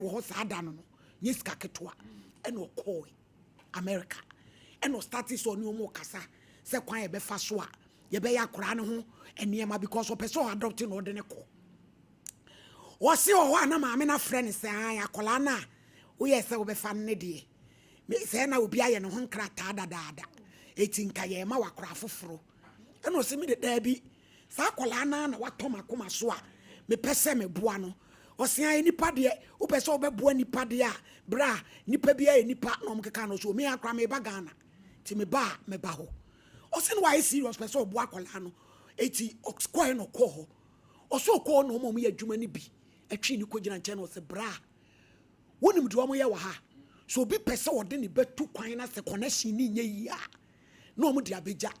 wɔ hɔ saa da no no nyɛ sika ketewa. Ɛna ɔkɔɔe America, ɛna ɔstarte sɛ ɔne wɔn rekasa sɛ kwan a yɛbɛfa so a yɛbɛyɛ akwadaa no ho nneɛma because ɔpɛ sɛ ɔadɔpte na ɔde no kɔ. Ɔse wɔ hɔ a na maame no afrɛ no sɛ ae akwadaa no a woyɛɛ sɛ wobɛfa no no deɛ me sɛ na obi ayɛ ne ho nkrataa dadaada eti nka yɛrema wo akwadaa foforɔ. Ɛna ɔse me de daabi Saa akwadaa no ara na watɔ m'akoma so a mepɛ sɛ meboa no. Ɔse ae nipa deɛ wopɛ sɛ wobɛboa nipa deɛ a bra nipa biara yɛ nipa na wɔn keka no so me ara koraa meba Ghana nti meba a mɛba hɔ. Ɔse na wayɛ serious pɛ sɛ ɔboa akwadaa no eti ɔkɔɛ na ɔkɔɔ hɔ. Ɔse ɔkɔɔ hɔ na wɔn a wɔyɛ adwuma no bi twe no kɔgyina nkyɛn na ɔse bra wonim deɛ wɔyɛ wɔ ha sɛ obi pɛ sɛ ɔde ne ba tu kwan na sɛ connection no nyɛ yie a na wɔn de abɛgya.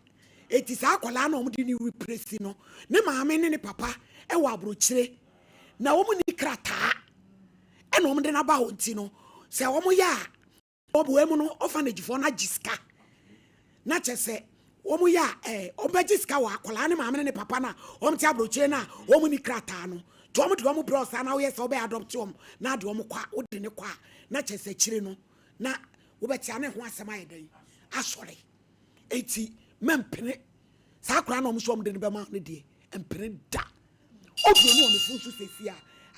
Eti saa akwadaa no a wɔn de no represi no, ne maame ne ne papa wɔ aburokyire na wɔn ni krataa ɛna wɔn de no aba hɔ nti no sɛ wɔn yɛ a wɔn mu no orphanage foɔ no agye sika na kyɛ sɛ wɔn yɛ a ɛɛ wɔn bɛgye sika wɔ akwadaa ne maame ne ne papa no a wɔn te aburokyire no a wɔn ni krataa no nti wɔn de wɔn brɛ ɔsaa na wɔyɛ sɛ wɔbɛ adopt wɔn na de wɔn kɔ a wɔde ne kɔ a na kyɛ sɛ akyire no na wobɛte a na ɛho asɛm ayɛ dɛn asɔre. Enti mɛmpene saa koraa na wɔn nso wɔn de no bɛma no deɛ mpene da. Audio no wɔ me phone so sɛsi a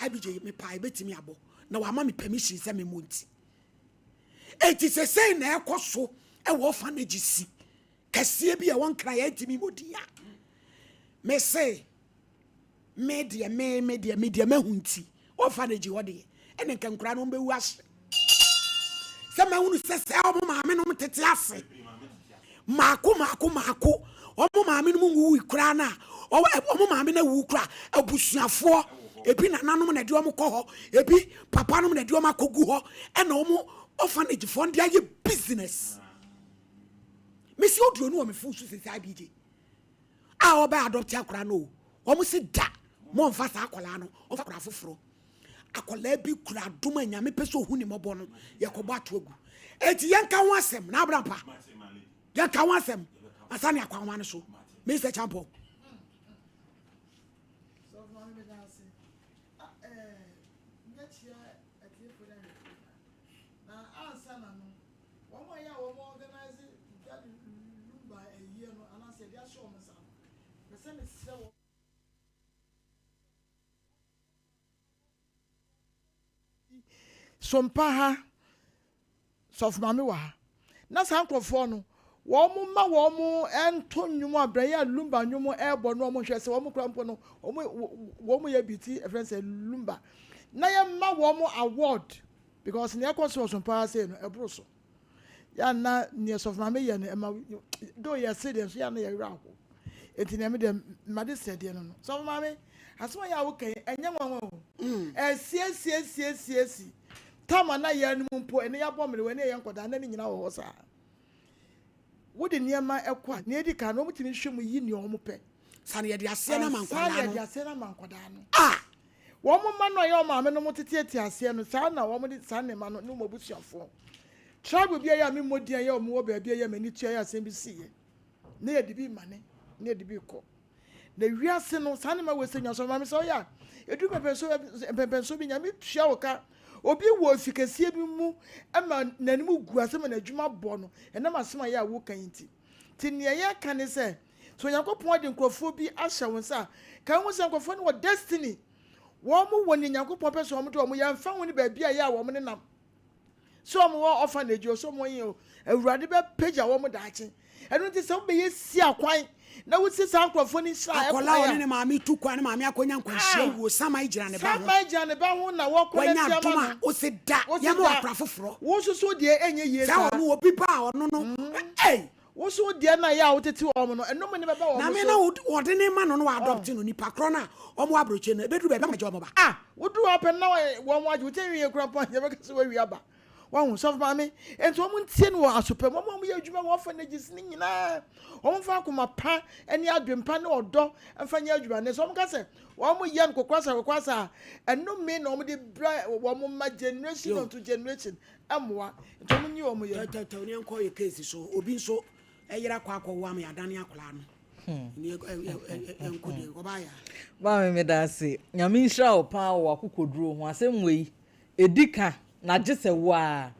IBJ mepaa ebɛtumi abɔ na wama me permission sɛ memmɔ nti. Enti sɛsɛi na ɛkɔ so ɛwɔ orphanage si kɛseɛ bi a ɛwɔ Nkran yɛntumi mmɔ din a mese Me deɛ me me deɛ me deɛ mahu nti orphanage hɔ deɛ ɛne nka nkura no bɛwu ahye sɛ mahunu sɛ sɛ ɔmo maame nom tete ase maako maako maako ɔmo maame nom nwuwui koraa no a ɔmo maame no awu koraa abusuafoɔ ebi nananom na ɛde ɔmo kɔ hɔ ebi papa nom na ɛde ɔmo akɔgu hɔ ɛna ɔmo orphanage foɔ no de ayɛ business mesi audio no wɔ me phone so sɛ sɛ IBJ a ɔbɛ adopt akwadaa no o, wɔn se da mo nfa saa akwadaa no, wɔn fa akwadaa foforɔ. Akwadaa bi kura adom a Nyame pɛ sɛ ohu ne mmɔbɔ no, yɛkɔbɔ ato agu. Eti yɛnka ho asɛm na abrampa. Yɛnka ho asɛm ansa ne akɔ ahoma no so. Mr. Champon. Wɔn a ɛyɛ a wɔn organise Daddy Lumba ayie no anaasɛ yɛde ahyɛ wɔn nsa no, mepɛ sɛ mesrɛ wɔn. Sompa ha, Sɔfo Maame wɔ ha. Na saa nkorɔfoɔ no, wɔn mma wɔn nto nnwom a berɛ a Lumba nnwom ɛrebɔ no wɔn nhwɛ sɛ wɔn kora mpo no wɔn wɔn yɛ bi ti ɛfrɛ sɛ Lumba. Na yɛmma wɔn award Because nea ɛkɔ so wɔ so paa sei no, ɛboro so. Yɛ a na nea sɔfo maame yɛ no, ɛma though yɛse deɛ nso yɛ a na yɛ werɛ ahow. Enti nea me deɛ made sɛ deɛ no no. Sɔfo maame, asɛm a yɛ a woka yi, ɛnyɛ nwanwa o. Ɛsiesiesiesiesi. Tam a na yɛ no mu mpo, ɛnɛ yɛabɔ mmerewa, ɛnɛ yɛyɛ nkwadaa, na ne nyinaa wɔ hɔ saa. Wode nneɛma kɔ a, nea edi kan no, wɔtumi hwɛ mu yi nea wɔpɛ. Ansa na yɛde aseɛ no ama Ansa na nkwadaa yɛde no. aseɛ no ama nkwadaa no. A. Wɔn mma no a ɛyɛ wɔn maame nom teteete aseɛ no, saa na wɔde saa nneɛma no ne wɔn abusuafoɔ. Tribe bi a ɛyɛ a memmɔ din a ɛyɛ wɔn wɔ baabi a ɛyɛ a m'ani tua yɛ asɛm bi siiɛ. Na yɛde bi remane, na yɛde bi rekɔ. Na wiase no, saa nneɛma wei sɛ nya sɔrɔ maame sɛ ɔyɛ a, ɛduru mpɛmpɛnsoɔ mpɛmpɛnsoɔ bi Nyame tua wo ka. Obi wɔ efi kɛseɛ bi mu ma n'anim gu ase ma n'adwuma bɔ no, ɛnam asɛm a ɛyɛ a woka yi nti. Nti nea yɛka ne sɛ, sɛ Onyankopɔn de nkurɔfoɔ bi ahyɛ wo nsa a, ka ho sɛ nkurɔfoɔ no wɔ destiny. Wɔn wɔ nea Nyankopɔn pɛ sɛ wɔn de wɔn yɛ, ɛmfa ho ne baabi a ɛyɛ a wɔn nenam. Sɛ wɔn wɔ orphanage o, sɛ wɔn yɛ o, Awurade bɛpagya wɔn daakye. Ɛno nti sɛ wobɛyɛ si akwan na wosi saa nkurɔfoɔ no nhyira a Akwadaa a ɛkwan ɔne a. ne maame tu kwan, ne maame akɔnya nkwanhyia Ah! wuo, saman gyina ne ba ho. Saman gyina ne ba ho na wɔkɔ Wanya n'atia adom ma a, no. ose da, Wose yɛma da. wakora foforɔ. Wo nso so deɛ ɛnyɛ yie Sɛ saa. ɔno obi ba a ɔno no, ei! Wo nso wo deɛ no a ɛyɛ a wotete wɔn no, ɛnome no bɛba wɔn Na me so. na wɔde ne ma no na wɔadɔpte no, nipa korɔ no a wɔwɔ aburokyire no, ɛbɛduru baabi a wɔagye wɔn ba. Ah! Woduru hɔ pɛ no na wɔn agye wo ti nwie koraa mpo a, yɛbɛka sɛ woawie aba. Wahu, sɔfo maame? Enti wɔn ntie no wɔ aso pa mu. Wɔn a wɔyɛ adwuma wɔ orphanages no nyinaa, wɔmfa akoma pa ne adwempa ne ɔdɔ mfa nyɛ adwuma. Na sɛ wɔka sɛ wɔyɛ no kokoasa kokoasa a, ɛnome na wɔde brɛ wɔn mma generation Yo. unto generation. Ɛmmoa. Nti wɔn nyi wɔn yam. Tɛwtɛwtɛw ne yɛnkɔ yɛ case so. Obi nso yere akɔ akɔwo ama yɛadane akwadaa no. Ne yɛnkɔ deɛ ɔbaa yɛ a. Maame meda ase. Nyame nhyira wo paa wɔ w'akokoduro ho. Asɛm wei. Ɛdi ka na gye sɛ wo ara.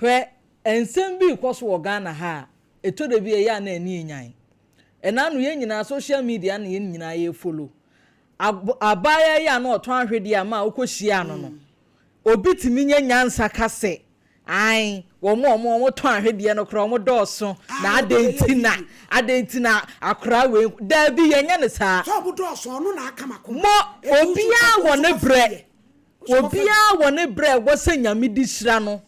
Hwɛ, nsɛm bi rekɔ so wɔ Ghana ha a, ɛtɔ da bi a ɛyɛ a na ani nnyan. Ɛna ano yɛn nyinaa social media na yɛn nyinaa yɛ follow. Ab abaayewa yi a na ɔtɔn ahwedeɛ a ma wokɔhyiaa no no, obi tumi nya nyansa ka sɛ, ae, wɔn a wɔn wɔtɔn ahwedeɛ no koraa wɔn dɔɔso, na adɛn nti na, adɛn nti na akoraa wei, daabi yɛnyɛ no saa. Sɛ wɔn dɔɔso, ɔno na aka m'akoma. Mo, obiara wɔ ne berɛ. Obiara wɔ ne berɛ a ɛwɔ sɛ Nyame de hyira no,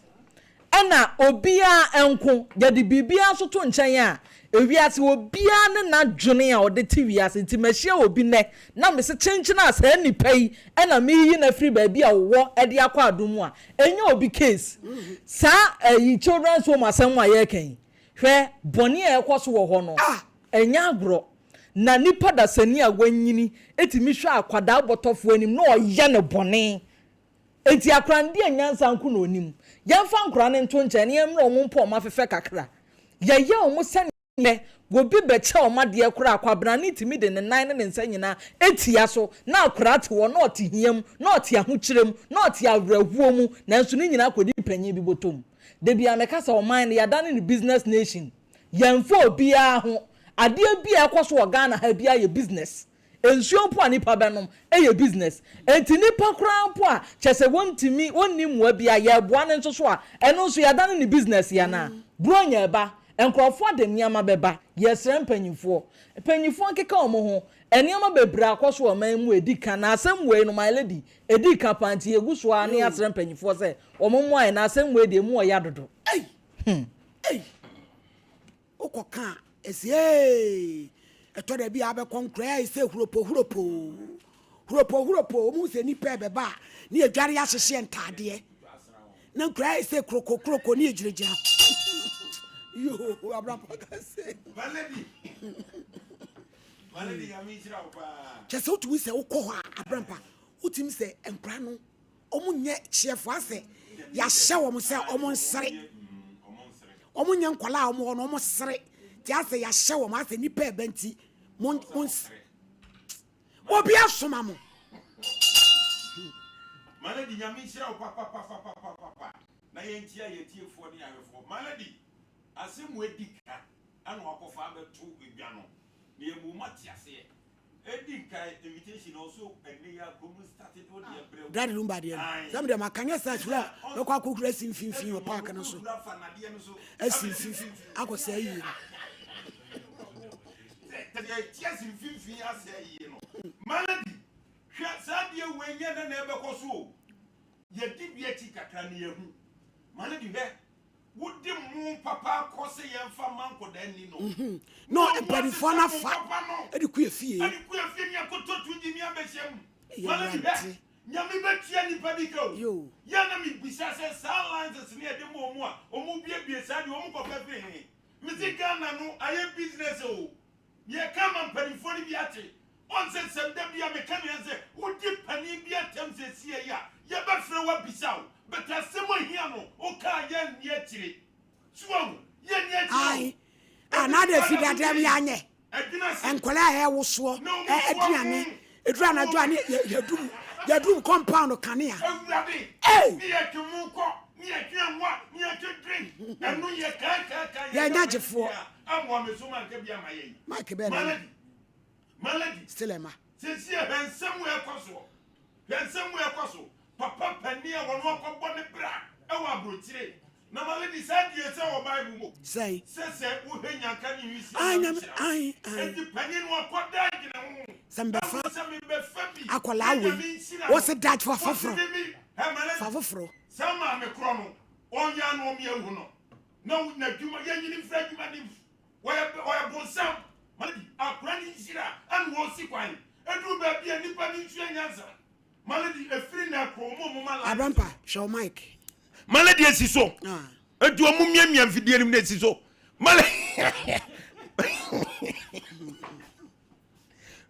ɛna obiara nko, yɛde biribiara nso to nkyɛn a, ewiase obiara ne n'adwene a ɔde te wiase, nti mahyia obi nnɛ na mese kyenkyen a saa nipa yi na mereyi no afiri baabi a ɔwɔ de akɔ adom mu a, ɛnyɛ obi case. Saa ɛyi children's home asɛm a yɛreka yi, hwɛ bɔne a ɛrekɔ so wɔ hɔ no, ɛnyɛ agorɔ. Na nipa dasani a wanyini tumi hwɛ akwadaa bɔtɔfoɔ anim na ɔyɛ no bɔne. Enti akwadaa no deɛ nyansa nko na ɔnim. Yɛmfa nkwadaa no nto nkyɛn na yɛmmrɛ wɔn mpo a wɔafefɛ kakra. Yɛyɛ wɔn sɛdeɛ obi bɛkyɛ wɔn adeɛ koraa a, akwadaa no tumi de ne nan ne ne nsa nyinaa tia so na akwadaa te hɔ na ɔte hia mu, na ɔte ahokyerɛ mu, na ɔte awerɛhoɔ mu, nanso ne nyinaa kɔdi panin bi bɔtɔ mu. Da biara meka sɛ ɔman no yɛadane no business nation. Yɛnfa obiara ho. Adeɛ bi a ɛkɔ so wɔ Ghana ha biara yɛ business. Nsuo mpo a nipa bɛnom yɛ business. Enti nipa koraa mpo a kyerɛ sɛ wɔntumi, wɔnni mmoa biara, yɛreboa no nso so a, ɛno nso yɛadane no business anaa? Buronya ɛba, nkurɔfoɔ de nneɛma bɛba, yɛsrɛ mpanyinfoɔ. Mpanyinfoɔ nkeka wɔn ho. Nneɛma bebree akɔ so wɔ ɔman mu a ɛdi kan, na asɛm wei no, my lady, ɛdi kan paa nti yɛgu so ara na yɛasrɛ mpanyinfoɔ sɛ wɔn mmoa yɛn, na asɛm wei deɛ ɛmu ɔya dodo. Ei! Hmm. Ei! Wokɔ ka a, ɛsi ee. Ɛtɔ da bi a abɛkɔ nkura ayɛ sɛ huropo huropo. Huropo huropo, wɔn sɛ nipa ɛbɛba a, ne yɛdware ahyehyeɛ ntaadeɛ. Na nkura ayɛ sɛ kroko kroko ne yɛgyinagyina. Yoo, abrabɔ kase. Kyɛ sɛ wotumi sɛ wokɔ hɔ a, abrampa, wotumi sɛ nkura no Wɔn nyɛ kyeɛfoɔ asɛ yɛahyɛ wɔn sɛ wɔn nsere. Wɔn nyɛ nkwadaa a wɔn hɔ no wɔn sere. Ti asɛ yɛahyɛ wɔn asɛ nipa ɛbɛ nti mo mo nsere. Obi asoma mo. Malady nyame nhyira wo papapapapapapa na yɛnkyia yɛn atiefoɔ ne yɛn ahwɛfoɔ. Malady asɛm wei di ka ɛna wakɔfa abɛto dwa no na yɛma wɔn ate aseɛ. Dad Lumba deɛ no sɛ medeɛ maka nyɛ sɛ sura bɛkɔ akɔhura asi mfimfini wɔ park no so asi mfimfini akɔ sɛ yie no. Malady, hwɛ saa deɛ wei nyɛ dɛ na ɛbɛkɔ so o. Yɛdi bi akyi kakra na yɛhu. Malady hwɛ Wode mo papa kɔ sɛ yɛmfa mma nkɔdaa nni no. Mhm. Na mpanimfoɔ no afa de kɔ efie. De kɔ efie ne akɔtɔ to gyimi abɛhyɛ mu. Mana bi hwɛ, Nyame bɛtua nipa bi ka o. Yɛ a na mebisa sɛ saa license no yɛde ma wɔn a wɔn biebie saa deɛ wɔn kɔpɛ firi he? Mese Ghana no ayɛ business o. Yɛka ama mpanimfoɔ no bi ate. Ɔn sɛ sɛm da bia meka nea sɛ wodi panin bi atɛm sɛsiɛ yi a yɛbɛfrɛ wo abisa wo but asɛm a hia no wokaa yɛnni akyire so wahu yɛnni akyire o. Ae ah na adɛ fi dada mu yɛanyɛ nkwadaa a ɛwosoɔ aduane ɛduru anadwo a ne yɛdum yɛdum compound kanea. Awurade Ei! ne yɛtwe mo kɔ ne yɛtwe anwa ne yɛtwe drink ɛno yɛ kaakaaka Yɛnyɛ agyefoɔ. Amoa me so manka bi ama yɛn. Mike bɛɛ na Malady Malady. Still ɛma. Sesie hwɛ nsɛm a ɛkɔ soɔ. Hwɛ nsɛm a ɛkɔ so. Papa panin a wɔn akɔbɔ ne bra ɛwɔ aburokyire. Na Malady saa deɛ sɛ wɔ Bible mu. Sɛn? Sɛ sɛ wohwɛ nyanka ne nwisiaa Ae Nyame Nyame hyira wo. ae ae. Enti panin no akɔda adwene ho. Sɛ mbɛfa Ɛho sɛ mebɛfa bi akwadaa na wei. Nyame nhyira Wose no. dat fa Wɔse foforɔ. me me hɛ Malady. Fa foforɔ. Saa maame korɔ no ɔnyɛ ano ɔmeahu no. Na n'adwuma yɛnyini mfiri adwuma no mu. Wɔyɛ wɔyɛ bonsam. Malady, akora ne nhyira ɛna wɔsi kwan. Eduru baabi a nipa ne nsua nyansa. Malady, efiri na ɛkɔ wɔn a wɔn ma life. Abrampa, hwɛ wo mic. Malady esi so. Ah. Eti wɔn miamia mfidie no mu na esi so. Malady.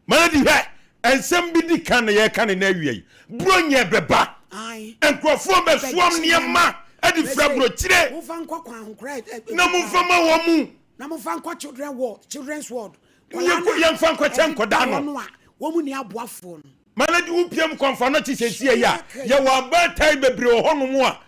Malady hwɛ nsɛm bi di kan na yɛka ne na awia yi. Buronya bɛba. Nkurɔfoɔ bɛsoam nneɛma de fira burokyire. Na momfa ma wɔn mu. Na momfa nkɔ children ward, children's ward. Yɛmfa nkɔkyɛ nkɔdaa no. Wɔn mu ni aboafoɔ no. Mana de wo piam kɔmfa no kye sɛsie yi a, yɛwɔ abaatan bebree wɔ hɔnom a,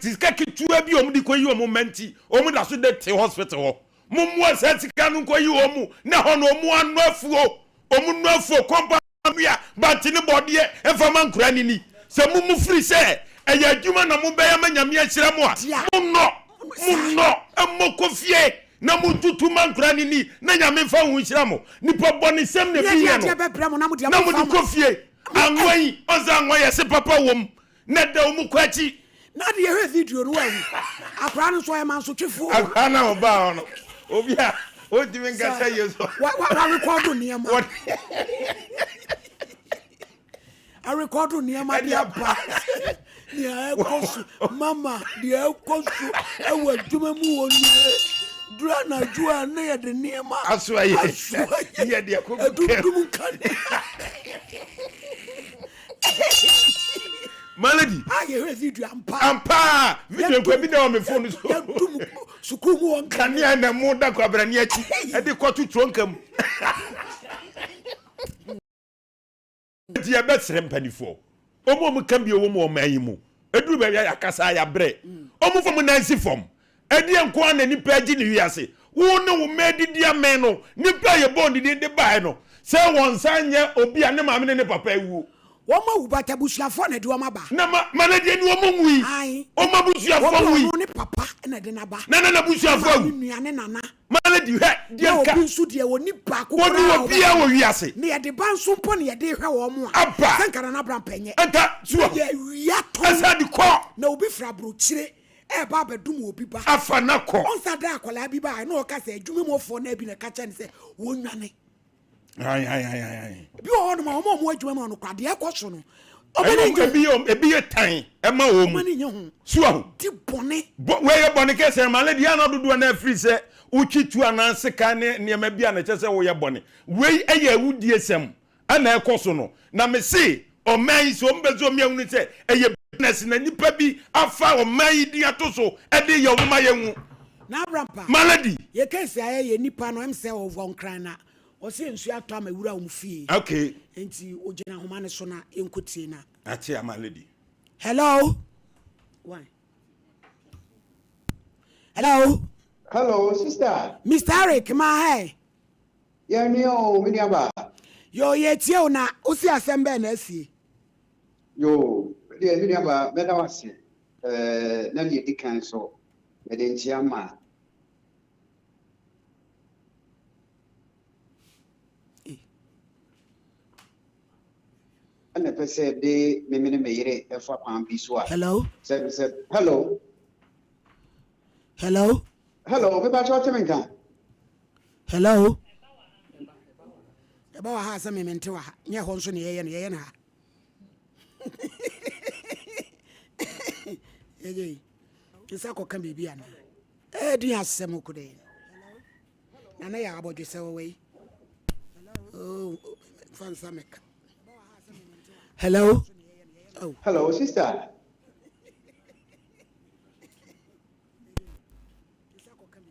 sika ketewa bi a wɔde kɔyi wɔn mma nti, wɔn da so de te hospital hɔ. Mommoa saa sika no nkɔyi wɔn mu, na ɛhɔ no wɔn ano afuo, wɔn nnɔ afuo, kɔmpa nnua, bankye ne bɔɔdeɛ mfa ma nkwadaa no ni. Sɛ mo mo firi sɛ ɛyɛ adwuma na mobɛyɛ ama Nyame ahyira mo a, monnɔ, monnɔ, mmɔ kɔ fie na montutu ma nkwadaa no ni na Nyame mfa ho nhyira mo. Nipa bɔnesɛm na ebi yɛ no, na mode kɔ fie. Anwa yi, ɔnsɛ anwa yɛse papa wom na ɛda wɔn kɔ akyi. Na deɛ hwɛ video no wahu akwadaa no nso ɔyɛ mansotwefoɔ. Akwadaa no a ɔbaa hɔ no, obi a ɔntumi nkasa yie so. Wa wa wa rekɔdo nneɛma. Arekɔdo nneɛma de aba. Nea ɛkɔ so mama deɛ ɛkɔ so ɛwɔ adwuma mu wɔ nie. Duru anadwo a na yɛde nneɛma asoa yɛ. Asoa yɛ. Yɛde akɔ Ɛdundum nkanea. Melody. A yɛhwɛ video ampa. Ampa video nkwa bi da wɔ me phone so. Yɛdum sukuu mu wɔ nkanea na mo da kwabrane akyi ɛde kɔto turo nka mu. Nti yɛbɛsrɛ mpanimfoɔ wɔn a wɔka bi wɔ mu ɔman yi mu ɛduru baabi a yɛakasa a yɛabrɛ wɔn fa mu nan si fam ɛdeɛ nko ara na nipa agye ne wiase wo ne wo mma adidi amɛn no nipa a yɛbɔɔ ne din de baeɛ no sɛ wɔn nsa nyɛ obi a ne maame ne ne papa awuo. Wɔn awu but abusuafoɔ na ɛde wɔn aba. Na ma ma na deɛ ni wɔn nwui. Ae. Wɔn abusuafoɔ Obi nwui. ɔno ne papa na ɛde no aba. Na na n'abusuafoɔ Ne awu. maame nua ne nana. Ma na di hwɛ deɛ Na nka. obi nso deɛ ɔni baako Wɔni koraa a obiara ɔbɛka. wɔ wiase. Na yɛde ba nso mpo na yɛde rehwɛ wɔn a. Aba. Sɛ nka Nana Abrampɛ nyɛ. Nka so Na wɔ. yɛawia tɔn. Ɛsan de kɔ. Na obi firi aburokyire ɛreba abɛdom obi ba. Afa no akɔ. Ɔnsa da akwadaa bi baeɛ na ɔka sɛ adwuma mu ɔfoɔ no bi na ɛka kyerɛ no sɛ wɔnnwane. Ebi wɔ hɔnom a wɔn a wɔn adwuma mu no kora deɛ ɛkɔ so no. Ɔmo ni nye ho. Ebi yɛ tan ɛma wɔn mu. Ɔmo ni nye ho. So ahu. Di bɔne. Bɔ wɔyɛ bɔne kɛse ma ale deɛ ana dodoɔ na afiri sɛ wotwi tu anaa sekan ne nneɛma bi a na ɛkyɛ sɛ woyɛ bɔne. Wei ɛyɛ awudie sɛm ɛna ɛkɔ so no. Na me se ɔman yi sɛ wɔn bɛ sɛ wɔn ahunu sɛ ɛyɛ business na nipa bi afa ɔman yi din ato so ɛde yɛ wɔn ma yɛn hu. Na Abrampa. Malady. Yɛ case ayɛ yɛ nipa no ɛm sɛ ɔwɔ nkran na Ɔse nsuo atɔ ama wura wɔn fie. Okay. Nti ogyina ahoma no so na yɛnkɔ tie na. Ate ama lady. Hello. Why? Hello. Hello, sister. Mr. Eric, ma hey. Yeah, me oh, me ba. Yo, ye tie o na o si asɛm bɛɛ na asie. Yo, deɛ me nua ba, mɛda wase. Eh, na deɛ di kan so, mede nkyia ma Ɛna ɛpɛ sɛ de me me ne me yere ɛfa kwan bi so a. Hello. Sɛ sɛ hello. Hello. Hello, me ba kyɛw te me nka. Hello. Ɛba wɔ ha sɛ me mente wɔ ha. Nyɛ hɔ nso ne yɛyɛ no yɛyɛ no ha. Yɛyɛ yi. Nsa kɔka biribi anaa? Ɛɛdi asɛm ko dɛ. Nana yɛ abɔdwesɛ wɔ wei. Oh, fa nsa mɛka. Hello. Oh. Hello, sister.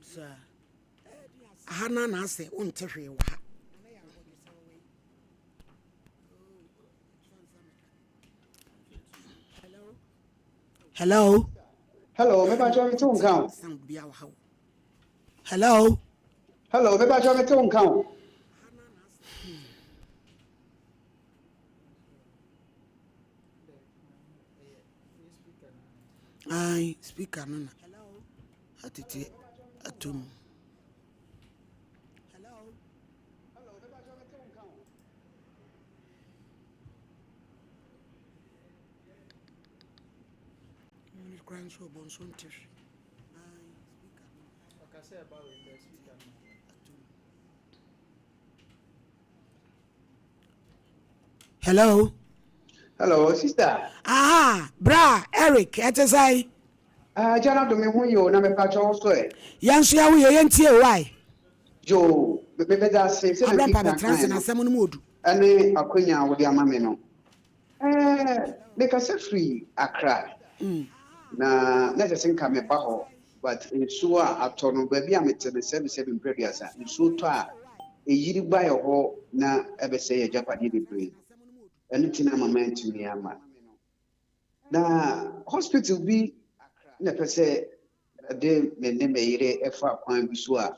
Sir. Aha na na asɛ wonte hwee wɔ ha. Hello. Hello, me ba kyɛ me te wo nka o. Sound bi wɔ ha o. Hello. Hello, me ba kyɛ me te wo nka o. Ai, speaker no na atete atom. Kora nso ɔbɔ nso nte hwee. Hello. Hello, sister. Aha, bra Eric, ɛte sɛn? Ah, agya no adome ho yɛ o, na mepa kyɛw so ɛ. Yɛn nso yɛwo yɛ, yɛntie o, why? Yo, meda ase sɛ Abrɛ medi mpa kan bɛtena ase kae na no, asɛm no mu odu. ɛne akwanya a wode ama me no. Ɛɛ, mekasa firi Accra, na na ɛsɛ sɛ nka meba hɔ, but nsuo a atɔ no, baabi a mete no, sɛbesɛbe mprɛ aduasa, nsuo tɔ a, ɛyiri ba yɛ hɔ na ɛbɛsɛe yɛn agyapadeɛ bebree. Ɛno nti na ama mantumi amma. Na hospital bi na ɛpɛ sɛ ɛde me ne me yere fa kwan bi so a,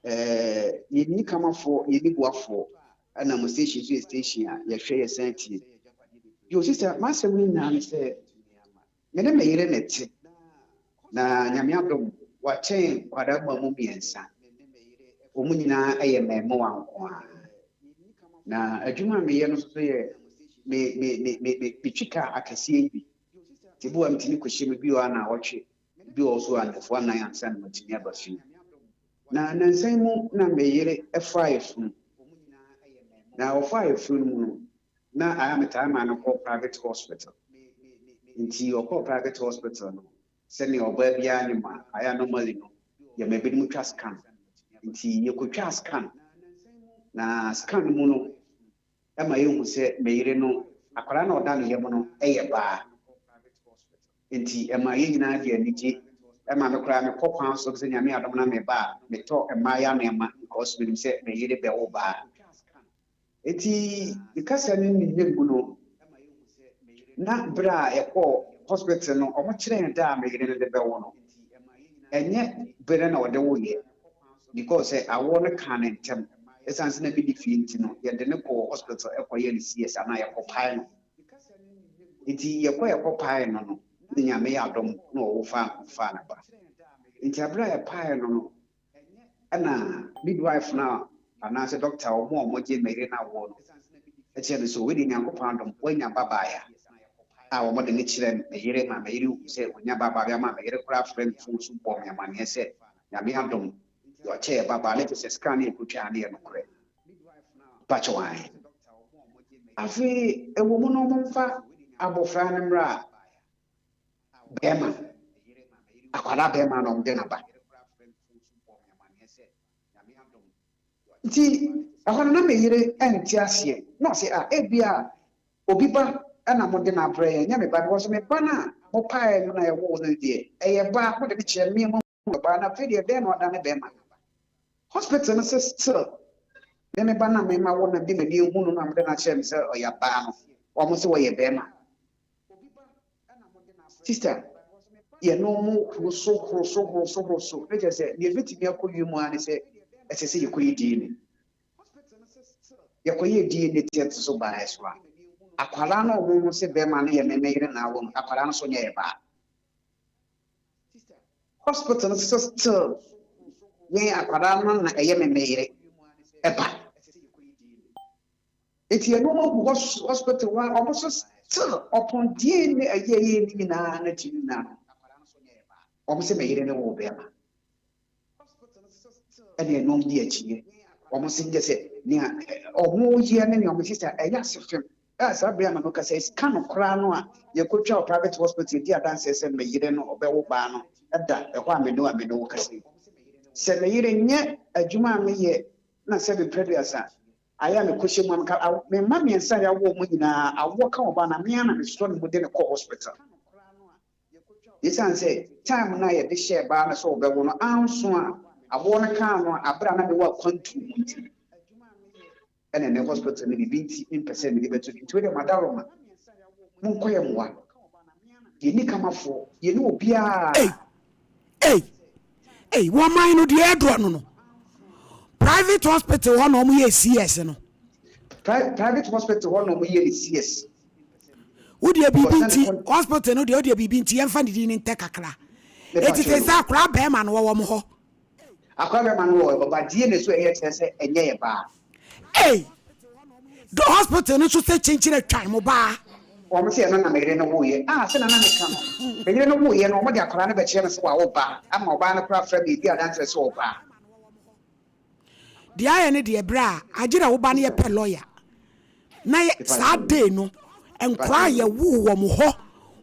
yɛnni kamafoɔ, yɛnni boafoɔ, ɛna mo station nso yɛ station a yɛhwɛ yɛsan tie. Yo, sista, m'asɛm no nyinaa ne sɛ, Me ne me yere na ɛte, na Nyame adom wakyɛn nkwadaa mmamu mmiɛnsa. Wɔn nyinaa yɛ mmaamua nko ara. Na adwuma a meyɛ no nso so yɛ me me me me me metwi kaa akɛseɛ yi bi. Nti ebi wɔ a metumi kɔhyɛ mu, ebi wɔ a naawɔtwe, ebi wɔ nso a nnafua nnan ansa na matumi aba fie. Na nnansa yi mu na me yere faa afunu. Na ɔfaa afunu no mu no, na ayɛ a metaa ma no kɔ private hospital. Nti ɔkɔɔ private hospital no, sɛnea ɔbaa biara nyem a, ayɛ a normally no, yɛma ebinom twa scan. Nti yɛkɔtwaa scan, na scan no mu no, ɛma yɛhu sɛ me yere no, akwadaa no a ɔda ne yam no yɛ baa. Nti ɛma yɛn nyinaa de anigye. Ɛma me koraa mekɔ kwan so sɛ Nyame adom na meba a, metɔ mmaayewa nneɛma because menim sɛ me yere bɛwo baa. Enti me kasa no ne mu no, na berɛ a yɛkɔɔ hospital no, wɔkyerɛɛ yɛn da a me yere no de bɛwo no. Ɛnyɛ berɛ na ɔde woeɛ because sɛ awoɔ no kaa no ntɛm. Ɛsiane sɛ na menni fie nti no, yɛde no kɔɔ hospital kɔyɛɛ no CS anaa yɛkɔpae no. Nti yɛkɔ yɛkɔpaee no no, na Nyame yɛ adom na ɔwo faa faa ne ba. Nti aberɛ a yɛpaee no no, Ɛna midwife no a anaasɛ doctor a wɔn a wɔgye Mary no awoɔ no kyerɛ no sɛ wei deɛ Nyankopɔn adom wanya babaaya a wɔde no kyerɛ me yere ma me yere hu sɛ wanya babaaya ma me yere koraa frɛ me phone so bɔ me amaneɛ sɛ Nyame adom deɛ ɔkyɛ yɛ babaa na kyerɛ sɛ scan no yɛkɔtwaa no yɛ nokorɛ. Mpakyɛw ae. Afei ɛwɔ mu no wɔmfa abɔfra no mmra a bɛɛma, akwadaa bɛɛma na ɔde no aba. Nti ɛhɔ no na me yere nte aseɛ, na ɔse ah ebia obi ba na mode no abrɛ yɛn, ɛnyɛ me ba, because me ba no a mopaee no na yɛwoo no no deɛ, ɛyɛ ba, mode no kyerɛ me, moahu ɔbaa no, afei deɛ dɛn na ɔdane bɛɛma? Hospital no sɛ still me me ba no a me mawo no de m'ani ahu no na mode no akyerɛ me sɛ ɔyɛ baa no, wɔn se ɔyɛ bɛɛma. Sister, yɛne wɔn horo so horo so horo so horo so, na kyerɛ sɛ nea ebetumi akɔ wiem ara ne sɛ ɛsɛ sɛ yɛkɔyɛ DNA. Yɛkɔyɛɛ DNA test so baeɛ so a, akwadaa no a wɔhu sɛ bɛrima no yɛ me me yere na awo no, akwadaa no nso nyɛ yɛ baa. Hospital no sɛ still yɛn akwadaa no na ɛyɛ me me yere ɛba. Eti ɛnoɔma gu hɔ hospital hɔ a ɔmo so still ɔpɔn DNA ɛyɛ ɛyɛ ne nyinaa n'akyi no nyinaa no ɔmo se me yere ne woo bɛɛma ɛne ɛnoɔm di akyiɛ ɔmo se nkyɛ sɛ nea ɔmo yɛ ne nea ɔmo sisa ɛyɛ ase fem a saa bere a na meka sɛ sika no koraa no a yɛkɔtwa wɔ private hospital di adanseɛ sɛ me yere no ɔbɛwo baa no ɛda ɛhɔ a me ne a me ne wo kasa yi sɛ me yere nyɛ adwuma a meyɛ na sɛ mepɛ duasa Ayɛ a mekɔhyɛ mu a meka aw me mma mmiɛnsa a yɛawo wɔn nyinaa awoɔ ka ɔbaa no a me ara na mesɔ ne mu de no kɔ hospital. Esiane sɛ time no a yɛde hyɛɛ baa no sɛ ɔbɛwo no anso a awoɔ no kaa no a berɛ a na mewɔ akwantuo mu nti ɛna ɛnɛ hospital no biribi nti mempɛ sɛ mede bɛto bi nti wei deɛ madaroma monkɔ yɛ mmoa yɛnni kamafoɔ yɛnni obiara. Ei ei ei wɔn man no deɛ ɛdorɔ no no private hospital hɔ na wɔn yɛ CS no. Private hospital hɔ na wɔn yɛ ne CS. Wo deɛ biribi nti hospital no deɛ wo deɛ biribi nti yɛn fa ne din ne ntɛ kakra. Eti te sɛ akora bɛrima no wɔwɔ mo hɔ. Akora bɛrima no wɔ hɔ but DNA so ɛyɛ kyerɛ sɛ ɛnyɛ yɛ baa. Ei! Do hospital no nso sɛ kyinkyin atwan mo baa. Wɔn se ɛno na me yere no woeɛ. Ah sɛnea na meka no, me yere no woeɛ no wɔde akwadaa no bɛkyerɛ no sɛ wawo ba ama ɔbaa no koraa frɛ me redi adanseɛ sɛ ɔbaa. Deɛ ayɛ ne deɛ berɛ a agyerɛ wo ba no yɛpɛ lawyer na yɛ saa day no nkwadaa a yɛwoo wɔn hɔ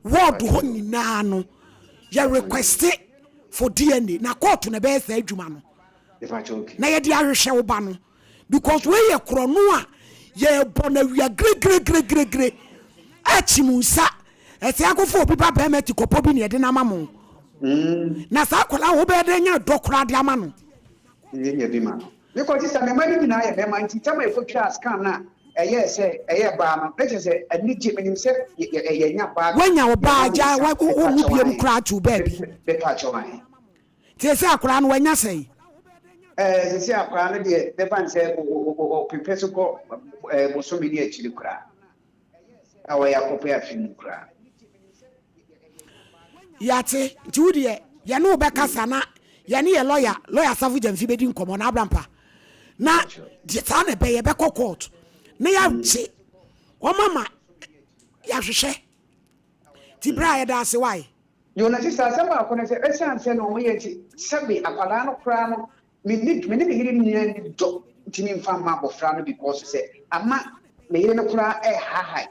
ward hɔ nyinaa no yɛ requeste for DNA na court na ɛbɛyɛ saa adwuma no na yɛde ahwehwɛ wo ba no because wei yɛ korɔno a yɛbɔ no awia gregregregregre akyi mu nsa ɛsɛ akɔfo obi ba bɛrima ti kɔpɔ bi na yɛde no ama mo na saa akwadaa wo bɛyɛ dɛ nya dɔ koraa de ama no. Yɛnya bi ma no. Mekɔ sista me mma no nyinaa yɛ mmarima nti tam a yɛkɔtwaa scan no a. Ɛyɛɛ sɛ ɛyɛɛ baa no, na kyerɛ sɛ anigye, menim sɛ yɛanya baa ka, Woanya wo baa yɛma gya, nsa, wo mepa wo kyɛw biam ahe, koraa to baabi. mepa kyɛw ahe. Nti sɛ akwaraa no wanya sɛn? Ɛɛ, sɛ sɛ akwaraa no deɛ, bɛfa no sɛ ɔpepɛ so kɔ ɛɛ bosome ne akyiri koraa, a ɔyɛ akɔpɛ afi mu koraa. Yɛate, nti wo deɛ yɛne wo bɛkasa na yɛne yɛ lɔya, lɔya Safo Gyamfi bɛdi nkɔmmɔ na abrampa na deɛ saa na ɛbɛyɛ bɛkɔ court na yɛagye wɔn ama yɛahwehwɛ nti berɛ a yɛda ase wae. Yo, na sista, asɛm baako ne sɛ, ɛsiane sɛ na wɔyɛ nti, sɛbe akwadaa no koraa no, me ne me ne me yere nua ni dɔ ntumi mfa mma abɔfra no because sɛ ama me yere no koraa ɛrehahae.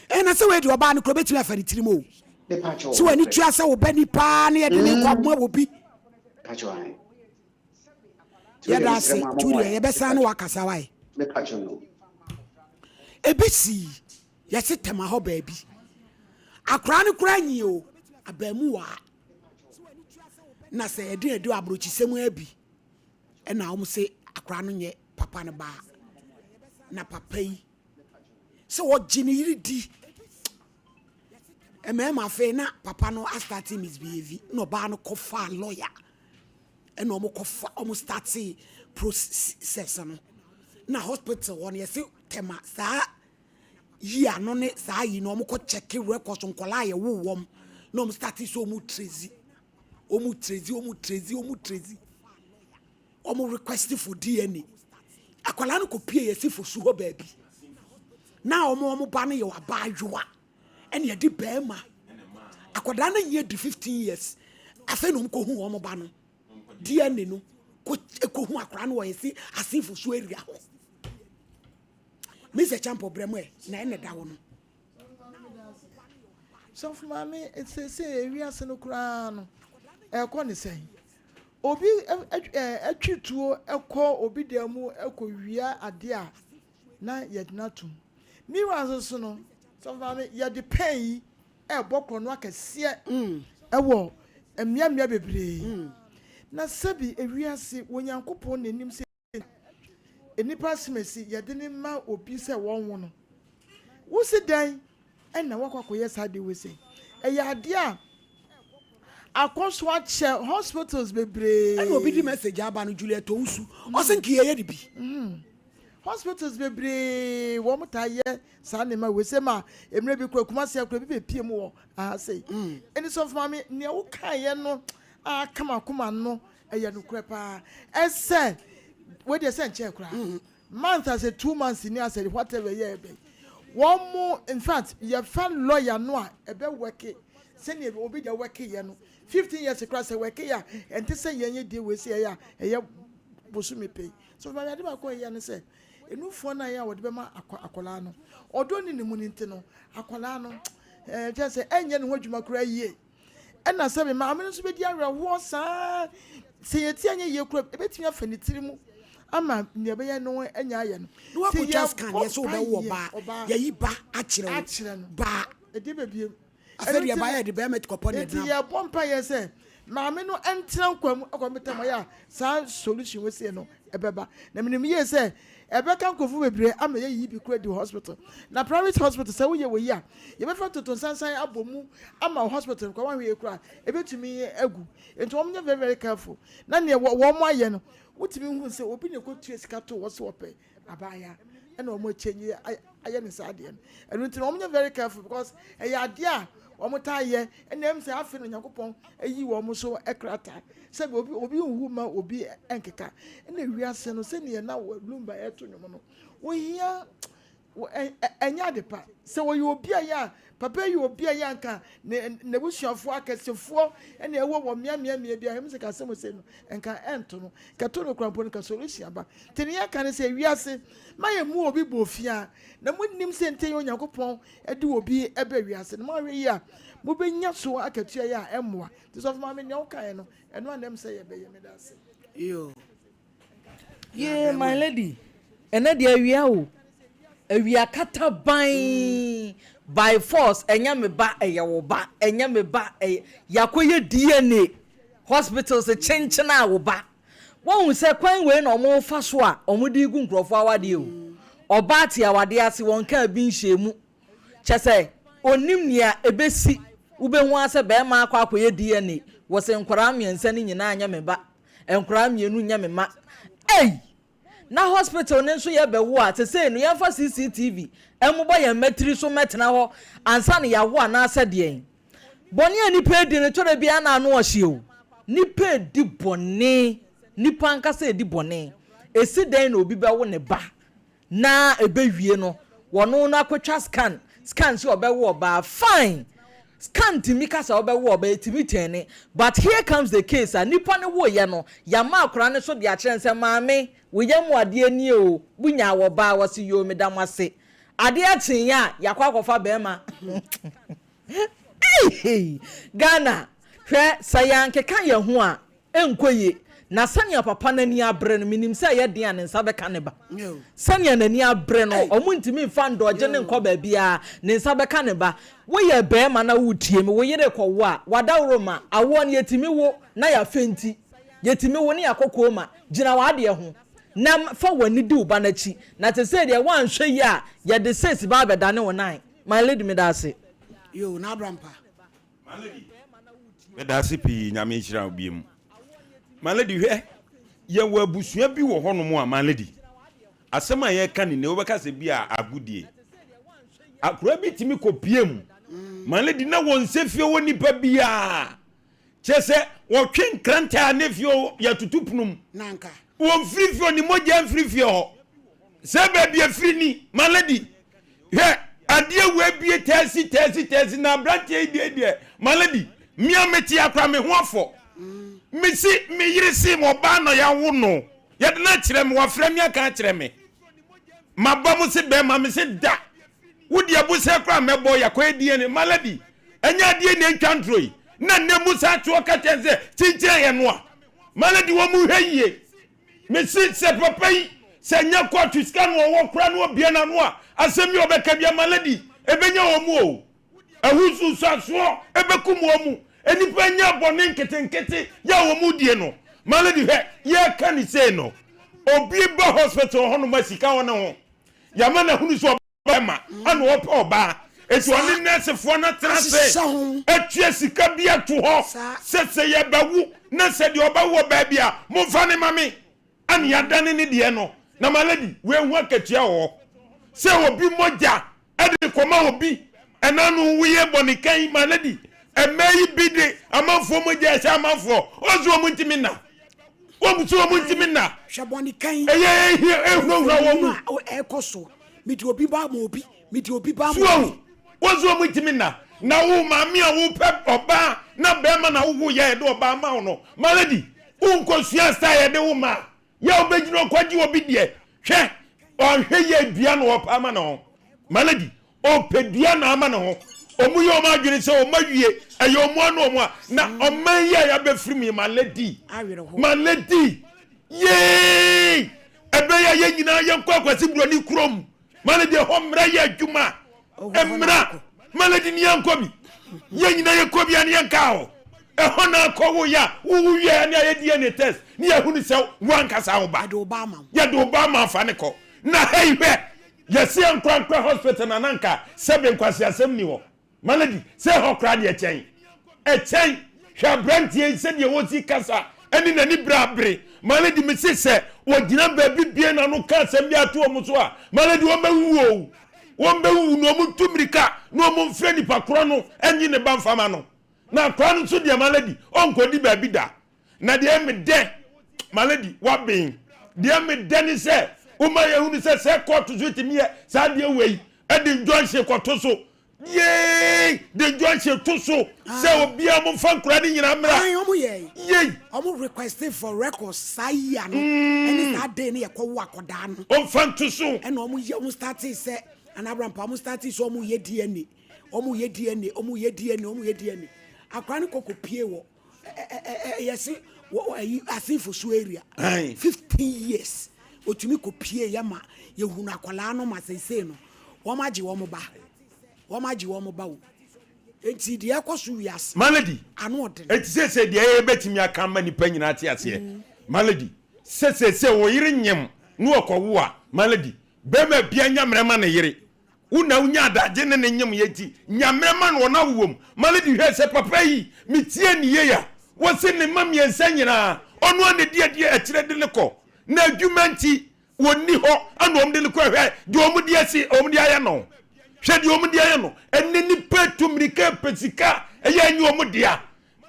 Ɛna sɛ wei deɛ ɔbaa no koraa obɛtumi afa ne tirim o. Mepa kyɛw, Sɛ w'ani nokorɛ. tua sɛ wo ba ni paa na yɛde ne kɔ aboa wɔ bi. Pa kyɛw ae. Nti wo deɛ Yɛda mesrɛ ase, mo a nti wo mommoa deɛ yɛn. yɛbɛsan Mepa ne kyɛw. wakasa wae. Mepa kyɛw yo. Ebi sii yɛse tɛma hɔ baabi. Akwaraa no koraa nyi o, abaamuwaa. Na sɛ yɛde adi aburokyisɛm abi ɛna wɔn se akwaraa no nyɛ papa no baa. Na papa yi sɛ ɔgye ne yere di. Mmarima afei na papa no astarte misbehave na ɔbaa no kɔfaa lawyer ɛna wɔn kɔfa wɔn starte process no na hospital hɔ no yɛse tɛma saa yi ano ne saa yi no wɔn kɔ check records nkɔlaa a yɛwo wɔn na wɔn starte sɛ wɔn trace wɔn trace wɔn trace wɔn trace wɔn request for DNA akwadaa no kɔ pie yɛsi fo su hɔ baabi na wɔn wɔn ba no yɛ abaayewa ɛna yɛde bɛrima akwadaa no nyɛ di 15 years afei na wɔn kɔ hu wɔn ba no DNA no kɔ kɔ hu akwadaa no wɔ yɛsi asinfo so area hɔ Mr. Champo brɛ mu ɛ na ɛna da hɔ no. Sɔfo maame seesei ewiase no koraa no ɛrekɔ ne sɛn? Obi twi tuo kɔ obi dan mu kɔ wia adeɛ a na yɛde no atom. Meanwhile nso so no, sɔfo maame yɛde pɛn yi ɛrebɔ korɔno akɛseɛ ɛwɔ mmeammea bebree. Na sɛbi ewiase wɔ Nyankopɔn n'anim sɛ nnipa asemesi yɛde ne ma obi sɛ wɔnwo no. Wosi dan ɛna wakɔ akɔyɛ saa de wei sɛ ɛyɛ adeɛ a akɔ so akyɛ hospitals bebree. Ɛna obi di message aba no Juliet Owusu ɔsɛ nka yɛyɛ de bi. Hospitals bebree wɔn taa yɛ saa nneɛma wei sɛ ma mmerɛ bi kura Kumasi akura bi bepie mu wɔ aha sei. Ɛni sɔfo maame nea wokaeɛ no a aka m'akoma no ɛyɛ nokorɛ paa ɛsɛ wei deɛ sɛ nkyɛn koraa month asɛ 2 months ni asɛ whatever yɛ ɛbɛn wɔn mo. In fact, yɛfa lawyer no a ɛbɛ wɛke sɛnea obi deɛ wɛke yɛ no 15 years koraa sɛ wɛke yɛ a ɛnte sɛ yɛn yɛ die wei sɛ yɛyɛ a ɛyɛ bosome pɛ. So maame, ade baako a ɛyɛ ne sɛ enufoɔ no a yɛ a wɔde bɛma akwadaa no ɔdɔ ne ne mu ne nti no akwadaa no kyerɛ sɛ ɛnyɛ ne ho adwuma koraa yie. Ɛna sɛ me maame no nso bɛdi awerɛhoɔ saa sɛ yɛti anyɛ yie koraa ɛbɛtumi afa ne tiri mu ama nea ɛbɛyɛ no anya ayɛ no. Na wakɔtwa scan yɛ sɛ wobɛwo ɔbaa yɛyi ba akyerɛ wo akyerɛ no baa ɛdi bɛbiem. Afei deɛ ba yɛ de bɛrima kɔpɔ ne nti ɛdena. Yɛbɔ mpa yɛ sɛ maame no ntena nkwa mu akɔ mbɛtɛm ɔyɛ a saa solution wɔ sie no ɛbɛba na menim yie sɛ ɛbɛka nkurɔfo bebree ama yɛyiyi bi kura di hospital na private hospital sɛ woyɛ wɔ yi a yɛbɛfa toto nsansan abɔ mu ama wo hospital nkwa wahwɛ yɛ kura ɛbɛtumi agu. Nti wɔn nyɛ very very careful na nea wɔn ayɛ no wotumi hu sɛ obi na ɛkɔtua sika to wɔ so wɔpɛ abaayewa ɛna wɔn akyɛnyi ayɛ ne saa adeɛ no. Ɛno nti na wɔn nyɛ very careful because ɛyɛ adeɛ a wɔn taa yɛ ɛna ɛmu sɛ afei na Onyankopɔn ayi wɔn so ɛkrataa sɛbi obi nhu ma obi ɛnkeka. Ɛna wiase no sɛnea na Lumba ɛto nnwom no ohia ɛnyɛ ade pa sɛ wɔyɛ obi a yɛ a papa yi obi a yɛ anka ne n'abusuafoɔ akɛsefoɔ ɛna ɛwɔ wɔ mmeammea bi a ɛmu sɛ kasɛm sɛ no nka ɛnto no kɛto no kora mpo no ka solution aba. Nti ne yɛka ne sɛ wiase ma yɛ mu obi bɔ ofia na mo nim sɛ nti yɛ Onyankopɔn ɛde obi ɛbɛ wiase no mo ahwɛ yi a mobɛnya so akatua yɛ a ɛmmoa. Nti sɔfo maame, nea wokaeɛ no ɛno anam sɛ yɛbɛyɛ. Meda ase. Yo. Yee, my lady, ɛnɛ deɛ awia o, awia kata ban by force. Ɛnyɛ me ba, ɛyɛ wo ba. Ɛnyɛ me ba, ɛyɛ yakɔyɛ DNA hospitals kyenkyen a wo ba wɔn sɛ kwan wei na wɔn fa so a wɔn de gu nkurɔfoɔ awadeɛ o. Ɔbaa te awadeɛ ase, wɔnkaa bi nhyɛɛ mu. Kyerɛ sɛ, ɔnnim nea ɛbɛsi. Wobɛhu ara sɛ barima akɔ akɔyɛ DNA, wɔse nkwadaa mmiɛnsa no nyinaa nyɛ me ba, nkwadaa mmienu nyɛ me mma. Ei! Na hospital no nso yɛbɛwo a, sesei no yɛmfa CCTV mmobɔ yɛn mmatiri so mmɛtena hɔ ansa na yɛawo anaasɛ deɛn? Bɔne a nnipa redi no, tɔ da bi a na ano ɔhye o. Nnipa redi bɔne, nnipa ankasa redi bɔne. Ɛsi dɛn na obi bɛwo ne ba na ɛbɛwie no, wɔno no akɔtwa scan, scan sɛ ɔbɛwo ɔbaa, fine! Scan tumi ka sɛ wobɛwo ɔbaa, ɛtumi kyɛne. But here comes the case a, nipa no woeɛ no, yɛama akwadaa no so de akyerɛ no sɛ, maame, wo yam adeɛ nie o, wonyaa ɔbaa, ɔse yoo meda mo ase. Adeɛ kyeeɛ a, yɛakɔ akɔfa barima. Eii Ghana hwɛ sɛ yɛankeka yɛn ho a ɛnkɔ yie na sɛnea papa no ani abere no menim sɛ ɛyɛ den a ne nsa bɛka ne ba sɛnea n'ani abere no ɔmo ntumi mfa ndɔgye ne nkɔ baabiara ne nsa bɛka ne ba woyɛ bɛrima na wotie me wo yere kɔwo a wadaworo ma awoɔ no yɛtumi wo na yɛafɛnti yɛtumi wo ne yɛakɔ kooma gyina w'adeɛ ho na fa w'ani di wo ba n'akyi na te sɛ deɛ woanhwɛ yie a yɛde sɛsi ba abɛdane wo nan. My lady meda ase. Yoo na abrampa. My lady meda ase pii nyame nhyira wo biem. My lady hwɛ yɛwɔ abusua bi wɔ hɔnom a my lady asɛm a yɛka ne ne wobɛka sɛ bi a agodie akora bi tumi kɔ pie mu my lady na wɔn nsɛ fie wɔ nipa biara Kyerɛ sɛ, wɔtwe nkrantɛ a ne fie hɔ yɛtoto pono mu. Wɔmfiri fie hɔ, ne mogya mfiri fie hɔ. Sɛ baabi afiri ni, my lady. Hwɛ, adeɛ wei bie tɛsi tɛsi tɛsi na aberanteɛ yi deɛ deɛ, my lady, me a mete akora me ho afɔ. Mesi, me yere se ɔbaa na yɛawo no. Yɛde no akyerɛ me, wafrɛ me aka akyerɛ me. Maba mo se bɛrima, me se da. Wo deɛ bosɛ koraa mɛbɔ, yɛakɔyɛ DNA. My lady, Ɛnyɛ adeɛ na ɛntwa ntorɔ yi na nnɛ mu saa toɔ ka kyɛn sɛ kyinkyin yɛ no a malady wɔn mu hwɛ yie mesi sɛ papa yi sɛ nyɛ kɔɔto sika no ɔwɔ kora no obia n'ano a asɛm bi ɔbɛka bia malady ɛbɛnya wɔn mu o ɛho nsunsuansoɔ ɛbɛkum wɔn mu nnipa nya bɔne nketenkete yɛ a wɔn mu die no malady hwɛ yɛka ne sei no obi ba hospital hɔ nom a sika wɔ ne ho yɛama no ahunu sɛ bɛrima ɛna ɔpɛ ɔbaa eti ɔne nɛɛsefoɔ no atena ase atua sika bi ato hɔ sɛ sɛ yɛbɛwo na sɛ deɛ ɔbɛwo ɔbaa bi a momfa ne ma me ɛna yɛadane ne deɛ no na my lady wei ho akatua wɔ hɔ sɛ obi mogya ɛde kɔma obi ɛna no woyɛ bɔne kan my lady ɛmɛ yi bi de amanfoɔ mogya ɛhyɛ amanfoɔ ɔnso wɔn ntumi nna wɔn so wɔn ntumi nna hwɛ bɔne kan ɛyɛ ehurahura wɔn mu ɛkɔ so Mede obi ba ama obi. Mede obi ba ama So obi. wo nso wɔn ntumi nna na wo maame a wopɛ ɔbaa na bɛrima na wowo yɛ yɛde ɔbaa ma wo no my lady wonkɔ sua style yɛde wo ma yɛ wobɛgyina ɔkɔgye obi deɛ hwɛ ɔnhwɛ yɛ dua na ɔpɛ ama ne ho my lady ɔpɛ dua na ama ne ho ɔmo yɛ ɔmo adwene sɛ ɔmo awie ɛyɛ ɔmo ano ɔmo a na ɔman yi a yɛabɛfiri mu yi my lady Awerɛho. my lady Yee! Ɛbɛyɛ a yɛn nyinaa yɛnkɔ Akwasi Buroni kurom. Malady ɛhɔ mmara yɛ adwuma. Mmara. Malady ni yɛnkɔ bi. Yɛn nyinaa yɛkɔ bi a ne yɛnka hɔ. Ɛhɔ na akɔ wo yɛ a wowu wie a ne ayɛ DNA test ne yɛhunu sɛ woankasa wo ba. Yɛde wo ba ama wo. Yɛde wo ba ama afa ne kɔ. Na hei hwɛ yɛse yɛnkɔ hospital na nanka sɛbe nkwaseasɛm ni hɔ. Malady, sɛ ɛhɔ koraa deɛ ɛkyɛn. Ɛkyɛn. Hwɛ aberanteɛ yi sɛdeɛ ɔsi kasa ɛne n'ani bere abere. Malady, mese sɛ wɔgyina baabi bue n'ano ka asɛm bi ato wɔn so a, Malady, wɔbɛwuwu o. Wɔbɛwuwu na wɔntu mmirika na wɔmfrɛ nipa korɔ no nnye ne ba mfa ma no. Na akwadaa no nso deɛ, Malady, ɔnkɔdi baabi da. Na deɛ ɛyɛ me dɛ, my lady, waben. Deɛ ɛyɛ me dɛ ne sɛ, woma yɛhunu sɛ sɛ kɔɔto so tumi yɛ saa adeɛ wei, ɛde injunction kɔto so. Yei, de injunction to so sɛ ah. obiara momfa nkora ne nyinaa mmra. Ayi, wɔn yɛ. Yei. Wɔn request for records saa yia no, ɛne saa day no yɛ kɔ wo akɔdaa no. Wɔmfa nto so. Ɛna wɔn yɛ wɔn start sɛ, anabrampa wɔn start sɛ wɔn yɛ DNA, wɔn yɛ DNA, wɔn yɛ DNA, wɔn yɛ DNA. Akora no kɔ kɔ pie wɔ. Yɛse wɔ ayi Asenfo so area. 15 years otumi kɔ pie yɛ ma yɛhunu akwadaa no ma seesei no wɔn agye wɔn ba wɔn agye wɔn ba o eti deɛ ɛkɔ so wiase. Malady ano ɔden. Eti seesei deɛ yɛbɛtumi aka ama nipa nyinaa te aseɛ. Mm. Malady sɛ seesei wo yere nyem ne ɔkɔwo a malady. Bɛrima bia nya mmerɛ ma ne yere. Wo na wonya adagye ne ne nyem yɛ nti nya mmerɛ ma no wɔ n'awowɔ mu. Ma lady hwɛ sɛ papa yi me tie ne yie a wɔse ne mma miensa nyinaa ɔno ara na ɛdi adi akyire de no kɔ na adwuma nti wɔnni hɔ ɛna wɔn de no kɔ hwɛ deɛ wɔn de asi wɔn de ayɛ no hwɛ deɛ wɔn de ayɛ no ɛnɛ nipa tu mmirika pɛ sika ɛyɛ ɛnyɛ wɔn dea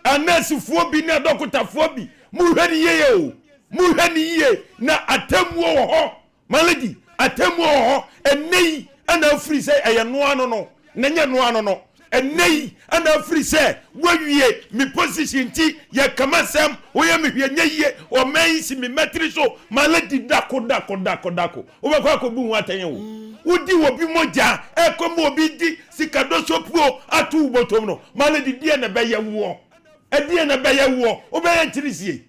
anɛɛsefoɔ bi ne adɔkotafoɔ bi mohwɛ ne yie o mohwɛ ne yie na atemmuo wɔ hɔ Malady, atemmuo wɔ hɔ ɛnnɛ yi ɛna afiri sɛ ɛyɛ noa no no na nyɛ noa no no ɛnnɛ yi ɛna afiri sɛ wawie me position nti yɛ kama sɛm woyɛ me hwɛ nyɛ yie ɔman yi si me mɛtiri so Malady dako dako dako dako wobɛkɔ akɔbu ho atɛn o wodi obi mogya ɛkɔ ma obi di sika dosopuo ato wo bɔtɔm no Malady deɛ na ɛbɛyɛ woɔ ɛdeɛ na ɛbɛyɛ woɔ wobɛyɛ nkyiri sie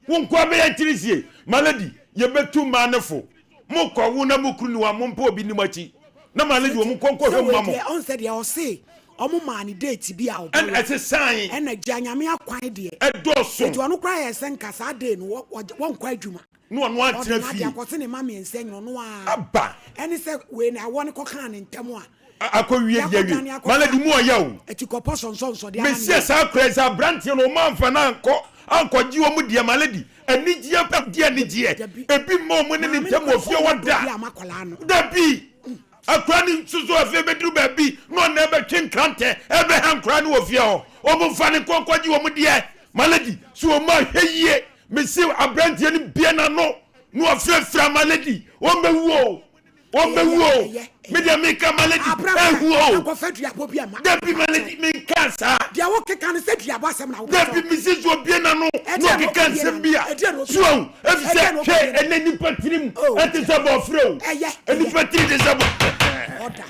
Wo nkoa bɛyɛ akyirisie. Malady, yɛbɛtu mmaa no fo. Mokɔ wo na mo kunu ni hɔ a, mompɛ obi nni mo akyi. Na Malady, wɔn nkɔ nkɔhwɛ mu ma mo. Sɛ wei deɛ, ɔn sɛ deɛ ɔse ɔmo maa no date bi a ɔbɛwo. Ɛna ɛsesae. Ɛna gya Nyame akwan deɛ. Ɛdɔɔso. Nti ɔno koraa yɛɛ sɛ nka saa day no wɔnkɔ adwuma. Na ɔno Ɔde antena n'ade fie. akɔse ne mma miensa nyina ɔno ara. Aba. Ɛne sɛ wei no awɔ no kɔkaa no ntɛm a. Akɔwie deɛ awie. Malady mu ɔya o. Atikɔpɔ sɔnsɔnsɔ de ama ne Mesia o. saa koraa sɛ abranteɛ no ɔmo anfa no ankɔ ankɔgye ɔmo deɛ Malady anigyeɛ pɛ di anigyeɛ Dabi. ebi mma ɔmo ne ne Maame no ntɛm koraa wɔ fie ɔnna hɔ dɔ da bi ama akwadaa no. Dabi akora no nso so afei bɛduru baabi na ɔna ɛbɛtwe nkrantɛ ɛbɛha nkora no wɔ fie hɔ ɔmo nfa no nkɔ nkɔgye ɔmo deɛ Malady so ɔmo ahwɛ yie mese abranteɛ no bue n'ano na ɔfrɛfrɛ Malady ɔmmɛwu o. Wɔbɛwu o. Me deɛ meka ma lady ehu o. Nkɔfɛ duabɔ bi ama. Dabi ma lady menka saa. Deɛ wokeka no sɛ duabɔ asɛm na wokeka. Dabi mesi so obie n'ano na ɔkeka nsɛm bi a. So ahu efisɛ hwɛ ɛnɛ nipa tirim ɛte sɛ bɔɔfrɛ o. Nipa tiri te sɛ bɔ. Order.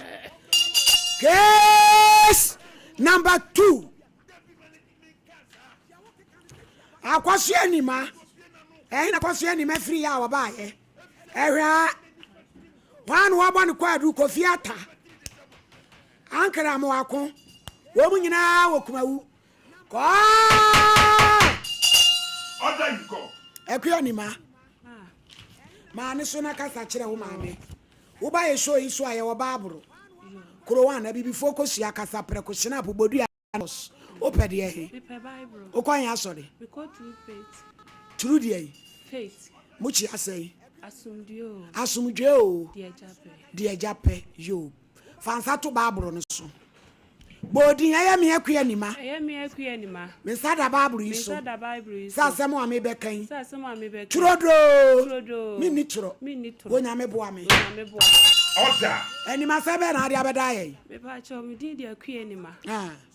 Case number 2. Akɔsoɛ Anima, ɛhe na Akɔsoɛ Anima firi yɛ a wɔbaayɛ? Ɛhwɛ a, hwan na wɔabɔ no kwaadu? Kofi Atta, Ankara Amoako, wɔn nyinaa wɔ Kumawu. Kɔɔ! Akua Anima, maa ne so na kasa kyerɛ wo maame. Woba yɛ show yi so a yɛwɔ Baaboro, Kurowan, Abibifoɔ kosua, Kasaprɛko, Schnapp, Bodua. Bus, Wopɛ deɛ he? Mepɛ Bible. Wokɔ he asɔre? Mekɔ True Faith. True deɛ he? Faith. Mokyia sɛn? Asomdwoe oo. Asomdwoe oo. Deɛ Agya pɛ. Deɛ Agya pɛ, yoo. Fa nsa to Bible no so. Bɔ odin, Ɛyɛ me Akua Nima. Ɛyɛ me Akua Nima. Me nsa da Bible yi so. Me nsa da Bible yi so. Sɛ asɛm a mebɛka yi. Sɛ asɛm a mebɛka yi. Turodoo. Turodoo. Menni torɔ. Menni torɔ. Onyame boa me. Onyame boa me. Order. Animasɛm bɛn na ade abɛda yɛn? Mepaakyɛw me din de Akua Anima.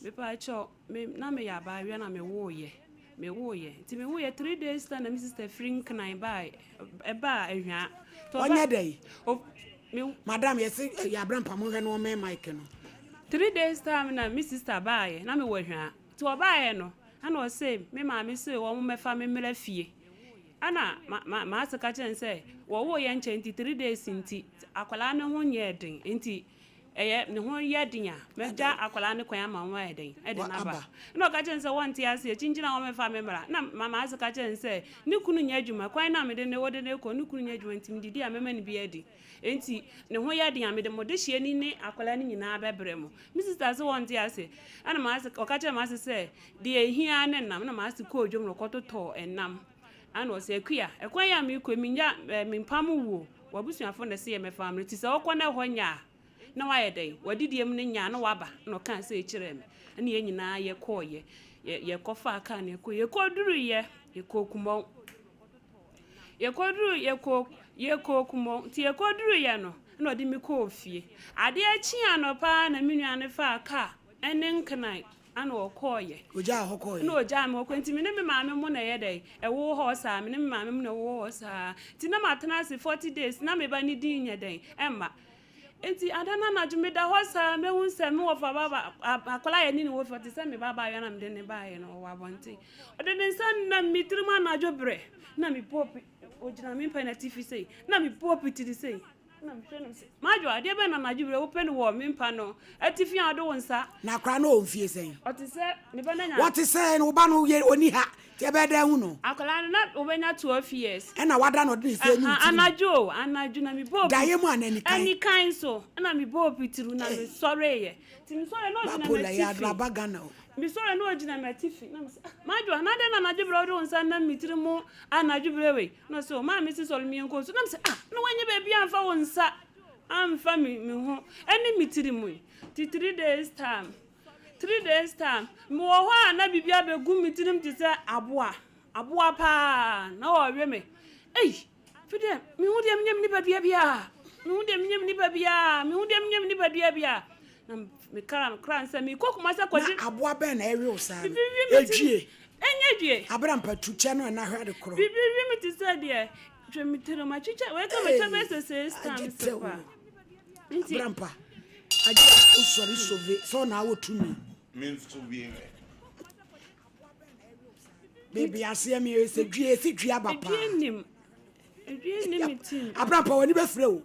Mepaakyɛw me na meyɛ abaayewa na me woo yɛ. Me woo yɛ. Nti me woo yɛ 3 days time na me sister firi Nkran baa ɛbaa Ahwaa. Ɔnyɛ dɛn? Me Madam yɛse yɛ abrampa mo hwɛ no ɔmɛn mic no. 3 days time na me sister baa yɛ na me wɔ Ahwaa. Nti ɔbaa yɛ no ɛna ɔse me maame se wɔn mɛfa me mmra fie. Ɛna ma ma maase ka kyerɛ no sɛ wɔwoo yɛ nkyɛ nti 3 days nti akwadaa no ho nyɛɛ den nti ɛyɛ ne ho yɛ den a, mɛgya akwadaa no kwan ama wɔayɛ dɛn de no aba. Ɛna ɔka kyerɛɛ no sɛ wɔnte aseɛ, kyinkyin a wɔmmɛfa me mmra. Na Mama Ase ka kyerɛɛ no sɛ ne kunu nyɛ adwuma, kwan no a mede ne wode no rekɔ, ne kunu nyɛ adwuma nti medidi a mɛma no bi adi. Enti ne ho yɛ den a, mede mo dehyeɛ ni ne akwadaa no nyinaa bɛbrɛ mo. Me sista se wɔnte aseɛ. Ɛna Mama Ase, ɔka kyerɛɛ Mama Ase sɛ deɛ ɛhia ara ne nam. Ɛna Mama Ase kɔɔ dwam na ɔkɔtotɔɔ nam. Ɛna ɔse, Akua, ɛkwan yi a merekɔ yi, mennya, mempam wo o. W'abusuafo na ɛse yɛmmɛfa mmra, nti sɛ wokɔ na ɛhɔ nyɛ a, na woayɛ dɛn? W'adidie mu no nyɛ a, na woaba. Ɛna ɔkaa sei kyerɛɛ me. Ɛna yɛn nyinaa yɛkɔeɛ. Yɛ, yɛkɔfaa kaa no yɛkɔeɛ. Yɛkɔduruiɛ, yɛkɔɔ Kumɔn. Yɛkɔduru, yɛkɔɔ, yɛkɔɔ Kumɔn. Nti yɛkɔduruiɛ no, ɛna ɔde me kɔɔ fie. Adeɛ kyee anɔpa ara na me nua no faa kaa ne nkran Ana ɔkɔɔeɛ. Ɔgyaa hɔ kɔɔeɛ. Ɛna ɔgyaa me hɔ kɔeɛ. Nti me ne me maame mo na ɛyɛ dɛn? Ɛwoo hɔ saa. Me ne me maame mo na ɛwoo hɔ saa. Nti na matena ase 40 days na me ba no din nyɛ dɛn? Ɛmma. Nti ada no anadwo meda hɔ saa mɛhu sɛ me wɔfa ba ba akwadaa a yɛne no wɔ fie ɔte sɛ me ba abaayewa na mede no baeɛ no ɔwɔ abɔnten. Ɔde ne nsa nam me tirim anadwo berɛ na mebɔ ɔgyina me mpa no atifi sei na mebɔ pitiri sei. Ɛna mehwɛ no sɛ, Madwo, adeɛ bɛn na anadwo berɛ wopɛ no wɔ me mpa no atifi a wode wo nsa. Na akwadaa no wɔ mfie sɛn? Ɔte sɛ me ba no anya. Wɔte sɛ wo ba no yɛ ɔni ha. Nti ɛbɛyɛ dɛn ahu no? Akwadaa no, na ɔbɛnya 12 years. Ɛna wada na ɔde ne nsa anu wo tirim? Anadwo o, anadwo na mebɔɔ. Daeɛ mu anaa anikan? Anikan so. Ɛna mebɔɔ pitiriw na mesɔreeɛ. Nti mesɔreeɛ na ɔgyina m'atifi. Bapola yɛ adoro aba Ghana o. Mesɔreeɛ na ɔgyina m'atifi. Na mese, ah, Madwoa, na adɛn na anadwo berɛ wode wo nsa nam me tiri mu anadwo berɛ wei? Na ɔse, o, maame se sɔre meɛnkɔ nsuo. Na mese, ah, na woanyɛ baabi amfa wo nsa amfa me me ho ɛne me tiri mu yi. Nti 3 days time, 3 days time, mewɔ hɔ a na biribi abɛgu me tirim te sɛ aboa, aboa paa, na ɔrewe me. Ei, fi deɛ, mehu deɛ menyɛ me nipadua biara, mehu deɛ menyɛ me nipa biara, mehu deɛ menyɛ me nipadua biara. Na mekra no kra sɛ mekɔ Kumasi akɔgye. Na aboa bɛn na ɛwe wo saa no? Biribi we me ti. Edwie. Ɛnyɛ due. Abrampa tu kyɛ no ɛna hwɛ ade korɔ. Biribi we me te sɛ deɛ hwɛ me tiri matwitwa wei ka matwa bɛyɛ sɛ six Agye times tɛ pa. o. Nti Abrampa agye wosɔre sove sɛ ɔna awɔ tumi. Me nso bi nhwɛ. Baabi aseɛ mi sɛ due esi due aba paa. Edwie nim. Edwie nim me tim. Abrampa w'ani bɛfrɛ o.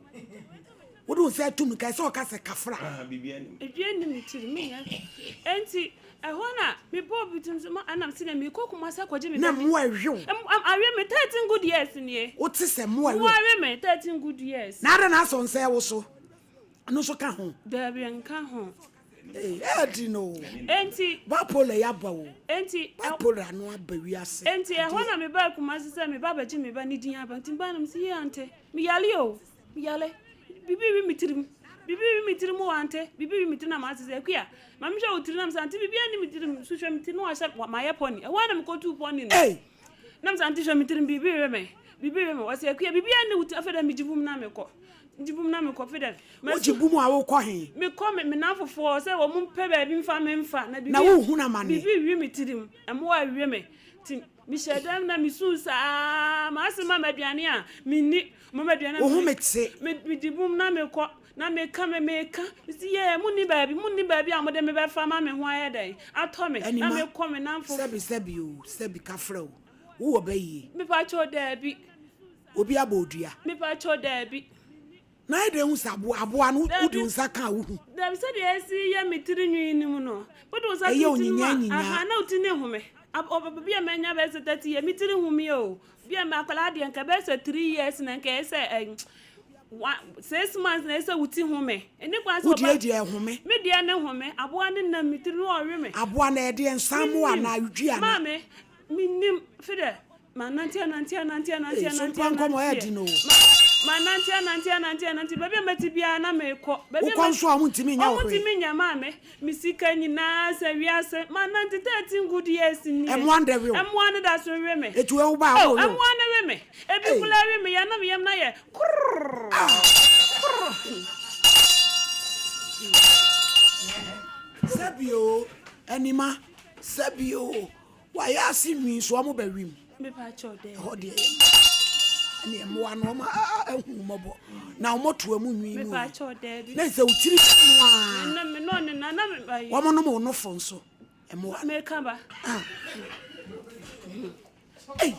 Wode wo nsa atum nkae sɛ ɔka sɛ kafra. Ah, biribi anim. Edwie nim me tiri menyɛ. Enti ɛhɔ na mebɔɔ bi tim so ma ɛnam sɛ mekɔ Kumasi akɔgye me Na ba bi. mmoa ɛhwe wo. Awe me 13 good years nie. Wote sɛ mmoa ɛhwe Mmoa wo. awe me 13 good years. Na adɛn na asɔ nsa ɛwo so? Ɛno nso ka ho. Dabi nka ho. Ee, ɛɛdi no o. Enti Bipolar yi aba o. enti Bipolar no aba wiase. Enti ɛhɔ Adeɛ. na mebaa Kumasi sɛ meba abɛgye me ba ne din aba. Nti mebaa na mese yie ante. Meyale o. Meyale. Biribi wi me tirim. Biribi wi me tirim o ante. Biribi wi me tirim na mase sɛ Akua, ma mehwɛ wo tirim na mese ante biribi ani me tirim. So hwɛ me ti na wahyɛ mayɛ pɔni. Ɛhɔ ara na mekɔtuu pɔni no. Ei! Na mese ante hwɛ me tirim biribi we me. Biribi we me. Ɔse Akua biribi ani wo ti. Afei dɛ megye bum na mekɔ. Megye bum na mekɔ. Afei dɛ Wogye masu. bum a wokɔ he? Mekɔ me me nnamfofoɔ sɛ wɔn mpɛ baabi mfa me mfa na Na biribi wohunu amane. biribi we me tirim. Mmoa we me. Nti mehyɛ dɛm na mesu saa. M'ase ma me aduane a menni. Ma me aduane a Wo ho menni. me te. Me megye bum na mekɔ. Na meka me meka. Mese yee monni baabi monni baabi a mode me bɛfa ma me ho ayɛ dɛn atɔ me. Na Anima, mekɔ me nnamfo. sɛbi sɛbi o, sɛbi kafra o, wowɔ ba yie? Mepakyɛw daabi. Obi abɔ wo dua? Mepakyɛw daabi. Na ayɛ dɛn hu sɛ aboa aboa no wode Dabi. wo nsa ka a wohu? Dabi sɛdeɛ ɛsi yɛ me tiri nwi no mu no, wode wo nsa Ɛyɛ to wo tiri mu onyinyaa a, nyinyaa. aha, na wo ti no nhome. Ab ɔb bi a manya bɛyɛ sɛ 30 years, me tiri nhome o. Bi a me akwadaa deɛ nka ɛbɛyɛ sɛ 3 years na nka ɛyɛ sɛ ɛ one 6 months na ɛyɛ sɛ wo ti home. Ɛni kwan sɛ Wo deɛ ɔba deɛ ɛhome. me deɛ ne home. Aboa no nam me tiri na ɔwe me. Aboa no ɛdeɛ nsa mmoa Mennim. anaa dwi anaa? Maame, mennim. Fi dɛ manante anante anante anante Ei, so anante mpa nkɔmmɔ anante ɛyɛ den o. Ma manante anante anante anante baabi a mɛte biara na mekɔ. Baabi a Wokɔ mɛte nso a wɔntumi nyɛ wo wɔn hwee. ntumi nyɛ maame. Me sika nyinaa sɛ wiase. Manante 13 good years nie. Ɛmmoa no dɛ we wo. Ɛmmoa no da so we me. Etu ewu ba a Oh, wo we wo. ɛmmoa no we me. Ebi Ei. koraa we me yɛ na me yam na yɛ krrrr. Ah. Krrrr. Sɛbi o, anima, sɛbi o, wayɛ ase nwi nso wɔn bɛ wim. Mepa kyɛw dɛ. Ɛhɔ deɛ yɛ ɛne mmoa no wɔn ahu mmɔbɔ na wɔn to mu nwi mu. Mepa kyɛw dɛ. Na sɛ wotiri no a. Na me no ne na na me ayi. Wɔn nom wɔn nofo nso mmoa. Meka ba. Ah. Ei.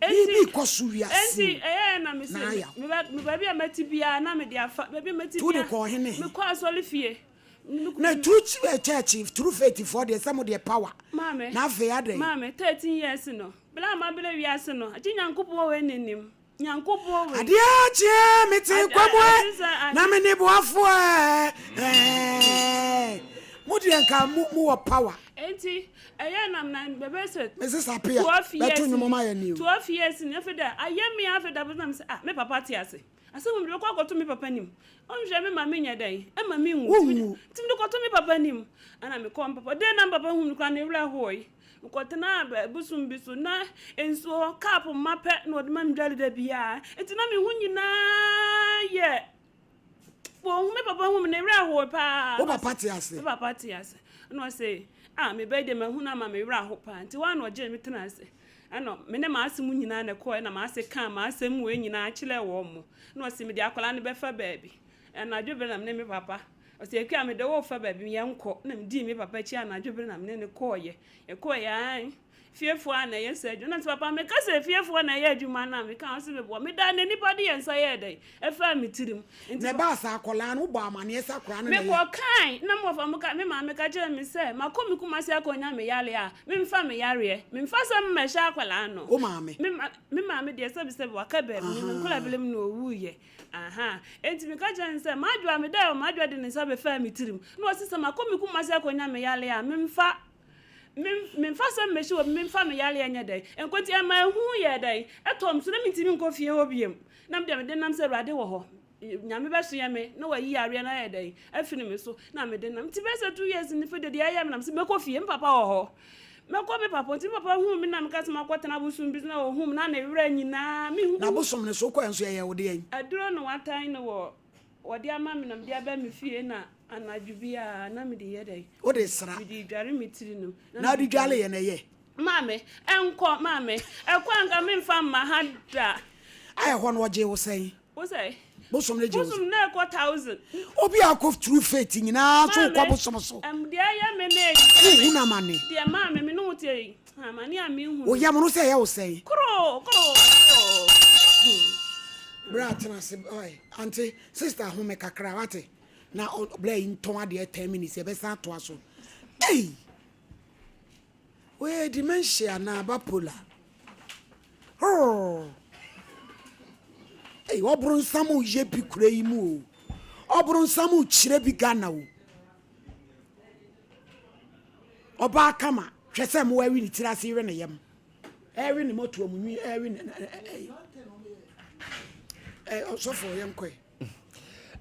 Biribi kɔ so wiase. Enti ɛyɛ na me se Na ayaw. me ba me baabi a mɛte biara na me de afa baabi a mɛte Tu de biara. kɔ ɔhene. Mekɔ asɔre fie. Na true church true faith foɔ deɛ sɛ mo deɛ power. Maame. Na afei adɛn. Maame 13 years no. Bla ma bere wiase no. Agye Nyankopɔn wei n'anim. Nyankopɔn wei. Adeɛ kyeɛ me te nkwa mu Ade- ade sɛ ɛ ade- na me ne boafoɔ ɛ mo deɛ nka mo mo wɔ power. Enti ɛyɛ nam na bɛbɛ sɛ Mrs. Apia 12 years bɛto nnwom ma yɛ ni o. 12 years ni afei dɛ ayɛ me afei da bɛsɛ sɛ ah me papa te ase. Asɛm mi de bɛkɔ akɔto me papa nim. Ɔnhwɛ me ma menyɛ dɛn ɛma me nwu. Wonwu. Nti mede kɔto me papa nim. Ɛna mekɔ me papa den na me papa hu me koraa ne werɛ hoe. Mekɔtena bosom bi so na nsuo cup ma pɛ na ɔde ma me dware da biara. Nti na me ho nyinaa yɛ wɔn me papa hu me ne werɛ hoe paa. Wo papa te ase. Me papa te ase. Ɛna ɔsɛ ah me bɛyɛ deɛ mahu no ama me werɛ aho paa. Nti wɔn na ɔgye me tena ase. Ɛna me ne m'ase mu nyinaa na ɛkɔɔ ɛna m'ase kaa m'asɛm wei nyinaa kyerɛɛ wɔn mo. Na ɔsɛ mede akwadaa no bɛfa baabi. Anadwo bere na me ne me papa. Ɔsɛ Akua mede wo fa baabi yɛnkɔ. Na medii me papa akyi anadwo bere na me ne no kɔɔyɛ. Yɛkɔɔyɛ an. Fiefoɔ a na ɛyɛ saa adwuma. Na mese papa meka sɛ fiefoɔ na ɛyɛ adwuma no a meka a ɔse meboa. Medaa na nipa de yɛn nsa yɛɛ dɛn? Ɛfaa me tirim. Nti Na ɛbaa saa akwadaa no wobɔɔ amaneɛ sɛ akwadaa no na ɛyɛ. Mekɔ kae na me wɔfa mo ka me maame ka kyerɛɛ me sɛ makɔ me Kumasi akɔnya me yareɛ a memfa me yareɛ memfa sɛ mmɛhyɛ akwadaa no. Wo maame? Me ma me maame deɛ sɛbi sɛbi waka baabi me me nkwadaa berɛ mu na ɔwuiɛ ahaa enti meka kyerɛɛ no sɛ m'adwoa medaeɛ o m'adwoa de ne nsa bɛfaa me tirim na ɔse sɛ makɔ me Kumasi akɔnya me yareɛ a memfa Me, memfa sɛ mebɛhyɛ obi, memfa me yareɛ nyɛ dɛn, nko nti ɛma ehu yɛɛ dɛn, ɛtɔɔ me so, na mentumi nkɔ fie hɔ biom. Na medeɛ mede nam sɛ Awurade wɔ hɔ, Nyame bɛsoɛ me na wayi yareɛ no ayɛ dɛn, afiri me so, na mede nam. Nti bɛyɛ sɛ 2 years ni fei deɛ deɛ ɛyɛ me na mese mɛkɔ fie, me papa wɔ hɔ. Mɛkɔ me papa hɔ, nti me papa huu me na meka sɛ makɔtena abosom bi so na ɔhuu me na ne werɛ nyinaa, mehu. Na abosom no so wokɔɛ nso yɛyɛɛ wo deɛn? Aduro na watan no wɔ Wɔde ama me na mede aba me fie na anadwo biara na mede yɛ dɛn? Wode sra. Mede dware me tiri no. Na wode dware yɛ na ɛyɛ. Maame, ɛnkɔ, maame, ɛkɔ a nka memfa mma ha da. A ɛhɔ no wɔgyee wo sɛn? Wo sɛ? Bosom no gye wo sɛn? Bosom no ɛkɔ thousand. Obi a akɔ through faith nyinaa so wokɔ bosom so. Maame, deɛ ɛyɛ me na ɛyɛ me. Wohu no amane. Deɛ maame, me ne wo te yi, amane a mehu no. Wo yam no sɛ ɛyɛ wo sɛn? Koro, koro, koro. Bra tena ase ɔe. Ante sister home kakra wate na ɔbla yi ntɔn adeɛ 10 minutes yɛbɛsan atoa so. Ei! Wei dementia anaa bipolar? Hurr! Ei, ɔbronsam yɛ bi kura yi mu o. Ɔbronsam kyerɛ bi Ghana o. Ɔbaa kama hwɛ sɛ mmoa awi ne tiri ase we ne yam. Ɛwe ne mɔtoa mu nwi ɛwe ne ɛ ɔsɔfo yɛn kɔɛ.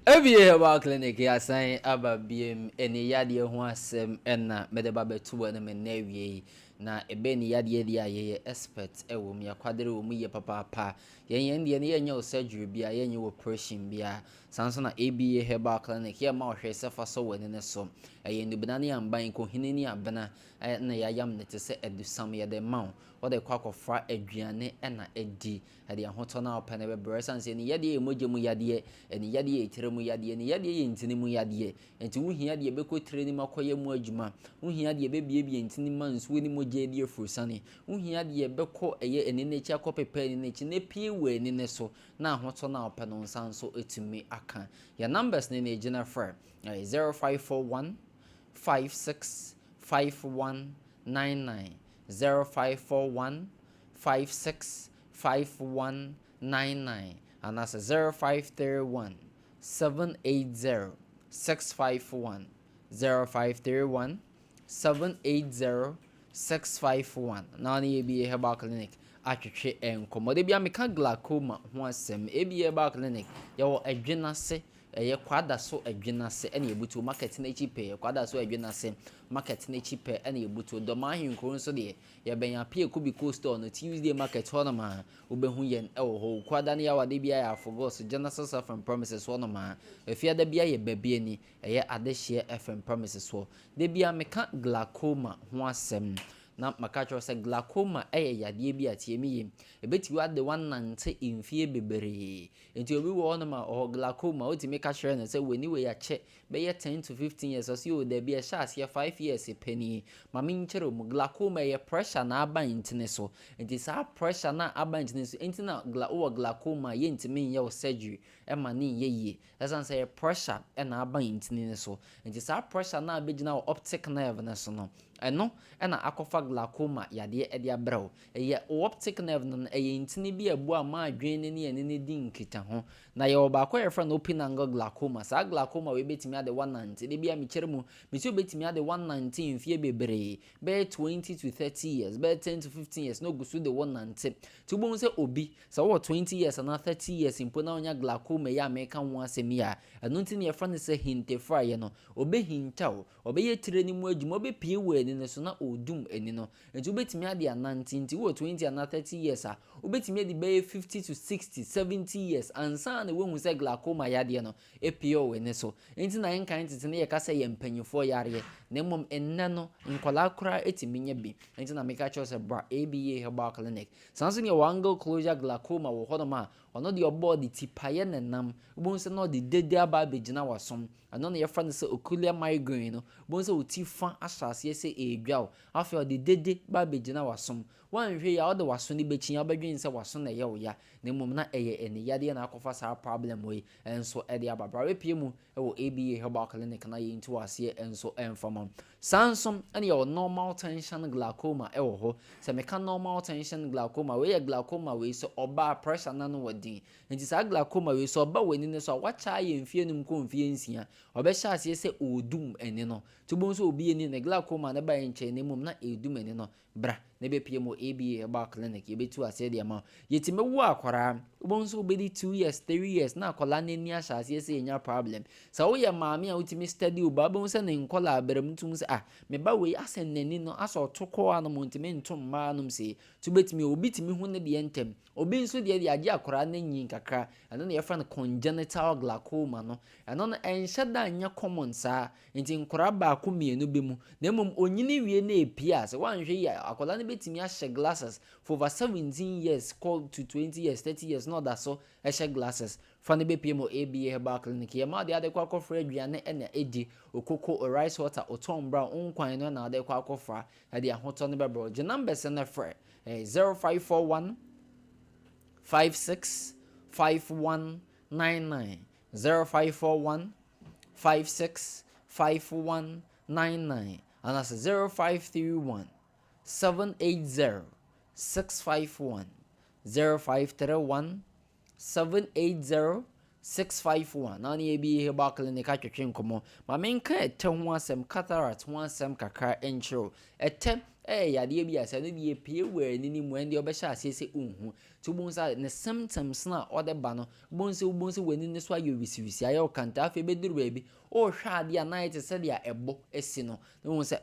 ABA Herbal Clinic yɛasan aba biem ɛne yadeɛ ho asɛm ɛna mede ba bɛto wɔ anim ɛnnɛ awie yi na ɛbɛn ne yadeɛ deɛ a yɛyɛ expert ɛwɔ mu yɛakwadere wɔ mu yie papaapa yɛn yɛn deɛ no yɛnyɛ wo surgery bia yɛnyɛ wo operation bia saa nso na ABA Herbal Clinic yɛmma wo hwee sɛ fa sɔ w'ani no so ɛyɛ nnubena ne amban nkohini ne abena na yɛayam no te sɛ adusam, yɛde rema wo, wode rekɔ akɔfra aduane na adi, ɛde ahotɔ no a wopɛ no bɛbrɛ wo, ɛsiane sɛ ani yadeɛ yɛ mogya mu yadeɛ, ani yadeɛ yɛ tire mu yadeɛ, ani yadeɛ yɛ ntini mu yadeɛ, enti wohia deɛ ɛbɛkɔ tire no mu akɔyɛ mu adwuma, wohia deɛ ɛbɛbiebie ntini ma nsuo ne mogya adi afurusane, wohia deɛ ɛbɛkɔ ɛyɛ ani no akyi akɔpepa ani no akyi na apue wɔ ani no so na ahotɔ no a wopɛ no wo nsa nso atumi aka. Yɛn numbers no na ɛgyina frɛ, ɛyɛ 0541 56 51 99 0541 56 51 99 anaasɛ 0531 780 651 0531 780 651 na ɔne ABA Herbal Clinic atwetwe nkɔmmɔ. Da bia meka glaucoma ho asɛm. ABA Herbal Clinic yɛwɔ Adwenase Ɛyɛ Kwadaso Adwenase ɛna yɛbutuo market no akyi pɛɛ. Kwadaso Adwenase market no akyi pɛ ɛna yɛbutuo. Dɔmaa Ahenkuro nso deɛ, yɛbɛn Appiah Kubi Cold Store no, Tuesday market hɔ nom a, wobɛhu yɛn ɛwɔ hɔ. Wukuada ne Yawada biara yɛ Afogos, Genesis FM premises hɔ nom a. Efiada biara yɛ Babiani, ɛyɛ Adehyeɛ FM premises hɔ. Da biara meka glaucoma ho asɛm. Na maka akyerɛ wo sɛ glaucoma ɛyɛ yadeɛ bi a, tie me yie, ɛbɛtumi ade wo anante mfie bebree. Enti obi wɔ hɔnom a ɔwɔ glaucoma, wotumi ka kyerɛ no sɛ w'ani wei akyɛ bɛyɛ 10 to 15 years, ɔse oo dabi ɛhyɛ aseɛ 5 years pɛ nie. Ma menkyerɛ wo mu, glaucoma ɛyɛ pressure na aba ntini so. Enti saa pressure no a aba ntini so, enti na wowɔ glaucoma a yɛntumi nyɛ wo surgery ma no nyɛ yie. Ɛsiane sɛ ɛyɛ pressure na aba ntini no so. Enti saa pressure no a bɛgyina wɔ optic nerve no so no, ɛno na akɔfa glaucoma yadeɛ de abrɛ wo. Ɛyɛ wo optic nerve no no, ɛyɛ ntini bi a ɛboa ma adwene no ne ani no di nkitaho. Na yɛwɔ baako a yɛfrɛ no open angle glaucoma. Saa glaucoma wei bɛtumi ade woanante. Da biara mekyerɛ mu, mese wobɛtumi ade woanante mfeɛ bebree, bɛyɛ 20 to 30 years, bɛyɛ 10 to 15 years na ɔgu so de wo nante. Nti wobɛhu sɛ obi, sɛ wowɔ 20 years anaa 30 years mpo na wonya glaucoma yi a meka ho asɛm yi a, ɛno nti na yɛfrɛ no sɛ hintafuraeɛ no. Ɔbɛhinta wo, ɔbɛyɛ tire no mu adwuma, ɔbɛpue wɔ ani no so na ɔredum ani no. Nti wobɛtumi ade anante, nti wowɔ 20 anaa 30 years a, wobɛtumi adi bɛyɛ 50 to 60, 70 years ansa na woahu sɛ glaucoma yadeɛ no apue wɔ w'ani so. Nti na nkan tete no yɛka sɛ ɛyɛ mpanyinfoɔ yareɛ, na mmom nnɛ no nkwadaa koraa tumi nya bi. Nti na meka kyerɛ wo sɛ bra ABA Herbal Clinic. Saa nso na yɛwɔ angle closure glaucoma wɔ hɔnom a, ɔno deɛ ɔbɔɔ de tipaeɛ na ɛnam, wobɛhu sɛ na ɔde dede aba abɛgyina w'asom. Ɛno na yɛfrɛ no sɛ ocular migraine no. Wobɛhu sɛ wo ti fa ahyɛ aseɛ sɛ ɛredwa wo. Afei ɔde dede ba abɛgyina w'asom. Woanhwɛ yie a wode w'aso no bɛkyi a wobɛdwene sɛ w'aso na ɛyɛ wo ya na mmom na ɛyɛ aniyadeɛ na akɔfa saa problem wei nso de aba. Bra bɛpue mu wɔ ABA Herbal Clinic na yɛntu aseɛ nso mfa ma wo. Saa nso na yɛwɔ normal tension glaucoma wɔ hɔ. Sɛ meka normal tension glaucoma, wei yɛ glaucoma wei sɛ ɔba a pressure no ano wɔ den. Nti saa glaucoma wei sɛ ɔba w'ani no so a wakyɛ ayɛ mfeɛ num kɔ mfeɛ nsia, ɔbɛhyɛ aseɛ sɛ ɔredum ani no. Nti wobɛhu sɛ obi ani ne glaucoma no baeɛ nkyɛe na mmom na ɛredum ani no. Bra na bɛpue mu wɔ ABA Herbal Clinic, yɛbɛtu aseɛ de ama wo. Yɛtumi wo akwadaa, wobɛhu sɛ wobɛdi 2 years, 3 years na akwadaa no ani ahyɛ aseɛ sɛ ɛnya problem. Sɛ woyɛ maame a wotumi study wo ba, wobɛhu sɛ ne nkɔlaa berɛ mu tum sɛ, ah, me ba wei asɛ n'ani no asɛ ɔto kɔɔ anom, ɔntumi nto mmaa anom sei. Nti wobɛtumi, obi tumi hu ne deɛ ntɛm, obi nso deɛ deɛ agye akwadaa no anyin kakra. Ɛno na yɛfrɛ no congenital glaucoma no. Ɛno no ɛnhyɛ da nyɛ common saa. Nti nkwadaa baako mmienu bi mu. Na mmom onyini wie na epie a, sɛ woanhwɛ yie a, akwadaa no bɛtumi ahyɛ glasses for over 17 years kɔ to 20 years, 30 years na ɔda so hyɛ glasses. Fa no bɛpie mu ABA Herbal Clinic. Yɛma ɔde ade kɔ akɔfra aduane na ɛdi. Okoko, rice water, otɔn brown, nkwan no na ade kɔ akɔfra. Ɛde ahotɔ no bɛbrɛ. Gye numbers no frɛ. 0541 56 51 99, 0541 56 51 99 anaasɛ 0531 780 651, 0531 780 651 na ne ABA Herbal Clinic atwetwe nkɔmmɔ. Ma menka ɛtɛ ho asɛm, cataract ho asɛm kakra nkyerɛ wo. Ɛtɛ ɛyɛ yadeɛ bi a sɛ no deɛ pie wɔ ani no mu, ɛndeɛ ɔbɛhyɛ aseɛ sɛ ɔnhu. Nti wobɛhu sɛ ne symptoms no a ɔde ba no, wobɛhu sɛ w'ani no so ayɛ wisiwisi, ayɛ wo kanta. Afei bɛduru baabi, ɔrehwɛ adeɛ a na ayɛ te sɛdeɛ ɛbɔ asi no, na wohu sɛ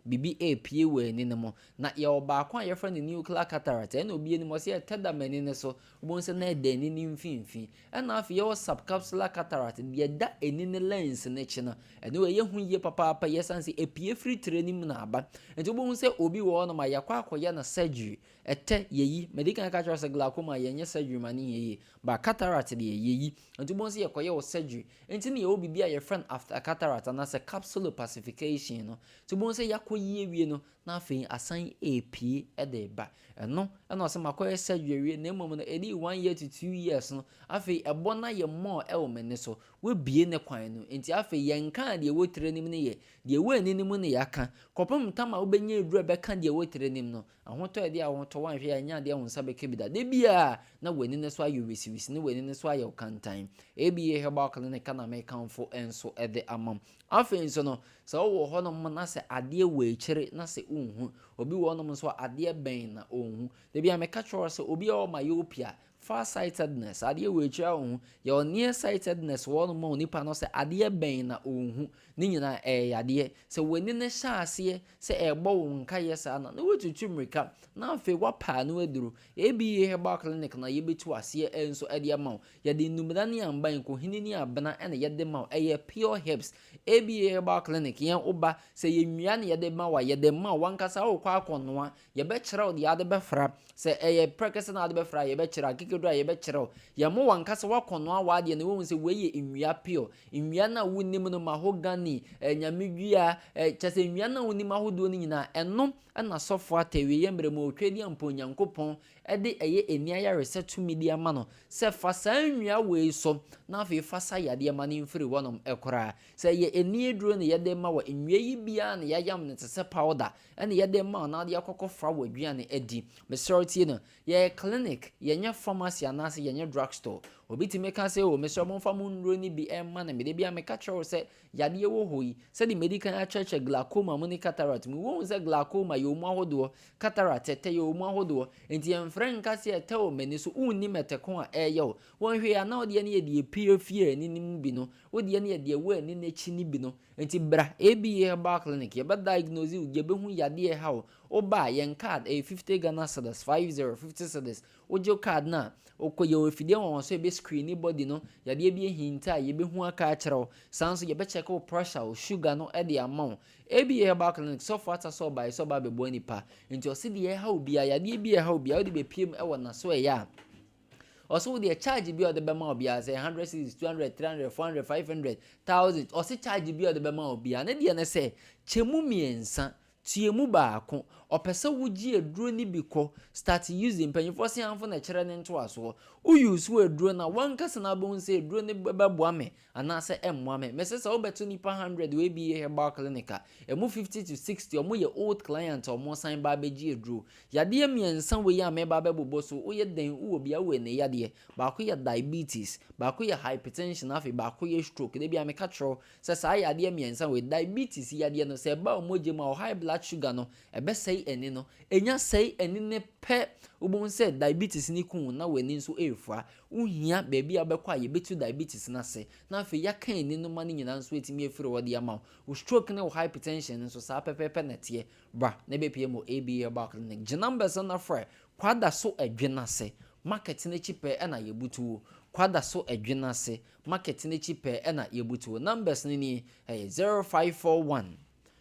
biribi ɛrepie wɔ ani no mu. Na yɛwɔ baako a yɛfrɛ no nuclear cataract. Ɛna obi anim ɔsɛ ɛtɛ da m'ani no so, wobɛhu sɛ na ɛda ani no mfimfini. Ɛna afei yɛwɔ subcapsular cataract, deɛ ɛda ani no lens n'akyi no. Ɛno ɛyɛ hu yie papaapa, yɛsan sɛ epie firi tire no mu na aba. Nti wobɛhu sɛ obi wɔ hɔnom a yɛkɔ akɔyɛ no surgery. Ɛtɛ yɛyi, mɛdi kan ka kyerɛ sɛ glaucoma yɛnyɛ surgery ma ne yɛ yie, ba cataract deɛ yɛyi. Nti wobɛhu sɛ yɛkɔyɛ wɔ surgery. Nti ne yɛwɔ biribi a yɛfrɛ no after cataract anaasɛ capsule opacification no. Nti wobɛhu sɛ yɛakɔ yie wie no na afei asan epie ɛde ba. Ɛno ɛna ɔsɛ makɔyɛ surgery awie, na mmom no ɛdi 1 year to 2 years no, afei ɛbɔ no ayɛ more ɛwɔ m'ani so, wabie ne kwan no. Nti afei yɛnka deɛ ɛwɔ tire no mu no, yɛ deɛ ɛwɔ ani no mu no, yɛaka kɔpem tam a wobɛnya aduru a ɛbɛka deɛ ɛwɔ tire no mu no. Ahotɔ ɛde ahotɔ, wanhwɛ yɛ anya adeɛ wo nsa bɛka bi da de biara na w'ani no so ayɛ wisiwisi ne w'ani no so ayɛ kantan. ABA Herbal Clinic na mekamfo nso ɛde ama m. Afei nso no, sɛ wowɔ hɔnom na sɛ adeɛ wɔ akyire na sɛ wonhu, obi wɔ hɔnom nso a adeɛ bɛn na ɔnhu. Da bi a meka kyerɛ sɛ obi a ɔwɔ myopia, far sightedness, adeɛ wɔ akyire a ɔnhu. Yɛwɔ near sightedness wɔ hɔnom a onipa no sɛ adeɛ bɛn na ɔnhu. Ne nyinaa ɛyɛ yadeɛ. Sɛ w'ani no hyɛ aseɛ sɛ ɛrebɔ wo nkaeɛ saa na woatutu mmirika na afei woapa ano aduru ABA Herbal Clinic na yɛbɛtu aseɛ nso de ama wo. Yɛde nnumena ne amba, nkohini ne abena ɛna yɛde ma wo. Ɛyɛ pure herbs. ABA Herbal Clinic, yɛn woba sɛ yɛnnua ne yɛde ma wo a, yɛde ma wo wankasa. Wokɔ akɔnoa, yɛbɛkyerɛ wo deɛ ade bɛfra. Sɛ ɛyɛ prɛkɛsɛ na ade bɛfra a, yɛbɛkyerɛ. Akekeduro a, yɛbɛkyerɛ wo. Yɛmo wankasa woakɔnoa w'adeɛ na wohu sɛ wei yɛ nnua pure nnua no a wonim no, mahogany, nyamedua, kyɛ sɛ nnua no a wonim ahodoɔ no nyinaa. Ɛno ɛna sɔfo atɛwie yɛ mmerɛ mu ɔtwa di ampa Onyankopɔn ɛde ɛyɛ ani ayaresɛ tumi de ama no sɛ fa saa nnua wei so na afei fa sa yadeɛ ma no mfiri hɔnom koraa. Sɛ ɛyɛ ani aduro na yɛde ma wɔ nnua yi biara na yɛayam no te sɛ powder ɛna yɛde ma wo na wode akɔkɔ fra wɔ aduane adi. Mesrɛ wo, tie no, yɛyɛ clinic, yɛnyɛ pharmacy anaasɛ yɛnyɛ drug store. Obi tumi ka sɛ, o, mesrɛ momfa mo nnuro no bi ɛmma no. Mede bia meka kyerɛ wo sɛ yadeɛ wɔ hɔ yi, sɛde medi kan akyerɛkyerɛ glaucoma mu ne cataract mu, wohu sɛ glaucoma yɛ ɔmu ahodoɔ, cataract ɛtɛ yɛ ɔmu ahodoɔ. Nti yɛmfrɛ nka sɛ ɛtɛ wɔ m'ani so, wonnim ɛtɛ ko a ɛyɛ wo. Wɔnhwɛ yɛ ana wodeɛ no yɛ deɛ pie fie ani no mu bi no, wodeɛ no yɛ deɛ wɔ ani n'akyi no bi no. Nti bra ABA Herbal Clinic, yɛbɛ diagnose wo, yɛbɛhu yadeɛ ɛha wo. Woba a, yɛn card ɛyɛ 50 Ghana cedis, 50, 50 cedis. Wogye card no a, wokɔ yɛwɔ afidie wɔn so yɛbɛ screen body no, yadeɛ bi ahinta a yɛbɛhu aka akyerɛ wo. Saa nso yɛbɛkyɛke wo pressure, wo sugar no de ama wo. ABA Herbal Clinic, sɔfo ata sɛ ɔbaeɛ sɛ ɔba abɛboa nipa. Nti ɔse deɛ ɛha wo biara, yadeɛ bi a ɛha wo biara, wode bɛpie mu ɛwɔ n'aso ɛyɛ a, ɔsɛ wo deɛ charge bi a ɔde bɛma wo biara, sɛ 100 cedis, 200, 300, 400, 500, 1000, ɔsɛ charge bi a ɔde bɛma wo biara ne deɛ ne sɛ kyɛ mu mmiɛnsa. Tua mu baako. Ɔpɛ sɛ wogye aduro no bi kɔ. Start using. Mpanyinfoɔ se anfo na ɛkyerɛ ne ntoasoɔ. Wo use aduro no a, w'ankasa na wobɛhu sɛ aduro no bɛboa me anaasɛ ɛmmoa me. Mese sɛ wobɛto nnipa 100 wɔ ABA Herbal Clinic a, ɛmu 50 to 60 wɔn yɛ old client a wɔn san ba abɛgye aduro. Yadeɛ mmiɛnsa wei a meba abɛbobɔ so, woyɛ dɛn wowɔ bi a wowɔ ɛnɛ yadeɛ. Baako yɛ diabetes, baako yɛ hypertension afei baako yɛ stroke. Da biara meka kyerɛ wo sɛ saa yadeɛ mmiɛnsa wei, diabetes yadeɛ no sɛ ɛba wo mogya mu a wo high blood sugar no ɛbɛsɛe ani no. Ɛnya sɛe ani no pɛ wobɛhu sɛ diabetes no ku wo na w'ani nso ɛrefura. Wohia baabi a wobɛkɔ a yɛbɛtu diabetes no ase na afei yɛaka ani no ma no nyinaa nso atumi afiri hɔ de ama wo. Wo stroke ne wo hypertension no nso saa pɛpɛɛpɛ na ɛteɛ. Bra na bɛpue mu wɔ ABA Herbal Clinic. Gye numbers no na frɛ Kwadaso Adwene ase, market no akyi pɛɛ na yɛbutu wo. Kwadaso Adwene ase, market no akyi pɛɛ na yɛbutu wo. Numbers no nie, ɛyɛ 0541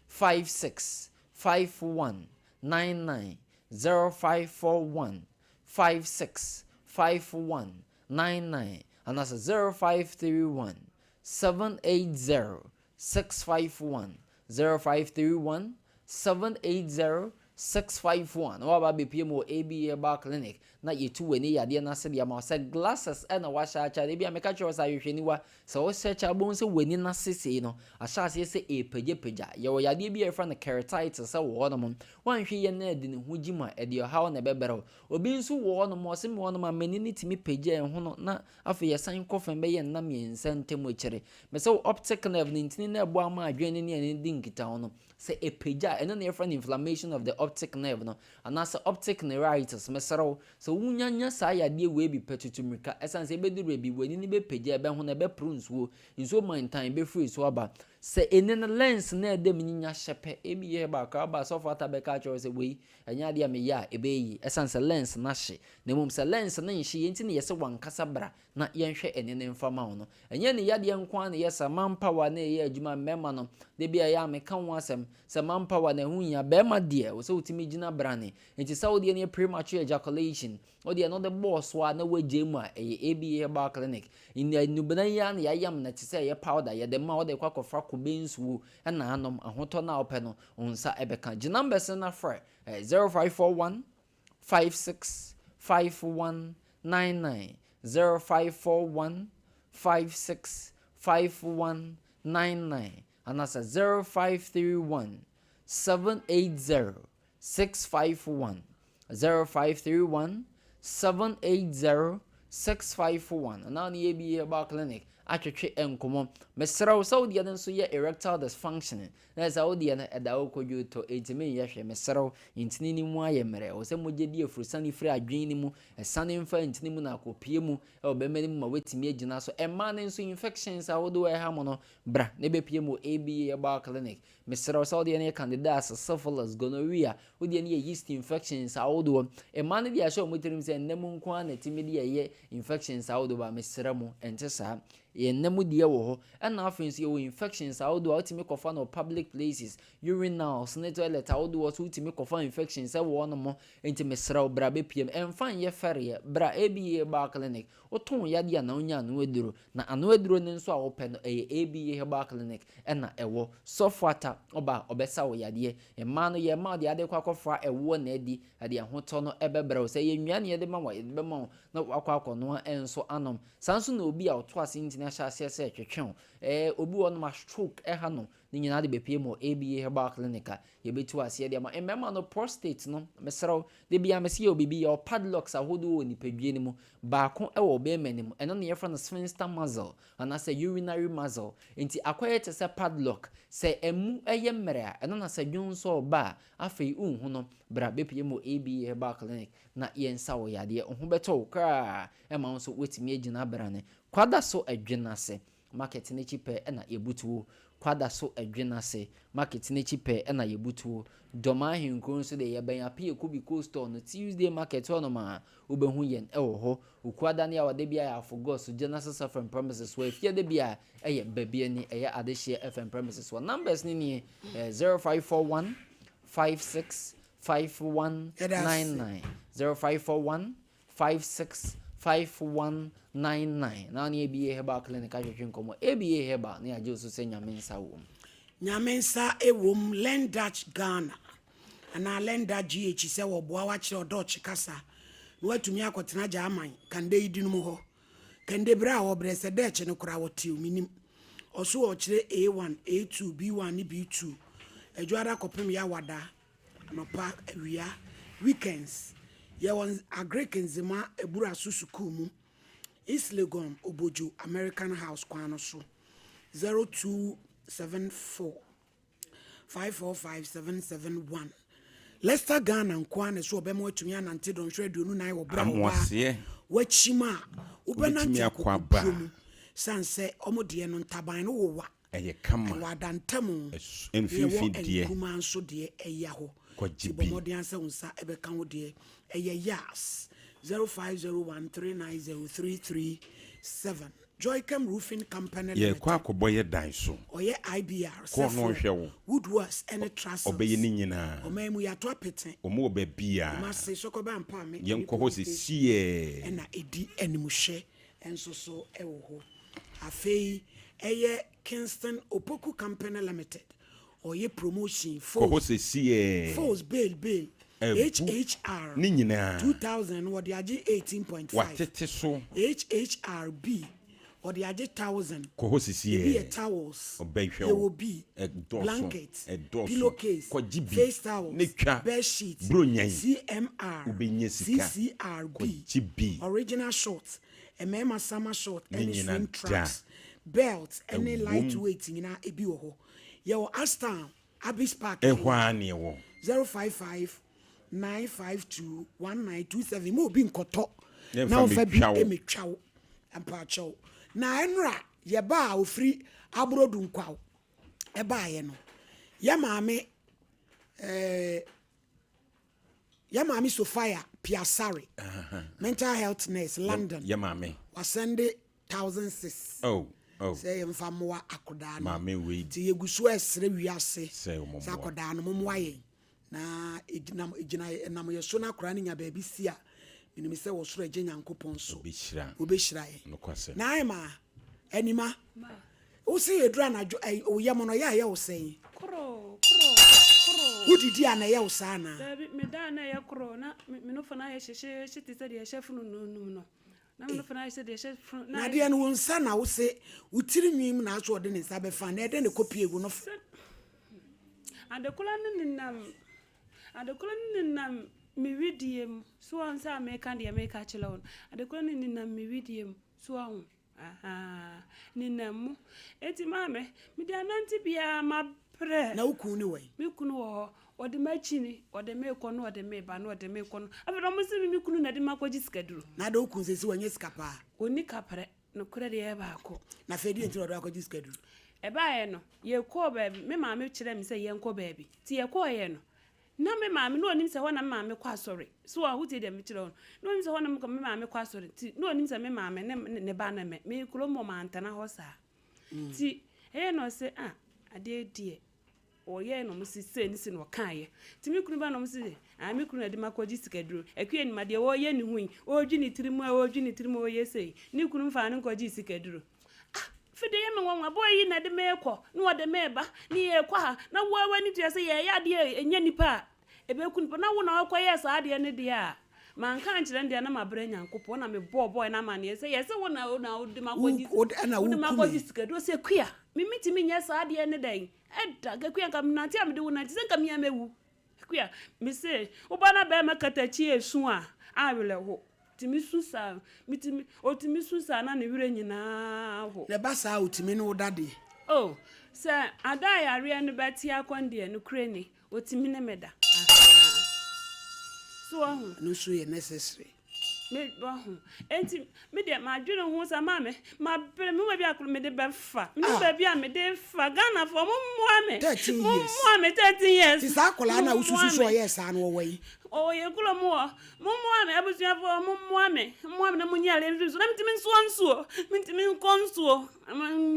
56 51 99, 0541 56 51 99, anaasɛ 0531 780 651 0531 780 651 na waba abɛpue mu wɔ AB Herbal Clinic na yɛtu w'ani yadeɛ no ase de ama wo. Sɛ glasses na wahyɛ akyɛ a, ebi a meka kyerɛ wo sɛ ahwehwɛniwa, sɛ wohyɛ kyɛ a wobɛhu sɛ w'ani no ase sei no ahyɛ aseɛ sɛ ɛrepagyapagya. Yɛwɔ yadeɛ bi a yɛfrɛ no keratitis wɔ hɔnom. Woanhwɛ yie na ɛde ne ho gyi mu a, ɛde ɔhaw na ɛbɛbrɛ wo. Obi nso wɔ hɔnom ɔse mewɔ hɔnom a m'ani no tumi pagya ɛhono na Afei yɛsan kɔ fam bɛyɛ nna mmiɛnsa ntam akyiri. Mesɛ wo optic nerve no ntini no a ɛboa ma adwene no ne ani di nkitaho no, sɛ ɛpagya a, ɛno na yɛfrɛ no inflammation of the optic nerve no, anaasɛ optic neuritis. Mesrɛ wo, sɛ wonya nya saa yadeɛ wei bi pɛ, tutu mmirika. Ɛsiane sɛ ɛbɛduru baabi, w'ani no bɛpagya, ɛbɛhono, ɛbɛporo nsuo, nsuo mantan bɛfiri so aba. Sɛ ani no lens no a ɛda mu no nya hyɛ pɛ, ebi yɛ baako a, aba asɔfo ata bɛka akyerɛ wo sɛ wei, ɛnyɛ adeɛ a meyɛ a ɛbɛyɛ yie, ɛsiane sɛ lens no ahye. Na mmom sɛ lens no nhye yɛ nti na yɛse wankasa bra na yɛnhwɛ ani no mfa ma wo no. Ɛnyɛ ne yadeɛ nko ara na ɛyɛ saa, manpower na ɛyɛ adwuma mmarima no, da bi a ɛyɛ a meka ho asɛm sɛ manpower na ɛho hia, barima deɛ ɛwɔ sɛ wotumi gyina brane, nti sɛ wodeɛ no yɛ premature ejaculation, wodeɛ no wode bɔɔ so a na woagyae mu a, ɛyɛ ABA Herbal Clinic. Nnubena yi ara na yɛayam no te sɛ ɛyɛ powder, yɛde ma wode kɔ akɔfra kube nsuo na anom, ahotɔ no a wopɛ no wo nsa bɛka. Gye numbers no na frɛ, ɛyɛ 0541 56 51 99 0541 56 51 99 anaasɛ 0531 780 651 0531 780 651 anaa ne yɛ bi herbal clinic atwetwe nkɔmmɔ. Mesrɛ wo sɛ wodeɛ no nso yɛ erectile dysfunctioning Na sɛ wo deɛ no ɛda hɔ kɔdwo tɔ, ɛntumi nyɛ hwee. Mesrɛ wo, ntini no mu ayɛ mmerɛ. Ɛwɔ sɛ mogya di afurusane firi adwene no mu, ɛsane mfa ntini mu na akɔpue mu wɔ bɛma no mu ma woatumi agyina so. Mmaa no nso, infections ahodoɔ a ɛha mo no, bra na bɛpue mu wɔ ABA Herbal Clinic. Mesrɛ wo, sɛ wo deɛ no yɛ candidiasis, syphilis, gonorrhea, wo deɛ no yɛ yeast infections ahodoɔ. Mmaa no deɛ ahyɛ wɔn tirim sɛ nna mu nko ara na ɛtumi de ɛyɛ infections ahodoɔ ba. Mesrɛ mo, ɛnte saa. Yɛn nna mu deɛ wɔ hɔ, ɛna afei nso yɛwɔ infections ahodoɔ a wotumi kɔfa no wɔ public places, urinals ne toilet ahodoɔ so wotumi kɔfa infections ɛwɔ hɔ nom, nti mesrɛ wo bra bɛpiem, ɛmfa nyɛ fɛreɛ, bra ABA Herbal Clinic, wotɔn yadeɛ a na wonya ano aduro, na ano aduro no nso a wopɛ no ɛyɛ ABA Herbal Clinic ɛna ɛwɔ, Sɔfo Atta ɔba a ɔbɛsa wo yadeɛ, mmaa no yɛma wo deɛ ade kɔ akɔfra ɛwoɔ na adi, ɛde ahotɔ no ɛbɛbrɛ wo, sɛ ɛyɛ nnuane na yɛde ma wo a yɛde bɛma wo na wakɔ akɔnoa nso anom. Saa nso na obi a ɔto ase ntini ahyɛ aseɛ sɛ ɛtwetwe wo. Ɛɛ, obi wɔ hɔnom a stroke ɛha no, ne nyinaa de bɛpue mu wɔ ABA Herbal Clinic a yɛbɛtu aseɛ de ama. Mmarima no, prostate no, mesrɛ wo, da biara mese yɛwɔ biribi, yɛwɔ padlocks ahodoɔ wɔ nipadua no mu. Baako wɔ ɔbarima no mu, ɛno na yɛfrɛ no sphincter muscle anaasɛ urinary muscle. Nti akɔyɛ te sɛ padlock, sɛ ɛmu yɛ mmerɛ a, ɛno na sɛ dwonsɔ reba a, afei wonhu no. Bra bɛpue mu wɔ ABA Herbal Clinic na yɛnsa wo yadeɛ. Wo ho bɛtɔ wo koraa. Ɛma wo nso woatumi agyina abrane. Kwada so adwene ase, market no akyi pɛɛ na yɛbutuo. Kwada so adwene ase, market no akyi pɛɛ na yɛbutuo. Dɔm ahenkuro nso deɛ yɛbɛn Apiaku Biko store no, Tuesday market hɔ nom a, wobɛhu yɛn wɔ hɔ. Okuada ne Awada biara yɛ Afogos, Genesis FM premises hɔ. Efiada biara ɛyɛ Babiani, ɛyɛ Adehyeɛ FM premises hɔ. Numbers no nie, 0541 56 5199, 0541 56 5199 na ɔne ABA Herbal Clinic atwetwe nkɔmmɔ. ABA Herbal ne agye wo so sɛ Nyame nsa wom. Nyame nsa wom Learn Dutch Ghana. Anaa Lenda GH sɛ wɔboa wo akyerɛ Dutch kasa na woatumi akɔtena German kande yi dinom hɔ. Kande berɛ a wɔbrɛ sɛ Dutch no koraa wɔtew, mennim. Ɔso ɔkyerɛ A1, A2, B1 ne B2 Adwoada kɔpem Yawada anɔpa, awia, weekends. Yɛwɔ Agric Nzema Abura so sukuu mu, East Legon, Obojo, American House kwan no so. 0274 545 771. Leicester Ghana nko ara na ɛso ɔbɛma watumi anante dɔnhwere 24 wɔ berɛ a ɔbaa Amoaseɛ. wakyim a wobɛnante Wobɛtumi akɔ aba. akokoduro mu sane sɛ ɔmo deɛ no ntaban no wowa Ɛyɛ kama. ɛwɔ adantam Ɛs- deɛ ɛwɔ Mfimfini deɛ. nkumaa nso deɛ ɛya hɔ. Kɔgye Nti bɔ bi. mmɔden ara sɛ wo nsa ɛbɛka wo deɛ ɛyɛ Yas 0501390337 Joycam Roofing Company Yɛrekɔ Limited. akɔbɔ yɛ dan so. Ɔyɛ IBR, Kɔɔ no Sɛfo, ɔnhwɛ wo. Woodworths ɛne Trussels. Ɔbɛyɛ ne nyinaa. Ɔman mu yɛato apete. Ɔmo wɔ baabiaa. Kumasi, Sɔkɔba Mpaame ɛne Yɛnkɔ hɔ Police Station sesiee. ɛna ɛdi animhwɛ nso so ɛwɔ hɔ. Afei ɛyɛ Kingston Opoku Company Limited. Ɔyɛ promotion Kɔ hɔ Foles, sesiee. Foles Bail Bail Ɛbu. HHR Ne nyinaa. 2000 no wɔde agye 18.5. Watete so. HHRB wɔde agye 1000. Kɔ hɔ Ebi sesiee. yɛ towels, Ɔbɛhwɛ wo. yɛwɔ bi Ɛdɔɔso. blanket, Ɛdɔɔso. pillowcase, Kɔgye bi. face towels, Ne twa. bed sheet, Buronya yi. CMR, Wobɛnya sika. CCRB, Kɔgye bi. original short, mmarima summer short Ne ɛne nyinaa swim da. tracks, belt ɛne Ɛwom. lightweight nyinaa ebi wɔ hɔ. Yɛwɔ Ashtown, Abbey Park. Ɛhɔ ara ne ɛwɔ. 055 952 1927 ma obi nkɔtɔ Yɛmfa na ɔmfa bi mmetwa wo. mmetwa wo mpaakyɛw na ɛnora yɛba a ofiri aborodu nkwaw ɛbaayɛ no yɛ maame yɛ maame Sophia Piasare mental health nurse London Yɛ maame. wasɛnde 1006 Oh, oh. sɛ yɛmfa mmoa akɔdaa no Maame wei. nti yɛgu so ɛsrɛ wiase Sɛ ɔmo sɛ mmoa. akɔdaa no mommoa yɛn na ɛgyina ɛgyina ɛnam yɛ so na akɔdaa no nya baabi si a menim sɛ wɔ soro agye Nyankopɔn so Ɔbɛhyira. wɔbɛhyira yɛn Nokwasɛm. na ayɛ ma anima wo se yɛduru anadwo wo yam no ɔyɛ a ɛyɛ wo sɛn Koro, koro, koro. wodidi a na ɛyɛ wo saa anaa Daabi, medaa na ɛyɛ koro na me nofo no ayɛ hyehyeehye te sɛ deɛ ɛhyɛ fononoo no mu no. Na me nofo no ayɛ sɛ deɛ ɛhyɛ fono na adeɛ no wo nsa na wo se wo tiri nwi mu na aso ɔde ne nsa bɛfa na ɛdɛn na ɛkɔpie wo nofo Sɛ adekola no nenam adekola no nenam me widie mu so wɔn sɛ a meka deɛ meka kyerɛ wo no adekola no nenam me widie mu so wɔn aha nenam mu eti maame mede anante biara mabrɛ na wo kun ne wɛn me kunu wɔ hɔ ɔde m'akyi ni ɔde me kɔ no ɔde me ba no ɔde me kɔ no afei na ɔmo sɛ me kunu na de m'akɔgye sikaduro na de wo kun sɛ si wɔnyɛ sika paa ɔni kaprɛ nokorɛ deɛ ɛyɛ baako na afei deɛ nti na ɔde akɔgye sikaduro ɛbaeɛ no yɛkɔɔ baabi me maame kyerɛ me sɛ yɛnkɔ baabi nti yɛkɔɔyɛ no na me maame na ɔnim sɛ hɔ na me maame kɔ asɔre so a wotie deɛ mekyerɛ wo no na ɔnim sɛ hɔ na me maame kɔ asɔre nti na ɔnim sɛ me maame ne ne ba ne me me kurom hɔ mantena hɔ saa nti ɛyɛ na ɔsɛ ah adeɛ deɛ ɔyɛ na ɔmo si sei ne si na ɔkaeɛ nti me kunu ba na ɔmo si ah me kunu na de makɔgye sikaduro akua nim adeɛ wɔyɛ ne ho yi ɔredwi ne tirim a ɔredwi ne tirim a ɔyɛ sei ne kunu mfa ne nkɔgye sikaduro ah fide yɛ me nwanwa boy yi na de me kɔ na ɔde me ba ne yɛkɔ ha na wo a w'ani tua sɛ yɛyɛ adeɛ a ɛnyɛ nipa a ɛbɛku nipa na wo na wɔkɔyɛ saa adeɛ no deɛ a manka nkyerɛ no deɛ na mabrɛ Nyankopɔn na mebɔɔ boy no amanneɛ sɛ yɛsɛ wo na wo na wode makɔgye Wo- ɛna wode woku makɔgye me. sikaduro sɛ kua me metumi nyɛ saa adeɛ ne dɛn ɛda kakua nka menante a mede wo nante sɛ nka mea mɛwu kua mese woba na bɛrima katakyi esu a awerɛho tumi su saa metumi otumi su saa na ne werɛ nyinaa ho na ɛba saa a otumi ne wo da deɛ oh sɛ ada a yareɛ no bɛte akɔn deɛ nokorɛ ni otumi ne me da so ɔho ɛno nso yɛ necessary me ɔho enti me deɛ madwene ho sɛ maame mabere me baabi a mede bɛfa me Ah. baabi a mede fa Ghanafoɔ mommoa me 13 years. mommoa me 13 years nti saa akwadaa no a wosusu Mommoa sɛ me. ɔyɛɛ saa no wɔwɔ yi ɔwɔ yɛ kurom hɔ mommoa me abusuafoɔ mommoa me mmoa me na monyale mfiri so na metumi nsoɔ nsuo metumi nkɔ nsuo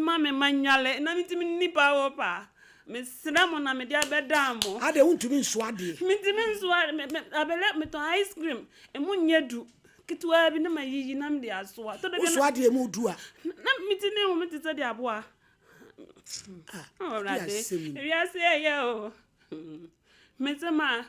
ma me ma nyale na metumi nnipa wɔ paa mesrɛ mo na mede abɛdaa mo ade wontumi nso adeɛ metumi nsoa me- me- abɛlɛ metɔn ice cream emu nyɛ du ketewa bi na ma yiyi na mede asoa tɔ da bi woso na adeɛ mu du a na meti ne ho mete sɛ de aboa ah, Awurade asɛm ni. ewiase ɛyɛ o. Mese ma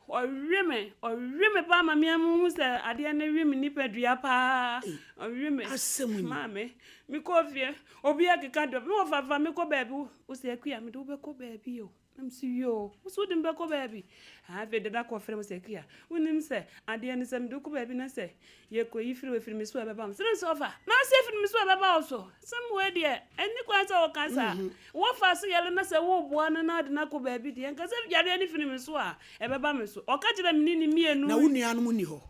ɔwe me, ɔwe me paa ma me ara mehu sɛ adeɛ no we me nipadua paa. Ɔwe me. Asɛm ni. Maame, mekɔɔ fie, obi akeka dɔ, me wɔfa fa me kɔ baabi, wo sɛ Akua, mede wo bɛkɔ baabi o. Na mese yoo, wo sɛ wode me bɛkɔ baabi. Afei dada kɔfrɛ me sɛ Akua, wonim sɛ adeɛ no sɛ mede wo kɔ baabi na sɛ Yɛkɔyi firi wɔ firi me so a ɛbɛba wo so. Sɛ ɔfa, na ɔsɛ firi me so a ɛbɛba wo so. Sɛm wei deɛ, ɛnni kwan sɛ wɔka saa. Wɔfa so yare na sɛ woboa no na ɔde no akɔ baabi deɛ, nka sɛ yareɛ no firi me so a, ɛbɛba me so. Ɔka kyerɛɛ me ne ne mmienu. Na wo nuanom nni hɔ?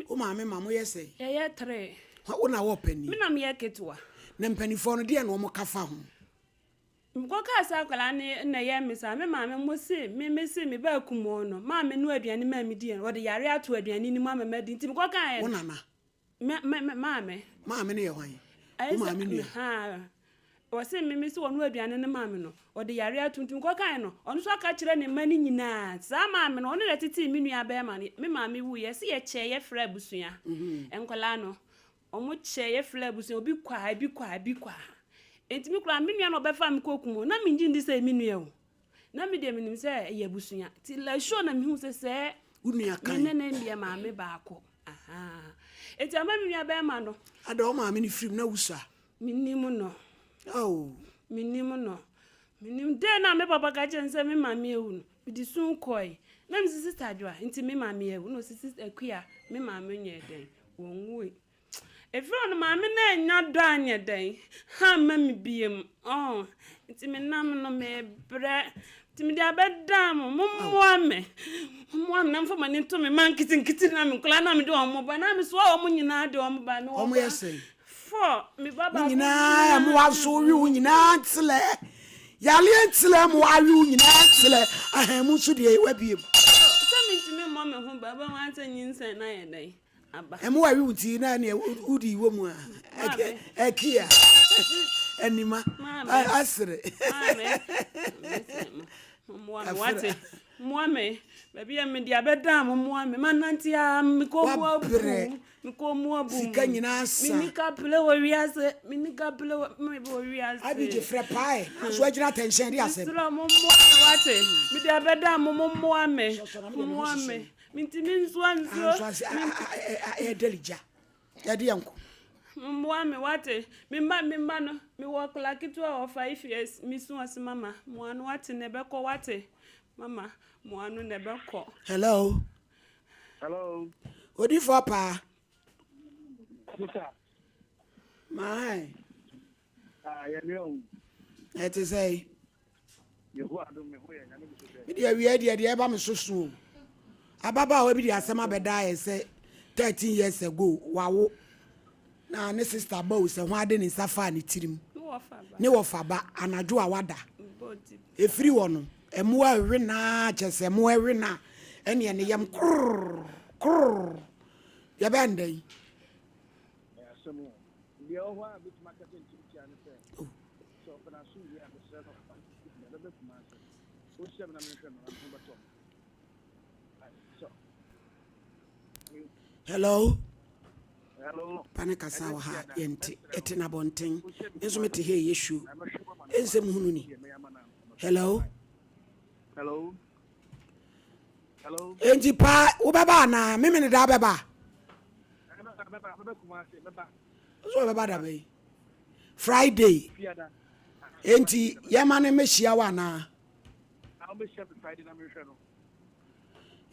Wo maame ma moyɛ sɛn? Yɛyɛ three. Wo na wɔ panin? Me na meyɛ ketewa. Na mpanimfoɔ no, deɛn na wɔka fa ho? Mekɔkaa sɛ akwadaa no na ɛyɛ me saa, me maame mo se me me se me ba akumoo no, maame noa aduane maa me diiɛ no, ɔde yareɛ ato aduane no mu ama madi, nti mekɔkaeɛ Wo nana? Me me me maame. Maame no yɛ hwan? Wo maame nua? Haa, ɔse me me se ɔnoa aduane no maa me no, ɔde yareɛ ato, nti mekɔkaeɛ no, ɔno nso aka kyerɛ ne mma no nyinaa, saa maame no, ɔno na ɛtetee me nua bɛɛma no, me maame wuiɛ, yɛse yɛkyɛɛ yɛfrɛ abusua, nkwadaa no, Wɔkyɛ yɛ frɛ abusua, obi kɔ ha, ebi kɔ ha, ebi kɔ ha. Enti me koraa, me nua na ɔbɛfaa me kɔɔ Kumawu. Na mennye nni sɛ ɛyɛ me nua o. Na me deɛ menim sɛ ɛyɛ abusua. Nti like sure na mehu sɛ sɛɛ Wo nua me kan. ne no yɛ maame baako. Ahaa. Enti ama me nua bɛrima no. Ada wo maame no firim na wusua? Mennim no. Oh. Mennim no. Mennim. Day no a me papa ka kyerɛɛ me sɛ me maame awu no, mede su kɔe. Na mese Sister Adwoa, nti me maame awu? Na ɔse Sister Akua, me maame nyɛɛ dɛn? Wɔnwui. Ɛfiri hɔ no, maame no annya dɔ anyɛ dɛn amma me biom. Oh, nti menam no mebrɛ. Nti mede abɛdan mo, mommoa me. Mommoa me na mfa m'ani nto me mma nketenkete na me nkwadaa na mede wɔn ba. Na mesoa wɔn nyinaa de wɔn ba. Wɔn yɛ sɛn? Four, me ba Wo baako nyinaa mmoa nso we wo nyinaa ntelɛ. Yareɛ ntelɛ mmoa awe wo nyinaa ntelɛ. Ahan mu nso deɛ wabie mu. Sɛ mentumi mmɔ me ho ba, wobɛhu ara sɛ nyinsɛn no ayɛ dɛn aba. Mmoa awe wo nti na ɛneɛ wodi wɔ mu a. Ɛki a anima asere. Maame, mmoa me wate. Mmoa me, baabi a mede abɛdan mo mmoa me. Manante a mekɔ mu abu. Me kɔn mu abu. Sika nyinaa sa. Menni kapele wɔ wiase. Menni kapele wɔ me wɔ wiase. Abigye frɛ pae. Nanso agyina atɛnhyɛn de asɛm. Mesrɛ mo mmoa me wate. Mede abɛda mo mo mmoa me. Mmoa me. Mentumi nsoa nsuo. Nso ase ɛdɛli gya. Yɛde yɛn ko. Mmoa me wate. Me mma me mma no. Mewɔ akwadaa ketewa wɔ 5 years. Mesu ɔse mama mmoa no wate na ɛbɛkɔ wate. Mama mmoa no na ɛbɛkɔ. Hello. Hello. Odifoɔ paa. Sisa. My. Ah, yɛ nua o. Ɛte sɛ yi. Yehowa adom me ho yɛ nyame gu so hwɛ. Me deɛ awia deɛ deɛ ɛba me so so o. Ababaawa bi de asɛm abɛda ayɛ sɛ 13 years ago wawo na ne sister ba o sɛ ho ade ne nsa faa ne tirim ne wɔfa ba anadwo a wada. Ɛfiri hɔ no, mmoa rewe no ara, kyerɛ sɛ mmoa rewe no a, ɛnneɛ ne yam korr korr. Yɛbɛyɛ no dɛn? Ɛyɛ asɛm o. Deɛ ɛwɔ hɔ a mɛtumi aka sɛ ntiatia ne sɛ, sɛ ɔpɛ n'asomdwoeɛ a, mesrɛ no ɔbɛba Kumasi. Ɔnhyia me na menhwɛ no na ne ho bɛtɔ no. Sɛ Hello? Hello. Pa ne kasa wɔ ha yɛnte ɛte na abɔnten nso mete ha ɛyɛ show ɛnsɛm hunu ni hello Hello. Hello. enti paa wobɛba anaa memene da bɛba nso wɔbɛba da bɛyi Friday enti yɛma no mmɛhyia wo anaa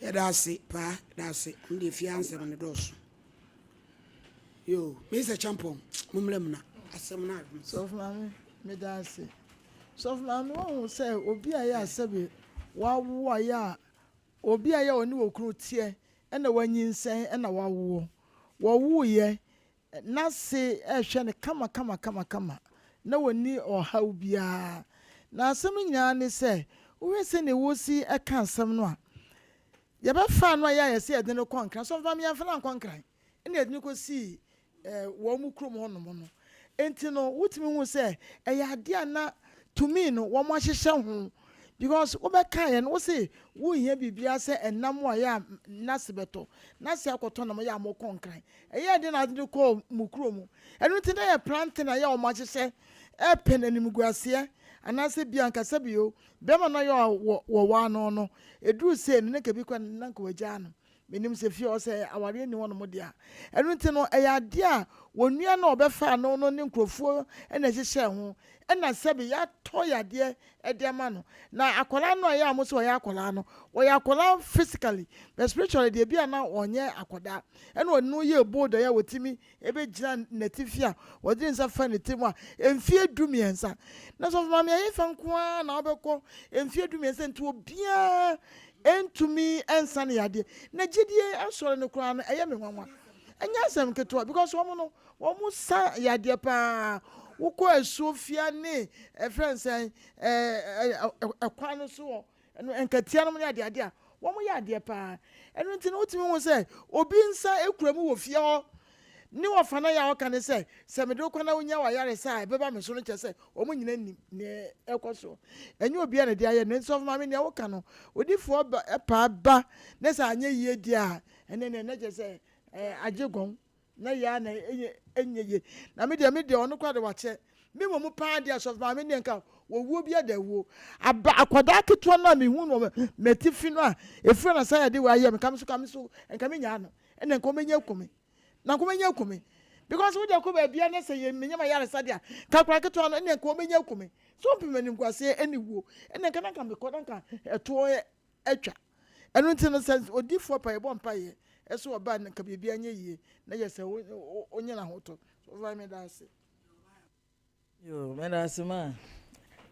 Yɛda ase paa, yɛda ase. Mo deɛ fie ansɛm no dɔɔso. Yo, Mr. Champon, mo mmra mu na asɛm no adom. Sɔfo maame, meda ase. Sɔfo maame, woahu sɛ obi a ɛyɛ a sɛbe wawo a yɛ a obi a yɛ a ɔne okunu teɛ ɛna wanyinsɛn ɛna wawoɔ. Wɔwoeɛ N'ase rehwɛ no kamakamakamakama, na ɔnni ɔhaw biara. Na asɛm no nyinaa ne sɛ, wohwɛ sɛnea wɔsi ka asɛm no a, yɛbɛfaa no a yɛ a yɛsɛ yɛde no kɔ Nkran. Sɔfo Maame, yɛamfa no ankɔ Nkran, ɛna yɛde no kɔsii wɔn kurom hɔnom no. Enti no, wotumi hu sɛ ɛyɛ adeɛ a na tumi no wɔahyehyɛ ho because wobɛkaeɛ no, wose wonhia biribiara sɛ ɛnam a yɛ a n'ase bɛtɔ. N'ase akɔtɔ nam yɛ a mokɔ Nkran. Ɛyɛɛ den na ade no kɔɔ mo kuro mu. Ɛno nti na yɛ planting a yɛ wɔn ahyehyɛ ɛpɛ no animguaseɛ. Anaasɛ bi anka sɛbi o, bɛrima no ayɛ a wɔwaa no no, ɛduru sei no na nka bi koraa na nka wagyaa no. Menim sɛ fie hɔ sɛ awareɛ nni hɔnom deɛ a. Ɛno nti no, ɛyɛ adeɛ a wɔn nua no a ɔbɛfaa no no ne nkurɔfoɔ na ɛhyehyɛɛ ho, ɛna sɛbe yɛatɔ yadeɛ de ama no. Na akwadaa no a ɛyɛ a wɔn sɛ ɔyɛ akwadaa no, ɔyɛ akwadaa physically, but spiritually deɛ ebi a na ɔnyɛ akwadaa. Ɛna ɔno yɛɛ bold a ɛyɛ a wɔtumi Ebegyina n'atifi a ɔde ne nsa fa ne tirim a mfeɛ 13. Na sɔfo maame ɛhefa nko ara na wobɛkɔ mfeɛ 13 nti obiara ntumi nsa no yadeɛ. Na gyidie asɔre no koraa no ɛyɛ me nwanwa. Ɛnyɛ asɛm ketewa because wɔn no wɔn sa yadeɛ paa. Wokɔ asuo fia ne ɛfrɛ nsɛn ɛɛ ɛkwan no so wɔ Ɛno nkatia nom ne adeade a, wɔn yɛ adeɛ paa. Ɛno nti no wotumi hu sɛ obi nsa kura mu wɔ fie hɔ ne wɔfa no yɛ a ɔka ne sɛ, sɛ mede wo kɔ na wonya w'ayaresa a ɛbɛba me so no kyerɛ sɛ wɔn nyina nim nea ɛkɔ soɔ. Ɛnyɛ obiara na ɛde ayɛ no. Nti sɔfo maame nea woka no, odifoɔ ba paa ba ne sɛ anyɛ yie deɛ a, ɛnɛ neɛ na kyerɛ sɛ agye gɔn. Na yɛ a na ɛnyɛ yie. Na me deɛ, me deɛ ɔno koraa de wakyɛ. Me mmom paa deɛ asɔfo maame deɛ nka wɔwuo bi ada awuo. Aba akwadaa ketewa no a mehu no wɔ m'atifi no a ɛfiri na san yɛde wei ayɛ me, nka me so ka me so nka menyaa no. Ɛna nka ɔmɛnya aku me. Na nka ɔmɛnya aku me. Because wode akɔ baabia na sɛ yɛ menya ma yaresa deɛ a, nka akwadaa ketewa no ɛna nka ɔmɛnya aku me. So ɔmpɛ m'animguaseɛ ɛne wuo. Ɛna nka na nka mekɔ na nka ɛtoɔ atwa. Ɛno nti no, sɛ odiyifoɔ pa yɛbɔ mpaeɛ sɛ ɔba a, nka biribiara nyɛ yie, na yɛ sɛ wonya n'ahotɔ. So ɔfa meda ase. Yoo, meda ase ma.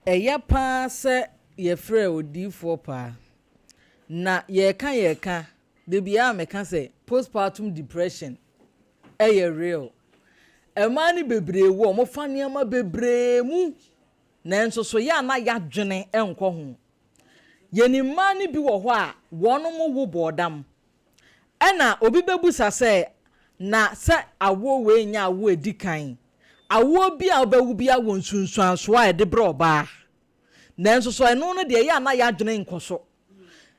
Ɛyɛ paa sɛ yɛfrɛɛ odiyifoɔ paa. Na yɛreka yɛreka, da biara meka sɛ postpartum depression ɛyɛ real. Mmaa no bebree wɔ, wɔfa nneɛma bebree mu, nanso so yɛ a na yɛadwene nkɔ ho. Yɛnim mmaa no bi wɔ hɔ a wɔnom wo bɔɔdam. Ɛna obi bɛbusa sɛ, na sɛ awoɔ wei nyɛ awoɔ a ɛdi kan? Awoɔ bi a wobɛwo biara wɔ nsunsuansoɔ a ɛde brɛ ɔbaa. Nanso so ɛno no deɛ ɛyɛ a na yɛadwene nkɔ so.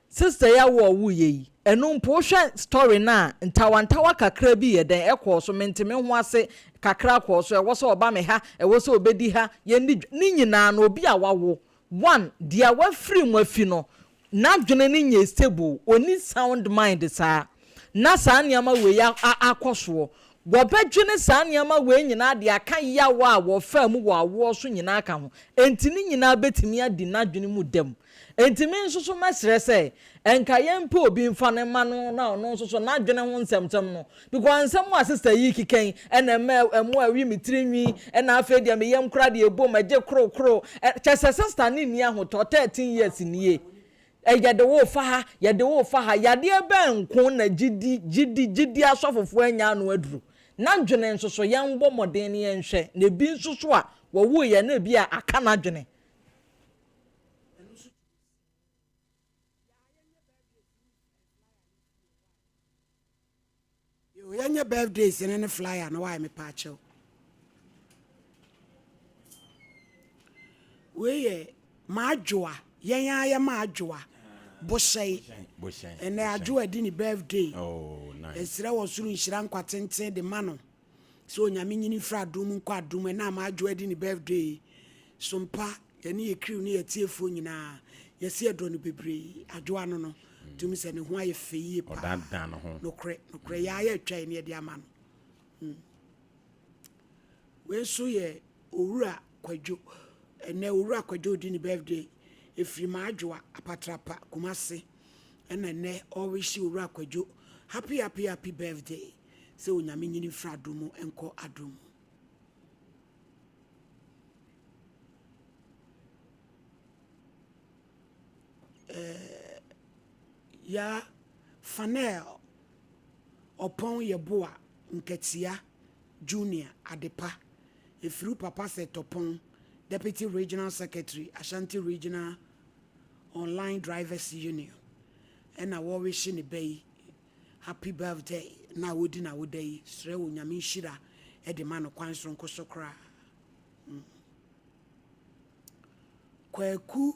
Sister yi awo a ɔwoeɛ yi, ɛno mpo wohwɛ story no a, ntawantawa kakra bi yɛ dɛn ɛkɔɔ so, mente me ho ase kakra kɔɔ so, ɛwɔ sɛ ɔba me ha, ɛwɔ sɛ ɔbɛdi ha, yɛnni dwa, ne nyinaa no obi a wawo One, deɛ wafiri mu afi no, n'adwene no nyɛ stable, ɔnni sound mind saa, na saa nneɛma wei a akɔ soɔ. Wɔbɛdwene saa nneɛma wei nyinaa de aka yaw a wɔfaa mu wɔ awoɔ so nyinaa aka ho. Enti ne nyinaa bɛtumi adi n'adwene mu dɛm. Enti me nso so mɛsrɛ sɛ, nka yɛmpɛ obi mfa no mma no na ɔno nso so n'adwene ho nsɛmsɛm no, Because nsɛm a sister yi keka yi ɛna ɛma ɛmo a ɛwe me tiri nwi ɛna afei deɛ me yam koraa deɛ ɛbom ɛgye koro koro kyɛ sɛ sister ne nni ahotɔ 13 years nie yɛde wo fa ha yɛde wo fa ha yadeɛ bɛn nko na gyidi gyidi gyidi asɔfofoɔ anya ano aduru n'adwene nso so yɛn bɔ mmɔden ne yɛn hwɛ na ebi nso so a wɔwoo yɛn na ebi a aka n'adwene. Yoo yɛnyɛ birthdays no ne flyer no why mepaakyɛw. Wei yɛ Maadwoa, yɛn ara yɛ Maadwoa Bohyɛe. Ɛnɛ Adwoa di ne birthday. Oh, nice. Yɛsrɛ wɔ soro nhyira nkwa tenten de ma no. Sɛ Onyame nyini mfiri adom mu nkɔ adom mu. Ɛnɛ a Maadwoa di ne birthday yi, sompa yɛne yɛ crew ne yɛ atiefoɔ nyinaa, yɛse yɛdɔ no bebree. Adwoa no no. Tumi sɛ ne ho ayɛ fɛ yie paa. Ɔdandan ne ho. Nokorɛ, nokorɛ, yɛ ara yɛretwa yɛn ani de ama no. Hmm. Wei nso yɛ Owura Kwadwo. Ɛnɛ Owura Kwadwo redi ne birthday. Ɛfiri Maadwoa, Apatrapa, Kumase. Ɛna ɛnɛ ɔrewihye Owura Kwadwo happy happy happy birthday. Sɛ Onyame nyini mfiri adom mu nkɔ adom mu. Eh, ya Fanel Ɔpɔn Yeboah Nkatia Junior Adepa Efiriw Papa Sɛ Tɔpɔn Deputy Regional Secretary Ashanti Regional Online Drivers Union ɛna wɔrehye ne ba yi happy birthday na wodi n'awoda yi srɛ Onyame nhyira de ma no kwan soronko so koraa. Mm. Kwaku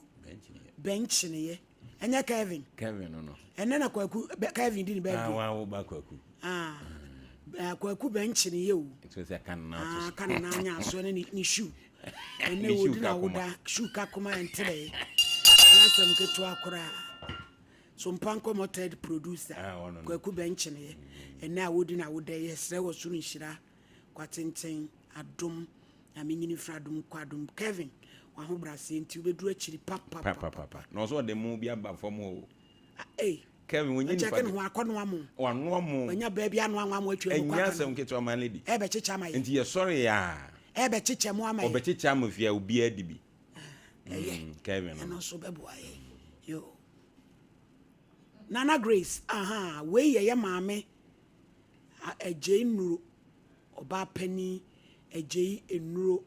Bɛnkyeneɛ. Ɛnyɛ Kevin. Kevin no no. Ɛnɛ na Kwaku Kevin di ne birthday. Ah, wa wo ba Kwaku. Ah. Mm. Kwaku Bɛnkyeneɛ o. Nso sɛ kan na ato so. Ah, kan na anya so ne ne shoe. Ɛnɛ wɔdi na woda shoe kakoma ɛnterɛ. Nyɛ asɛm ketewa koraa. So mpa nkɔmɔ third producer ah, Kwaku Bɛnkyeneɛ. Ɛnɛ a wɔdi na woda yɛ srɛ wɔ soro nhyira kwatenten adom nyame nyini mfiri adom kɔ adom Kevin wahobraseɛ nti wobɛduru akyiri papapapa. Na ɔsɛ ɔde mo bi aba fam hɔ o. Ah, ei. Kevin wonye nipa. Ɛkyɛ ne ho akɔnoa mo. Wanoa mo. Wanya baa bi anoa mo atwa mu kɔ aka. Ɛnyɛ asɛm ketewa man lady. Ɛbɛkyekyɛ ama yɛ. Nti yɛsɔre yɛ a. Ɛbɛkyekyɛ mo ama yɛ. Ɔbɛkyekyɛ ama fie a obiara di bi. Ɛyɛ. Mm, Kevin no. Ɛno nso bɛboa yɛ. Yo. Nana Grace, aha, wei yɛ yɛ maame Agyei Nnuro, ɔbaa panin Agyei Nnuro.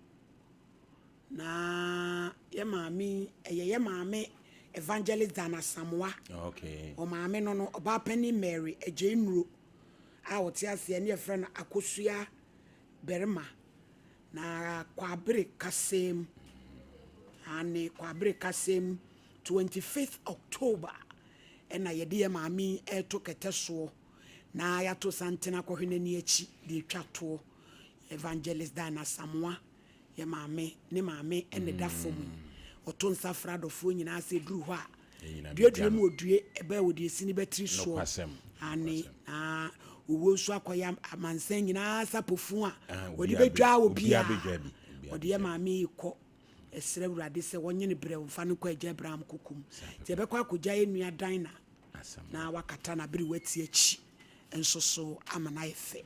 Na yɛ maame yi, ɛyɛ yɛ maame Evangelist Dan Asamoah. Okay. Ɔmaame no no, ɔbaa panin Mary Agyei Nnuro a ɔte aseɛ ne yɛfrɛ no Akosua Barima. Na Kwabere Kasem, ane Kwabere Kasem, 25th October ɛna yɛde yɛ maame yi ɛreto kɛtɛ soɔ na yɛato santene akɔhwɛ n'ani akyi de atwa toɔ. Evangelist Dan Asamoah. Yɛ maame ne maame na ɛda fam yi. Ɔto nsa frɛ adɔfoɔ nyinaa sɛ ɛduru hɔ a, duadua mu odue, ɛbɛ a wɔde asi ne batiri soɔ. Aane, na owuo nso akɔyɛ amansan nyinaa sapɔfu a wɔde bɛdwaa obiara. Ɔde yɛ maame yi kɔ ɛsrɛ Awurade sɛ ɔnye no brɛ mfa no nkɔ Agya Abraham koko mu. Nti yɛbɛkɔ akɔgya yɛn nua Dinah na wakata n'aberewa ti akyi nso so ama no ayɛ fɛ.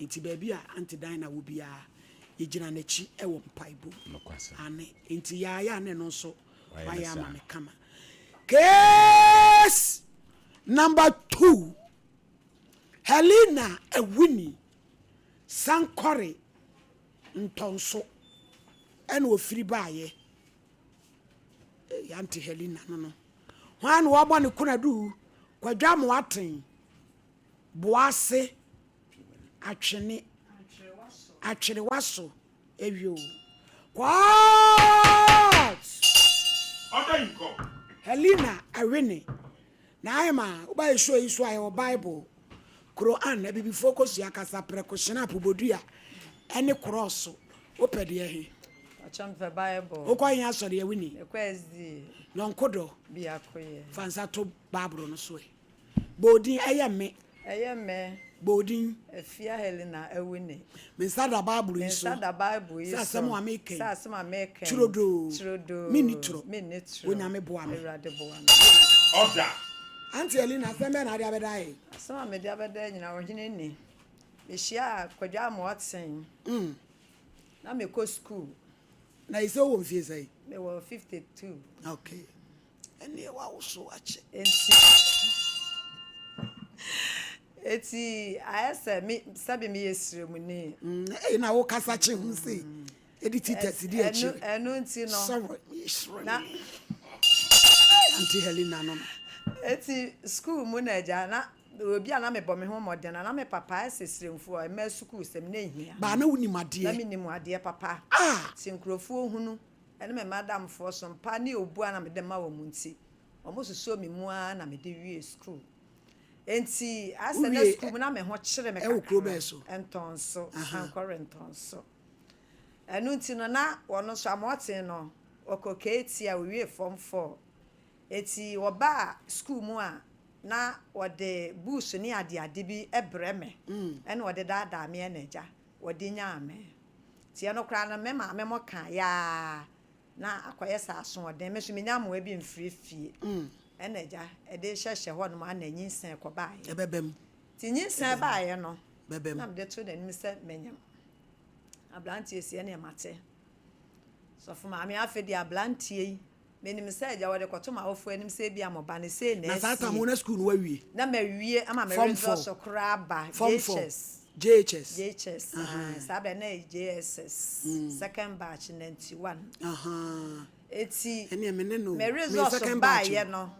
Enti baabi a Auntie Dinah wɔ biara, yɛgyina n'akyi wɔ mpaebɔ mu. Aane, enti yɛayɛ a na ɛno nso wayɛ ama me kama. Case number two, Helena Awuni Sankore Ntɔnso ɛna ɔfiri baeɛ. Ei, Auntie Helena no no. Hwan na wabɔ ne konadu? Kwadwo Amoaten. Boase atwene atwerewa so awie o. Court! Order in court. Helena Awene na ayɛ ma woba yɛ show yi so a yɛwɔ Bible, Quran, abibifoɔ kosua kasa, prɛko, hyena, pobodua ɛne korɔɔso. Wopɛ deɛ he? Pakyɛ mepɛ Bible. Wokɔ he asɔre Awini? Mekɔ SDA. Yɔnko dɔ. Biakoyɛ. Fa nsa to Bible no so ɛ. Bɔ odin, ɛyɛ me. Ɛyɛ me. Bɔ odin. Afia Helena Awuni. Me nsa da Bible yi so. Me nsa da Bible yi so. Sɛ asɛm a meka yi. Sɛ asɛm a meka yi. Turodoo. Turodoo. Menni toro. Menni toro. Onyame boa me. Awurade boa me. Order. Auntie Helena, asɛm bɛn na wode abɛda yɛn? Asɛm a mede abɛda yɛn nyinaa, ɔhene ni. Mehyiaa Kwadwo Amoaten. Na mekɔ sukuu. Na yi sɛ wowɔ mfie sɛn? Mewɔ 52. Okay. Ɛnneɛ woawoso akyɛ. Enti, eti ayɛ sɛ me sɛbi meyɛ sremuni. Mm, ɛyi na wokasa kye ho sei. Ɛde titas di akyire. Ɛno nti no. Sɔrɔ, meyɛ sremuni. Na. Auntie Helena no no. Eti sukuu mu na agya na obi a na mebɔ me ho mmɔden na na me papa ayɛ sɛ sremfoɔ a ɛma sukuu sɛm na ehia. Baa na wonim adeɛ. Na menim adeɛ papa. Ah! Ti nkurɔfoɔ hunu. ne me madamfoɔ so mpa ne obu a na mede ma wɔn nti, wɔsosɔɔ me mu ara na mede wiee sukuu. Enti ayɛ sɛ na sukuu mu na me ho kyere me kakra. Ntɔnso, Ankɔre Ntɔnso. Ɛno nti no na wɔn nso Amoɔten no, wɔkɔ KT a wɔwie Form 4. Enti wɔbaa sukuu mu a na wɔde books ne adeade bi brɛ me ɛna wɔde daadaa me ɛna agya wɔde nyaa me. Nti ɛno koraa no me maame mo ka yaa na akɔyɛ sɛ asoɔden me nso menya mmoa bi mfiri fie ɛna agya ɛde hyɛhyɛ hɔ nom ana nyinsɛn kɔ baeɛ. Ɛbɛba mu. Nti nyinsɛn baeɛ no na mede to n'anim sɛ menyam abranteɛ si ɛneɛ mate sɔfo maame afei deɛ abranteɛ yi Menim sɛ agya wɔde kɔto m'awofoɔ anim sɛ ebia mo ba no sei na Na saa asie. tam wo na sukuu no wawie? Na mawie ama me Form 4. results koraa aba Form 4. JHS. JHS. JHS, ae, saa berɛ no na ɛyɛ JSS, second batch, 91. Ahaa. Eti Ɛneɛ me ne no o. me Me results second batch baeɛ o. no,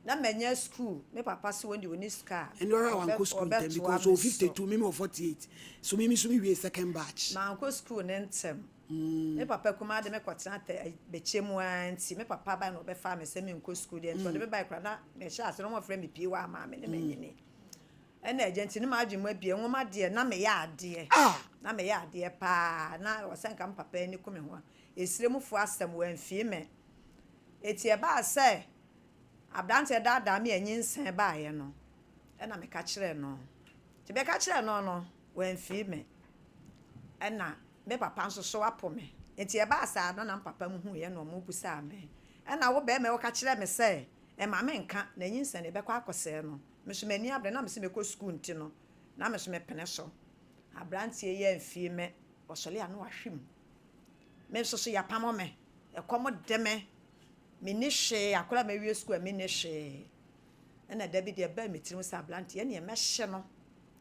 na manya sukuu. Me papa se wɔn deɛ wɔnni sika a, Ɛnde ɔhwɛ a ɔbɛ wankɔ sukuu ntɛm ɔbɛtoa because me ɔwɔ so. 52, me mewɔ 48. So me me nso me wie second batch. Mankɔ sukuu no ntɛm. Me papa kumaa de me kɔtena tɛ bɛkyɛ mu ara nti, me papa bae na ɔbɛfaa me sɛ menkɔ sukuu deɛ nti ɔde me bae koraa na mehyɛ ase na wɔfrɛ me pii wɔ ama me ne manyini. Ɛna agya nti ne m'adwene mu abue, nwoma deɛ na meyɛ adeɛ. Ah! Na meyɛ adeɛ paa. Na ɛwɔ sɛ nka me papa ani ku me ho a, esire mufoɔ asɛm, wamfii me. Enti ɛbaa sɛ aberanteɛ daadaa me a nyinsɛn baeɛ no, ɛna meka kyerɛɛ no. Nti meka kyerɛɛ no no, wamfii me. Ɛna me papa nso so apo me. Nti ɛbaa saa no na me papa mu huiɛ na wɔbisaa me. Ɛna wo barima yi woka kyerɛɛ me sɛ mma menka, na nyinsɛn no yɛbɛkɔ akɔsɛe no. Me nso m'ani abere, na mese mɛkɔ sukuu nti no, na me nso mepene so. Aberanteɛ yi amfii me, ɔsɔre a na wahwe mu. Me nso so yɛapamo me, ɛkɔm de me, menni hwee, akwadaa a mawie sukuu a menni hwee. Ɛna da bi deɛ ɛbaa me tirim sɛ aberanteɛ ɛneɛ mɛhye no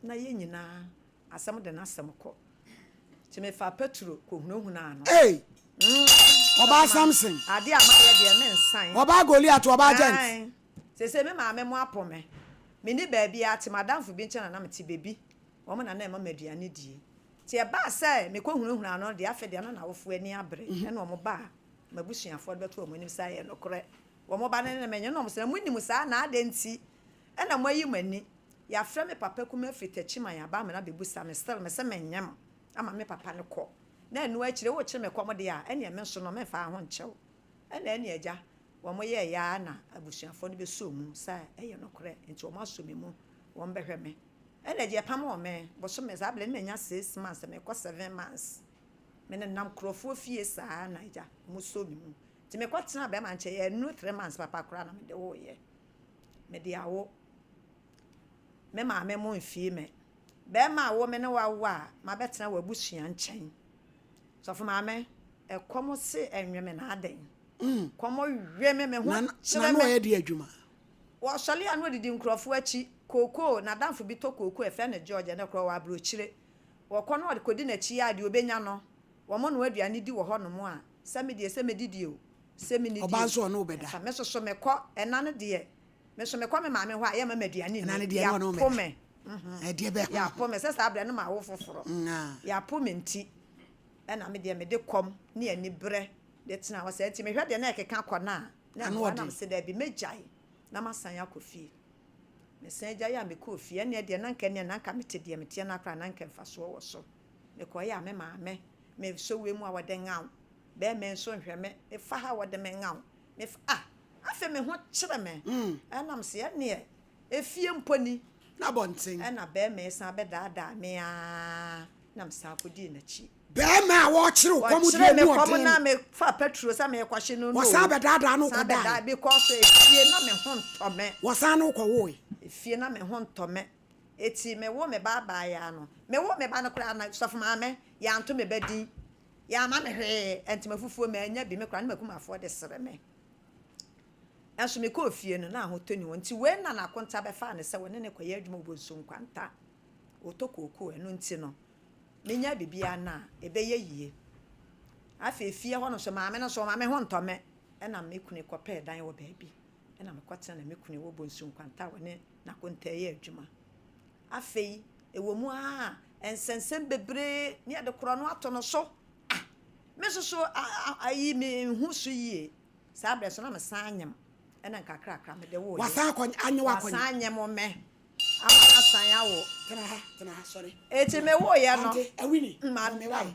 na yɛn nyinaa asɛm de n'asɛm kɔ. Nti mefaa Petro kɔhunahunaa no. Ei! Ɔbaa Samson. Adeɛ a mayɛ deɛ mensan. Ɔbaa Goliat, ɔbaa giant. Ae. Seesei me maame mo apo me. Menni baabiara te, m'adamfo bi nkyɛn na na mete, Baby. Wɔn na na ɛma me aduane die. Nti ɛbaa sɛ mekɔhunahunaa no deɛ, afei deɛ na n'awofoɔ ani abere. Ɛna wɔn baa m'abusuafoɔ de bɛtoo wɔn anim sɛ ɛyɛ nokorɛ. Wɔn ba no ne me nye na wɔn sɛ, na monim saa na adɛn nti na moayi mo ani? Yɛafrɛ me papa kumaa firi Techiman aba amena abɛbusa me, still mese menyem ama me papa no kɔ. Na ɛno akyire wokyere me kɔm deɛ a, ɛneɛ me nso no memfa ho nkyɛ wo. Ɛna ɛneɛ agya, wɔn yɛeɛ ara na abusuafoɔ no bɛsɔɔ mu sɛ ɛyɛ nokorɛ, nti wɔn asɔ me mu, wɔn bɛhwɛ me. Ɛna agya yɛpamoo me bosome, saa berɛ no manya six months, merekɔ seven months. Menenam nkurɔfoɔ fie saa na agya wɔsɔɔ me mu. Nti mekɔ tenaa bɛɛma nkyɛn ɛnuru three months papa koraa na mede woeɛ. Mede awo. Me maame mo mfii me. Bɛɛma a wo me ne wo awo a mabɛtena w'abusua nkyɛn. Sɔfo maame, ɛkɔm se ɛnwe me na adɛn? Kɔm we me, me ho kyere me. Na na ɔyɛ deɛ adwuma? Wɔsɔre a na ɔdidi nkurɔfoɔ akyi. Kookoo, n'adamfo bi tɔ kookoo yɛfrɛ no George, ɛnɛ koraa ɔwɔ aburokyire. Wɔkɔ na ɔde kɔdi n'akyi a deɛ ɔbɛnya no, wɔnoa aduane di wɔ hɔnom a, Sɛ me deɛ, sɛ mɛdidi o, sɛ mennidi o. Ɔbaa nso ɔne wo bɛda. Ɛfa me soso mekɔ, ɛna no deɛ, me nso mekɔ me maame hɔ a, yɛmma me aduane nni. Yɛapo me. Yɛapo me. Sɛ saa berɛ no mawo foforɔ. Yɛapo me nti, ɛna me deɛ mede kɔm ne aniberɛ de tena hɔ saa nti mehwɛ deɛ na ɛkeka kɔ no a, na ɛmmoa na mese daabi mɛgyae na masan akɔ fie. Mesan gyae a mekɔɔ fie, ɛnneɛ deɛ na anka ɛnneɛ na anka mete deɛ meteɛ no ara koraa na anka mfasoɔ wɔ so. Mekɔeɛ a me maame Me sɔ wei mu a wɔde ŋaw. Bɛɛma nso nhwɛ me. Me fa ha wɔde me ŋaw. Me fa ah afei me ho kyere me. Ɛna me se ɛneɛ efie mpo ni. N'abɔnten. Ɛna bɛɛma yi san bɛdaadaa me aa na me san kɔdii n'akyi. Bɛɛma a wɔkyere wo kɔm deɛ mu ɔden. Wɔkyere me kɔm na me fa petro sɛ me kɔhye no no. Wɔsan bɛdaadaa no kɔdae. San bɛdaa because efie na me ho ntɔ me. Wɔsan ne wo kɔwoe. Efie na me ho ntɔ me. Eti me wo me ba abaayaa no. Me wo me ba no koraa no sɔfo maame yɛanto me ba din, yɛamma me hwee, ntoma fufuo mannya bi, me koraa na m'akumafoɔ de sere me. Nanso mekɔɔ fie no, na ahotɔ nni hɔ. Nti wei na n'akonta bɛfaa no sɛ wɔne no kɔyɛ adwuma wɔ Bonsu Nkwanta. Ɔtɔ kookoo, ɛno nti no, menya biribiara no a, ɛbɛyɛ yie. Afei fie hɔ no nso, maame no nso, ɔma me ho ntɔ me. Ɛna me kunu kɔpɛɛ dan wɔ baabi, ɛna mekɔtena na me kunu wɔ Bonsu Nkwanta a wɔne n'akonta yɛ adwuma. Afei, ɛwɔ mu ara a, nsɛnsɛm bebree ne yɛde korɔ no ato no so. Ah, me nso so ayi me nhu so yie. Saa berɛ so na mesan anyem, ɛna nkakrakra mede woeɛ. Wasan akɔ anyɛ wakɔnyem. Wasan anyem me ama masan awo. Tena ha, tena ha, sɔre. Eti me woeɛ no. Ante, Awini, home wae.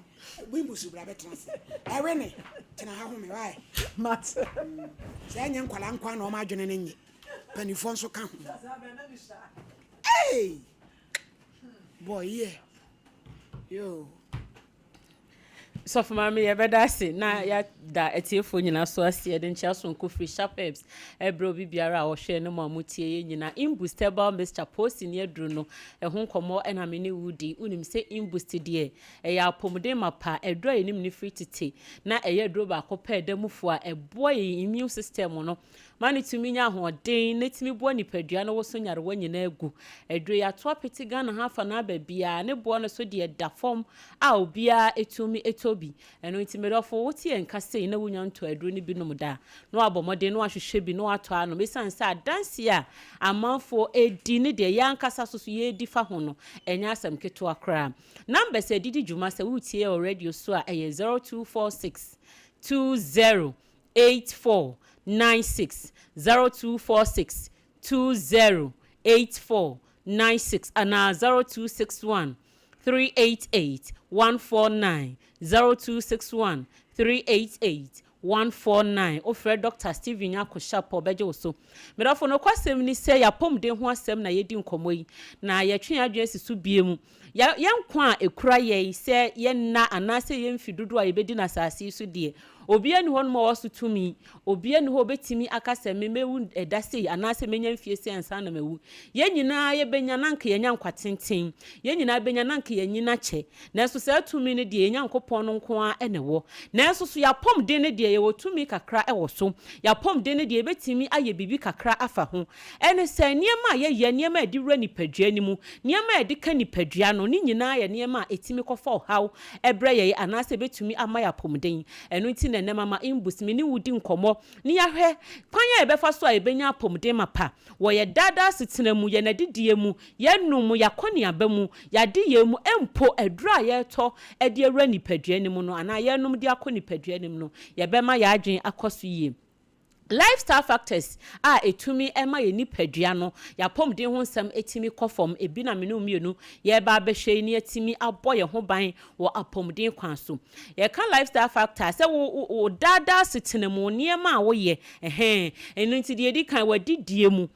Wimbusu bra bɛtena ase. Awini, tena ha home wae. Mate. Sɛ ɛnyɛ nkwadaa nko ara na wɔn adwene no nye. Mpanimfoɔ nso ka ho. Hey! Boy, yeah. Yo. Sɔfo Maame yɛbɛda ase na yɛada atiefoɔ nyinaa so ase yɛde nkyea sononko firi Sharp Herbs ɛbrɛ obi biara a ɔhwɛ ne mo a motie yɛ nyinaa. Imboost herbal mixture posi ne aduru no ɛho nkɔmmɔ ɛna me ne wo di. Wonim sɛ Imboost deɛ ɛyɛ apɔmuden mapa aduru a yɛnim no firi tete na ɛyɛ aduro baako pɛ ɛda mu fo a ɛboa yɛn immune system no ma no tumi nya ahoɔden na ɛtumi boa nipadua no woso nyarewa nyinaa gu. Aduro yi ato apete Ghana ha afa no aba biara, ne boɔ no so deɛ da fam a obiara tumi tɔ bi. Ɛno nti me dɔfo wote yɛn nka sei na wonya ntɔɔ aduro no bi nom da a, na wabɔ mmɔden na wahwehwɛ bi na watɔ anom ɛsiane sɛ adanseɛ a amanfoɔ di ne deɛ yɛn ankasa nso so yɛredi fa ho no ɛnyɛ asɛm ketewa koraa. Numbers a ɛde di dwuma sɛ woretie yɛn wɔ radio so a ɛyɛ 0246 20 84 96 0246 20 84 96 anaa 0261. 388 149, 0261 388 149. Wofrɛ Dɔkta Stephen Nyarko Sharp a ɔbɛgye wo so. Me dɔfo, nokwasɛm ni sɛ yɛn apɔmuden ho asɛm na yɛredi nkɔmmɔ yi, na yɛtwe yɛn adwene asi so bio. Yɛn nkwa a ɛkura yɛn sɛ yɛn nna anaasɛ yɛn mfe dodoɔ a yɛbɛdi no asase yi so deɛ, obiara nni hɔnom a ɔwɔ so tumi. Obiara nni hɔ a ɔbɛtumi aka sɛ, Me mɛwu ɛda sei anaasɛ mɛnya mfie sei ansa na mawu. Yɛn nyinaa yɛbɛnya na anka yɛanya nkwa tenten. Yɛn nyinaa bɛnya na anka yɛanyin akyɛ. Nanso saa tumi no deɛ, yɛn Nyankopɔn no nko ara na ɛwɔ. Nanso so yɛn apɔmuden no deɛ, yɛwɔ tumi kakra wɔ so? Yɛn apɔmuden no deɛ, yɛbɛtumi ayɛ biribi kakra afa ho. Ɛne sɛ, nneɛma a yɛyɛ, nneɛma a yɛde wura nipadua no mu, nneɛma a yɛde ka nipadua no, ne nyinaa yɛ nneɛma a ɛtumi kɔfa ɔhaw brɛ yɛn anaasɛ ɛbɛtumi ama yɛn apɔmuden. Ɛno nti na ɛnnɛ Mama Imbus, me ne wo di nkɔmmɔ na yɛahwɛ kwan a yɛbɛfa so a yɛbɛnya apɔmuden mapa wɔ yɛn daa daa asetena mu, yɛn adidie mu, yɛn nom mu, yɛn akɔneaba mu, yɛn adeyɛ mu, mpo aduro a yɛretɔ de awura nipadua no mu no anaa yɛrenom de akɔ nipadua no mu no, yɛbɛma yɛn adwene akɔ so yie. Lifestyle factors a ɛtumi ma yɛn nipadua no, yɛn apɔmuden ho nsɛm tumi kɔ fam, ebi na me ne wo mmienu yɛreba abɛhwɛ yi na yɛatumi abɔ yɛn ho ban wɔ apɔmuden kwan so. Yɛka lifestyle factor a, sɛ wo wo daa daa asetena mu, wo nneɛma a woyɛ, ɛhɛn, ɛno nti deɛ ɛdi kan, w'adidie mu,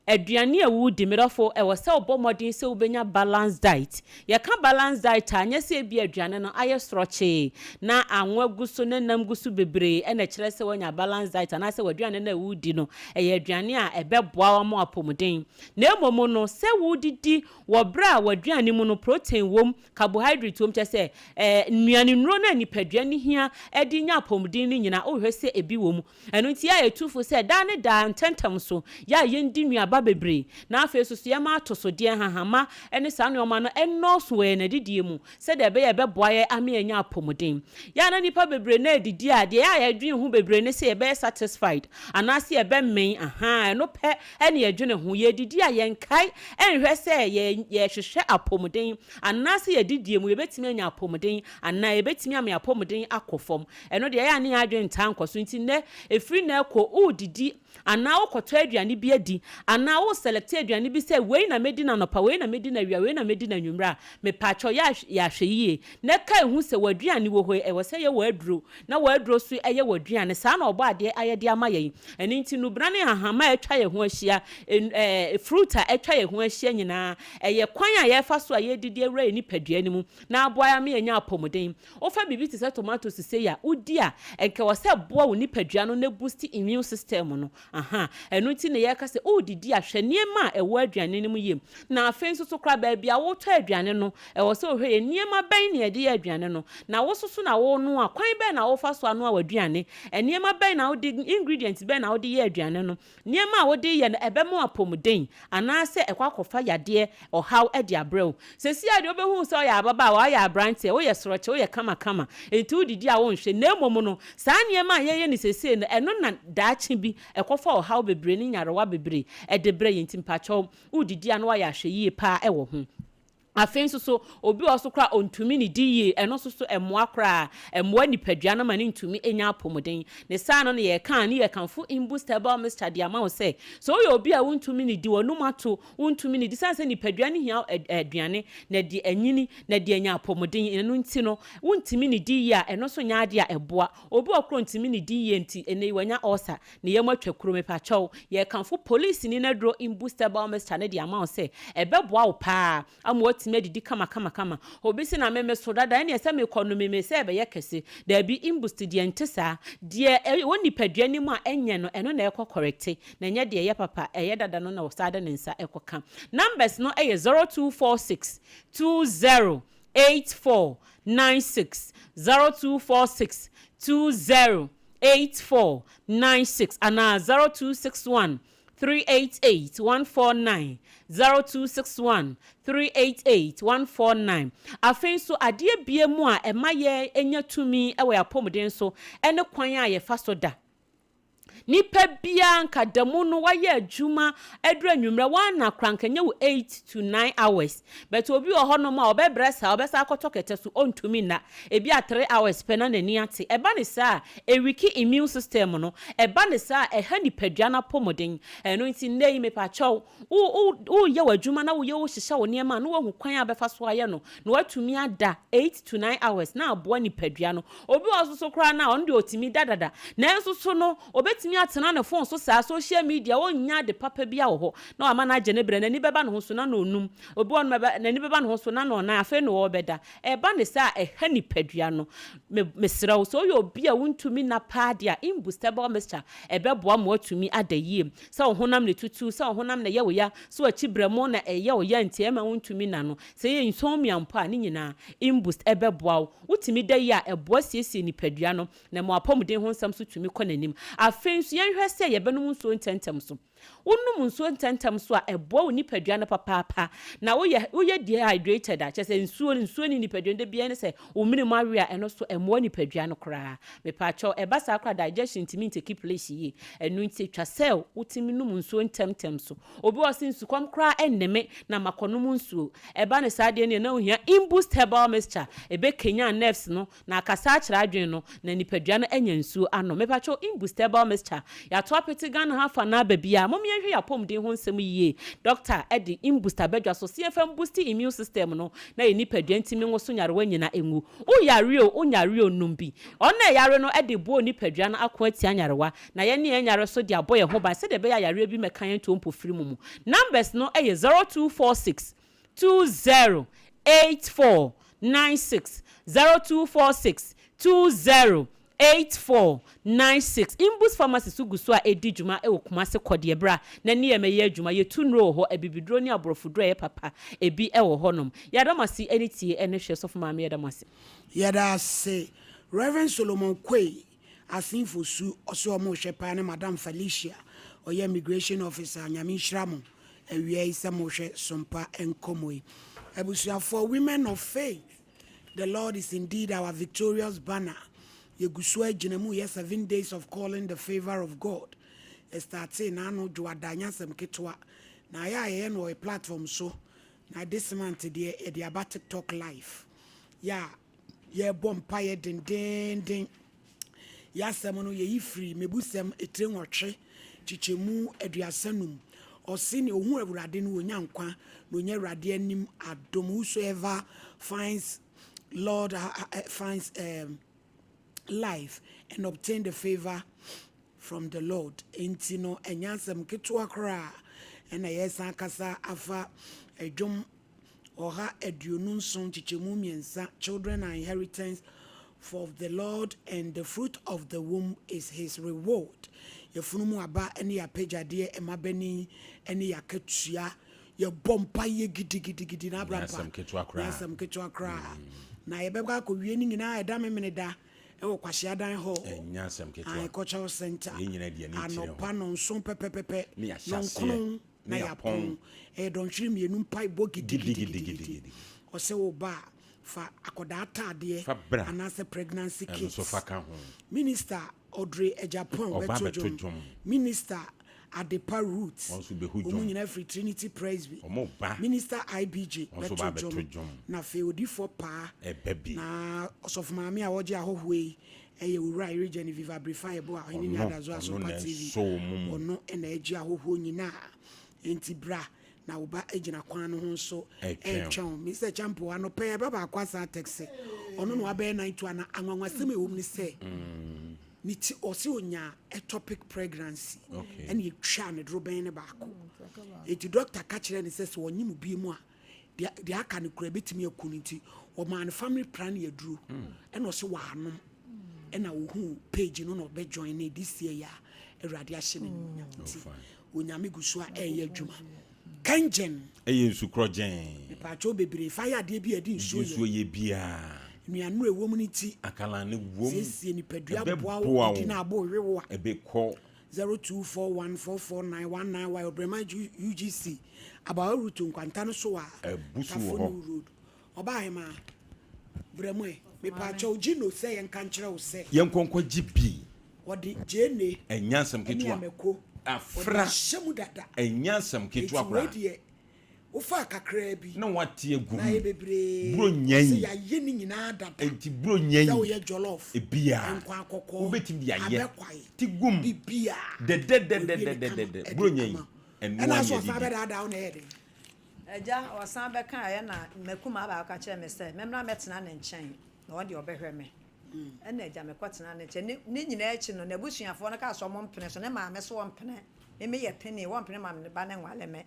Aduane a wudi, Me dɔfo, ɛwɔ sɛ wobɔ mmɔden sɛ wubenya balanced diet. Yɛka balanced diet a, ɛnyɛ sɛ ebia aduane no ayɛ srɔkyee na anwa gu so na nam gu so bebree na ɛkyerɛ sɛ woanya balanced diet anaasɛ w'aduane no a wudi no, ɛyɛ aduane a ɛbɛboa wo ama wo apɔmuden. Na mmom no, sɛ wudidi wɔ bere a w'aduane mu no protein wom, carbohydrate wom, kyerɛ sɛ, ɛɛ, nnuanennuro no a nipadua no hia de nya apɔmuden no nyinaa, wohwɛ sɛ ebi wɔ mu. Ɛno nti, yɛ a yɛtu fo sɛ daa ne daa ntɛmntɛm so, yɛ a yɛndi nnuaba bebree, na afei nso so yɛmma atosodeɛ, nhahamma ne saa nnoɔma no nnɔɔso wɔ yɛn adidie mu, sɛdeɛ ɛbɛyɛ a ɛbɛboa yɛn ama yɛanya apɔmuden. Yɛ a na nnipa bebree no redidi a, deɛ yɛ a yɛdwene ho bebree ne sɛ yɛbɛyɛ satisfied, anaasɛ yɛbɛmee, ahaa, ɛno pɛ ne yɛdwene ho. Yɛredidi a, yɛnkae nhwɛ sɛ yɛ, yɛrehwehwɛ apɔmuden, anaasɛ yɛn adidie mu yɛbɛtumi anya apɔmuden, anaa yɛbɛtumi ama yɛn apɔmuden akɔ fam. Ɛno deɛ, ɛyɛ a na yɛn adwene ntaa nkɔ so. Nti nnɛ, ɛfiri nnɛ rekɔ, woredidi anaa wokɔtɔ aduane bi adi anaa woresɛlɛkte aduane bi sɛ wei na mɛdi no anɔpa, wei na mɛdi no awia, wei na mɛdi no anwummerɛ a, mepaakyɛw yɛ ahw yɛ ahwɛyie na kae hu sɛ w'aduane wɔ hɔ yi, ɛwɔ sɛ ɛyɛ w'aduro na w'aduro nso yɛ w'aduane. Saa na Ɔbɔadeɛ ayɛ de ama yɛn. Ɛno nti, nnubena ne nhahamma a atwa yɛn ho ahyia, nn ɛɛ fruit a atwa yɛn ho ahyia nyinaa, ɛyɛ kwan a yɛfa so a yɛredidi awura yɛn nipadua no mu na aboa yɛn ama yɛanya apɔmuden. Wofa biribi te sɛ tomatoes sei a, wodi a, ɛnka ɛwɔ sɛ ɛboa wo nipadua no na ɛboosti immune system no. Aha, ɛno nti na yɛreka sɛ woredidi a, hwɛ nneɛma a ɛwɔ aduane no mu yie. Na afei nso so koraa, baabi a woretɔ aduane no, ɛwɔ sɛ wohwɛ yie, nneɛma bɛn na yɛde yɛ aduane no? Na wo nso so na worenoa, kwan bɛn na wofa so anoa w'aduane? Nneɛma bɛn na wode, ingredients bɛn na wode yɛ aduane no? Nneɛma a wode yɛ no, ɛbɛma wo apɔmuden anaasɛ ɛkɔ akɔfa yadeɛ, ɔhaw de abrɛ wo. Seesei ara deɛ wobɛhu sɛ woyɛ ababaawa, woayɛ aberanteɛ, woyɛ sorɔkye, woyɛ kamakama, enti wodidi a wonhwɛ. Na mmom no, saa nneɛma a yɛyɛ no seesei no, ɛno na daakye bi ɛkɔfa ɔhaw bebree ne nyarewa bebree de brɛ yɛn. Enti mpakyɛw, wodidi a na woayɛ ahwɛyie pa ara wɔ ho. Afei nso so, obi wɔ hɔ nso koraa a ɔntumi nnidi yie, ɛno nso so ɛmmoa koraa, ɛmmoa nipadua no ma no ntumi nya apɔmuden. Ne saa no na yɛreka a, ne yɛkamfo Imboost Herbal Mixture de ama wo sɛ, sɛ woyɛ obi a wontumi nnidi, w'anum ato, wontumi nnidi, sane sɛ nipadua no hia aduane na ɛde anyini, na ɛde anya apɔmuden, ɛno nti no, wontumi nnidi yie a, ɛno nso nyɛ adeɛ a ɛboa. Obi wɔ hɔ koraa a ɔntumi nnidi yie nti, ɛnnɛ yi wanya ulcer, Ne yam atwa kuro. Mepakyɛw, yɛrekamfo polisini no aduro Imboost Herbal Mixture no de ama wo sɛ ɛbɛboa wo paa ama woatumi adidi kamakamakama. Obi se na me meso dada, ɛneɛ sɛ mekɔ no meme sɛ ɛbɛyɛ kɛse. Daabi, Imboost deɛ ɛnte saa. Deɛ ɛwɔ nipadua no mu a ɛnyɛ no, ɛno na ɛkɔ kɔrɛkte, na ɛnyɛ deɛ ɛyɛ papa, ɛyɛ dada no na ɔsan de ne nsa ɛkɔka. Numbers no yɛ 0246 20 84 96, 0246 20 8496 anaa 0261 388 149, 0261 388 149. Afei nso, adeɛ bia mu a ɛma yɛnya tumi wɔ yɛn apɔmuden so ne kwan a yɛfa so da. Nipa biara nka da mu no wayɛ adwuma aduru anwummerɛ woanna koraa nka ɛnyɛ wo 8 to 9 hours but obi wɔ hɔnom a ɔbɛbrɛ saa ɔbɛsan akɔtɔ kɛtɛ so ɔntumi nna ebi a 3 hours pɛ na n'ani ate. Ɛba ne saa a ɛwiki immune system no, ɛba ne saa a ɛha nipadua no apɔmuden. Ɛno nti nnɛ yi mepakyɛw wo wo woreyɛ w'adwuma na woyɛ wohyehyɛ wo nneɛma a na woahu kwan a wobɛfa so ayɛ no na woatumi ada 8 to 9 hours na aboa nipadua no. Obi wɔ hɔ nso so koraa no a, ɔno deɛ ɔtumi da dada, nanso so no, ɔbɛtumi atena ne fon so saa, social media, ɔnnya ade papa biara wɔ hɔ, na wama no agye ne berɛ, n'ani bɛba ne ho so na na ɔnum. Obi wɔ hɔ nom a, n'ani bɛba ne ho so na na ɔnan, afei na ɔrebɛda. Ɛba no saa a, ɛha nipadua no. Me, mesrɛ wo, sɛ woyɛ obi a wontumi nna paa deɛ a, Imbustable Mixture, ɛbɛboa ma woatumi ada yie. Sɛ wo honam na ɛtutu, sɛ wo honam na ɛyɛ wo ya, sɛ w'akyi berɛmo na ɛyɛ wo ya nti ɛmma wontumi nna no, sɛ ɛyɛ insomnia mpo a, ne nyinaa, Imbust ɛbɛboa wo. Wotumi da yie a, ɛboa siesie nipadua no, na ɛma w'apɔmuden ho nsɛm nso tumi kɔ n'anim. Afei nso, yɛnhwɛ sɛ yɛbɛnom nsuo ntɛmntɛm so. Wonom nsuo ntɛmntɛm so a, ɛboa wo nipadua no papaapa. Na woyɛ woyɛ dehydrated a, kyerɛ sɛ nsuo nsuo nni nipadua no da biara ne sɛ wo mene mu awe a, ɛno nso ɛmmoa nipadua no koraa. Mepaakyɛw, ɛba saa koraa a, digestion ntumi ntake place yie. Ɛno nti, ɛtwa sɛ wotumi nom nsuo ntɛmntɛm so. Obi wɔ hɔ ɔse nsukɔm koraa ɛnne me na makɔnom nsuo. Ɛba no saa deɛ neɛ na wohia Imboost herbal mixture. Ɛbɛkanyan nerves no na akasa akyerɛ adwene no na nipadua no anya nsuo anom. Mepakyɛw Imboost herbal mixture yɛato apete Ghana ha afa no aba biara. Mom yɛnhwɛ yɛn apɔmuden ho nsɛm yie. Doctor de Imboost abadwa so sɛ yɛmfa mboosti immune system no na yɛn nipadua ntumi nwoso nyarewa nyina ngu. Wo yare o, wo nyare o, nom bi. Ɔno a ɛyare no de boa onipadua no ako atia nyarewa. Na yɛne yɛn yare so de abɔ yɛn ho ban sɛdeɛ ɛbɛyɛ a yareɛ bi mmɛka yɛn nto mpofirim mu. Numbers no yɛ 0246 20 84 96, 0246 20 84 96. Imbus Pharmacy nso gu so a ɛredi dwuma wɔ Kumasi Kɔdeɛ berɛ a na ne yɛn yɛ adwuma. Yɛtu nnuro wɔ hɔ, abibiduro ne aborɔfoduro a ɛyɛ papa ebi wɔ hɔnom. Yɛda mo ase ne tie ne hwɛ. Sɔfo Maame yɛda mo ase. Yɛda ase Rev. Solomon Quay Asenfo su ɔse ɔmo hwɛ paa ne madam Felicia ɔyɛ immigration officer Nyame nhyira mo awia yi sɛ mo hwɛ sompa nkɔmɔ yi abusuafoɔ women of faith the Lord is indeed our victorious banner yɛguso agyina mu yɛ 7 days of calling the favour of God ɛstartee naano dwoada nyɛ asɛm ketewa na ayɛ a yɛyɛ no wɔ platform so na this month deɛ yɛde aba TikTok live yɛ a Yɛrebɔ mpaeɛ dendeenden. Yɛn asɛm no, yɛyi firi Mmebusɛm etire nwɔtwe, kyekyɛmu 35. Ɔse, Nea ɔhu Awurade no, ɔnya nkwa, na ɔnya Awurade anim adom. Whosoever finds Lord finds um, life and obtain the favor from the Lord. Enti no, ɛnyɛ asɛm ketewa koraa. Ɛna yɛsan kasa afa dwom 127 nkyekyɛmu mmiɛnsa, Children are inheritance for the Lord and the fruit of the womb is his reward. Yafunu mu aba ne yɛapɛgyadeɛ, mmabanin ne yɛakatua. Yɛbɔ mpaeɛ gidigidigidi na abra mpa. Nyɛ asɛm ketewa koraa. Na yɛbɛkɔ akɔwie ne nyinaa ɛda Memeneda wɔ Kwahyeadan Hall, Ae Cultural Centre, anɔpa nnɔnson pɛpɛpɛpɛ, nnɔnkron. na yɛapɔn. Ɛyɛ dɔnhwere mmienu mpaebɔ gidigidigidi. Ɔsɛ wo ba a, fa akwadaa ataadeɛ anaasɛ pregnancy kit. Minister Audrey Agyapong bɛto dwom. Minister Adepa Ruth, wɔn nyinaa firi Trinity Presby. Minister IBJ bɛto dwom. Na afei Odifoɔ Paa na Ɔsɔfo Maame a ɔgye ahɔhoɔ yi ɛyɛ Owura Yere Genevieve Abrefa Yeboah, Ɔhene Ni Adazo Asompa TV. Ɔno na ɛgye ahɔhoɔ nyinaa. Enti bra na wo ba gyina kwan no ho nso ɛretwɛn wo. Mister Champo, anɔpa yi ɛba baako asan atɛkse. Ɔno na wabɛyɛ night one. Na anwanwasɛm a ɛwɔ mu ne sɛ, ne ti ɔse ɔnyaa ectopic pregnancy ɛna ɛtwaa ne dorobɛn no baako. Enti doctor ka kyerɛɛ no sɛ sɛ ɔnyem bio mu a, deɛ deɛ aka no kura ebetumi aku no nti wɔmaa no family planning aduro ɛna ɔsɛ wɔanom ɛna ohuu page no na ɔbɛ join ne this year yɛ a awurade ahyɛ no animuonyam nti onyame gu so a ɛyɛ adwuma kɛngyɛn. Ɛyɛ nsu korɔgyɛn. Mepaakyɛw bebree fa yɛ adeɛ bi a ɛde nsuo yɛ. Nsuo yɛ biara. Nnuanuro ɛwɔ mu no ti. Akalan no wom. Siesie nipadua boa wo didi na abo we wo a. Ɛbɛkɔ. 0241449191 Ɔbrɛma UGC, Abawa Route nkwanta no so a, Tafo New Road. Ɔbaahemaa, brɛ mu ɛ. Mepaakyɛw, Gino sɛ yɛnka nkyerɛ wo sɛ. Yɛnkɔ nkɔgye bi. Wɔde gyeene Ɛnyɛ asɛm ne ketewa. amako, wɔde Afra. ahyɛ mu dada. Ɛnyɛ asɛm ketewa Enti wei koraa. deɛ, wofaa kakraa bi. Na wate agu Na mu. ayɛ bebree. Buronya Sɛ yi. yɛayɛ ne nyinaa dada. Enti buronya yi. Sɛ woyɛ jollof. Ebiaa. Nkwan kɔkɔɔ. Wobɛtumi de ayɛ. Abɛkwae. Ti gum. Bibiaa. Dɛdɛdɛdɛdɛdɛdɛ. Wɔawie ne kama Buronya de yi. ama wo. Ɛnoa Ɛna ne so ɔsan yɛdidi. bɛdaadaa wo na ɛyɛ den. Agya, ɔsan bɛkaeɛ na m'akumaa baako ka kyerɛɛ me sɛ memmra mmɛtena ne nkyɛn na ɔno deɛ ɔbɛhwɛ me. Ɛna agya mekɔtenaa ne nkyɛn. Ne ne nyinaa akyi no, n'abusuafoɔ no kaa sɛ wɔmpene so. Ne maame so wɔmpene. Me meyɛ panin, wɔmpene ma me ba no nwale me.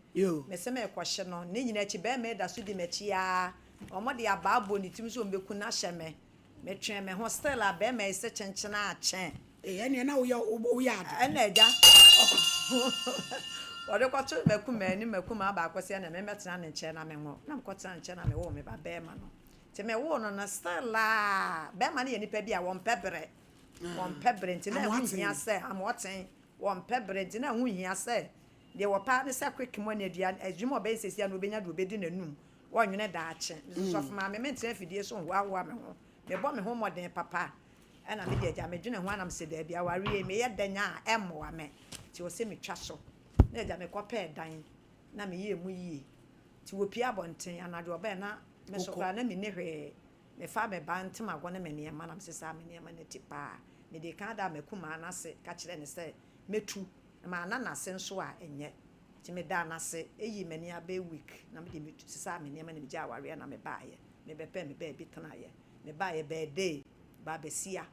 Mese merekɔhye no. Ne nyinaa akyi, barima yi da so di m'akyi ara. Wɔde abaa bɔ ne tirim sɛ wɔbɛku no ahyɛ me. Metwee me ho still a bɛɛma yi se kyenkyen a kyɛn. Ee ɛneɛ na woyɛ woyɛ ade. Ɛna agya ɔde kɔto m'akumaa anim m'akumaa baako se ɛneɛ me mɛtena ne nkyɛn na me nwo na mekɔ tena ne nkyɛn na me woo me ba bɛɛma no nti me woo no no still a bɛɛma no yɛ nipa bi a wɔmpɛ brɛ wɔmpɛ brɛ nti na ɛho nhia sɛ amoɔten wɔmpɛ brɛ nti na ɛho nhia sɛ deɛ wɔpɛ ara ne sɛ quick money aduane adwuma ɔbɛyɛ sɛsi a na ɔbɛnya deɛ ɔbɛdi n'anum Wɔnnwene daakye. Mese sɔfo maame mentena afidie so nhoahoa me ho. Mebɔ me ho mmɔden papa ɛna me deɛ agya medwene ho a na mese daabi awareɛ yi meyɛ dɛn a ɛmmoa me nti ɛwɔ sɛ metwa so. Na agya mekɔ pɛɛ dan na meyɛɛ mu yie nti wɔpie abɔnten anadwo ɔbaɛ na me so koraa na menni hwee. Mefaa me ba ntemago ne me nneɛma na mesesaa me nneɛma no ti paa. Medii kan daa m'akumaa no ase ka kyerɛɛ no sɛ mɛtu na manna no ase nso a ɛnyɛ. Nti medaa no ase, eyii m'ani ara bɛyɛ week na mede me sesaa me nneɛma na megyaa awareɛ na mebaeɛ. Mebɛpɛɛ me baabi tenaeɛ. Mebaeɛ bɛyɛ day, baa basia.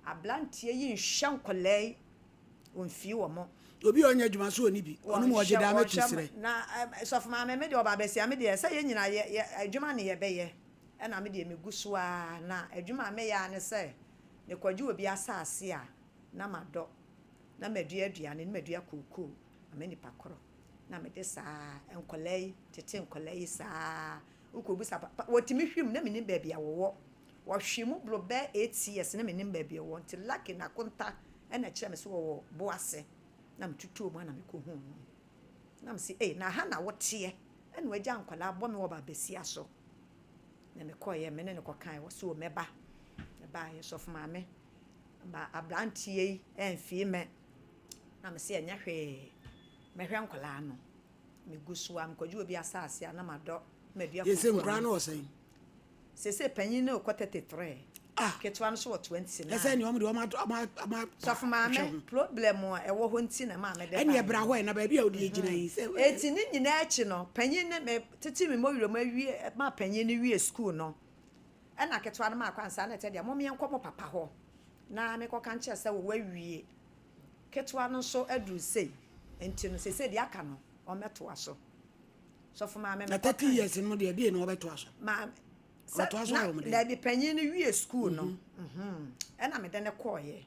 Abranteɛ yi nhwɛ nkwadaa yi, ɔmfii wɔn. Obi a ɔnyɛ adwuma nso ɔnni bi, ɔno ma ɔgye daa mɛtu serɛ. Na sɔfo maame me deɛ ɔbaa basia me deɛ sɛ yɛn nyinaa yɛ yɛ adwuma ne yɛbɛyɛ ɛna me deɛ megu so ara na adwuma a meyɛ ara ne sɛ mekɔgye obi asaase a na madɔ na madua aduane na madua kookoo. Ama nipa korɔ na mede saa nkwadaa yi tete nkwadaa yi saa wokɔbisa papa wɔtumi hwim na menim baabi a wɔwɔ wɔhwe mu boro bɛɛ eight years na menim baabi a wɔwɔ nti lucky na akonta ɛna ɛkyerɛ me sɛ wɔwɔ boase na metutuo mu na mekɔhuu no na mese ei na ha na woteɛ ɛna wagya nkwadaa bɔ me wɔ baabasia so na mekɔeɛ me ne no kɔkae wɔ so mɛba mɛbaeɛ sɔfo maame ma aberanteɛ yi ɛmfii mɛ Na mese ɛnyɛ hwee, mɛhwɛ nkwadaa no. Megu so a, mekɔgye obi asase a na madɔ na madua Yɛsɛ kookoo nkwadaa no. no wɔ sɛn? Seesei panyin no rekɔ 33, Ah! ketewa no nso wɔ 29. Ɛsɛ nea wɔn de wɔn ato wɔn a wɔn a Sɔfo hwɛ maame, ho. problem a ɛwɔ hɔ nti na ɛmaa mede Ɛnneɛ baeɛ bra no. hɔ ɛ, na baabi a wode agyina yi sɛ. Enti ne nyinaa akyi no, panyin no, metete me mmɔwerɛ mu awie, maa panyin no wie sukuu no, ɛna ketewa no maa kwan saa na ɛtɛ deɛ, mom yɛnkɔ mo papa hɔ na mekɔka nkyerɛ sɛ wɔawie. Ketewa no nso aduru sei, nti no seesei deɛ aka no wɔmmɛtoa so. Sɔfo maame Na mekɔ 30 kan. years no deɛ deɛ na wɔbɛtoa so. Maame sɛ Wɔtoa so na ayɛ wɔn dɛn? daabi panyin no wie sukuu no mhm, ɛna mede no kɔɔeɛ.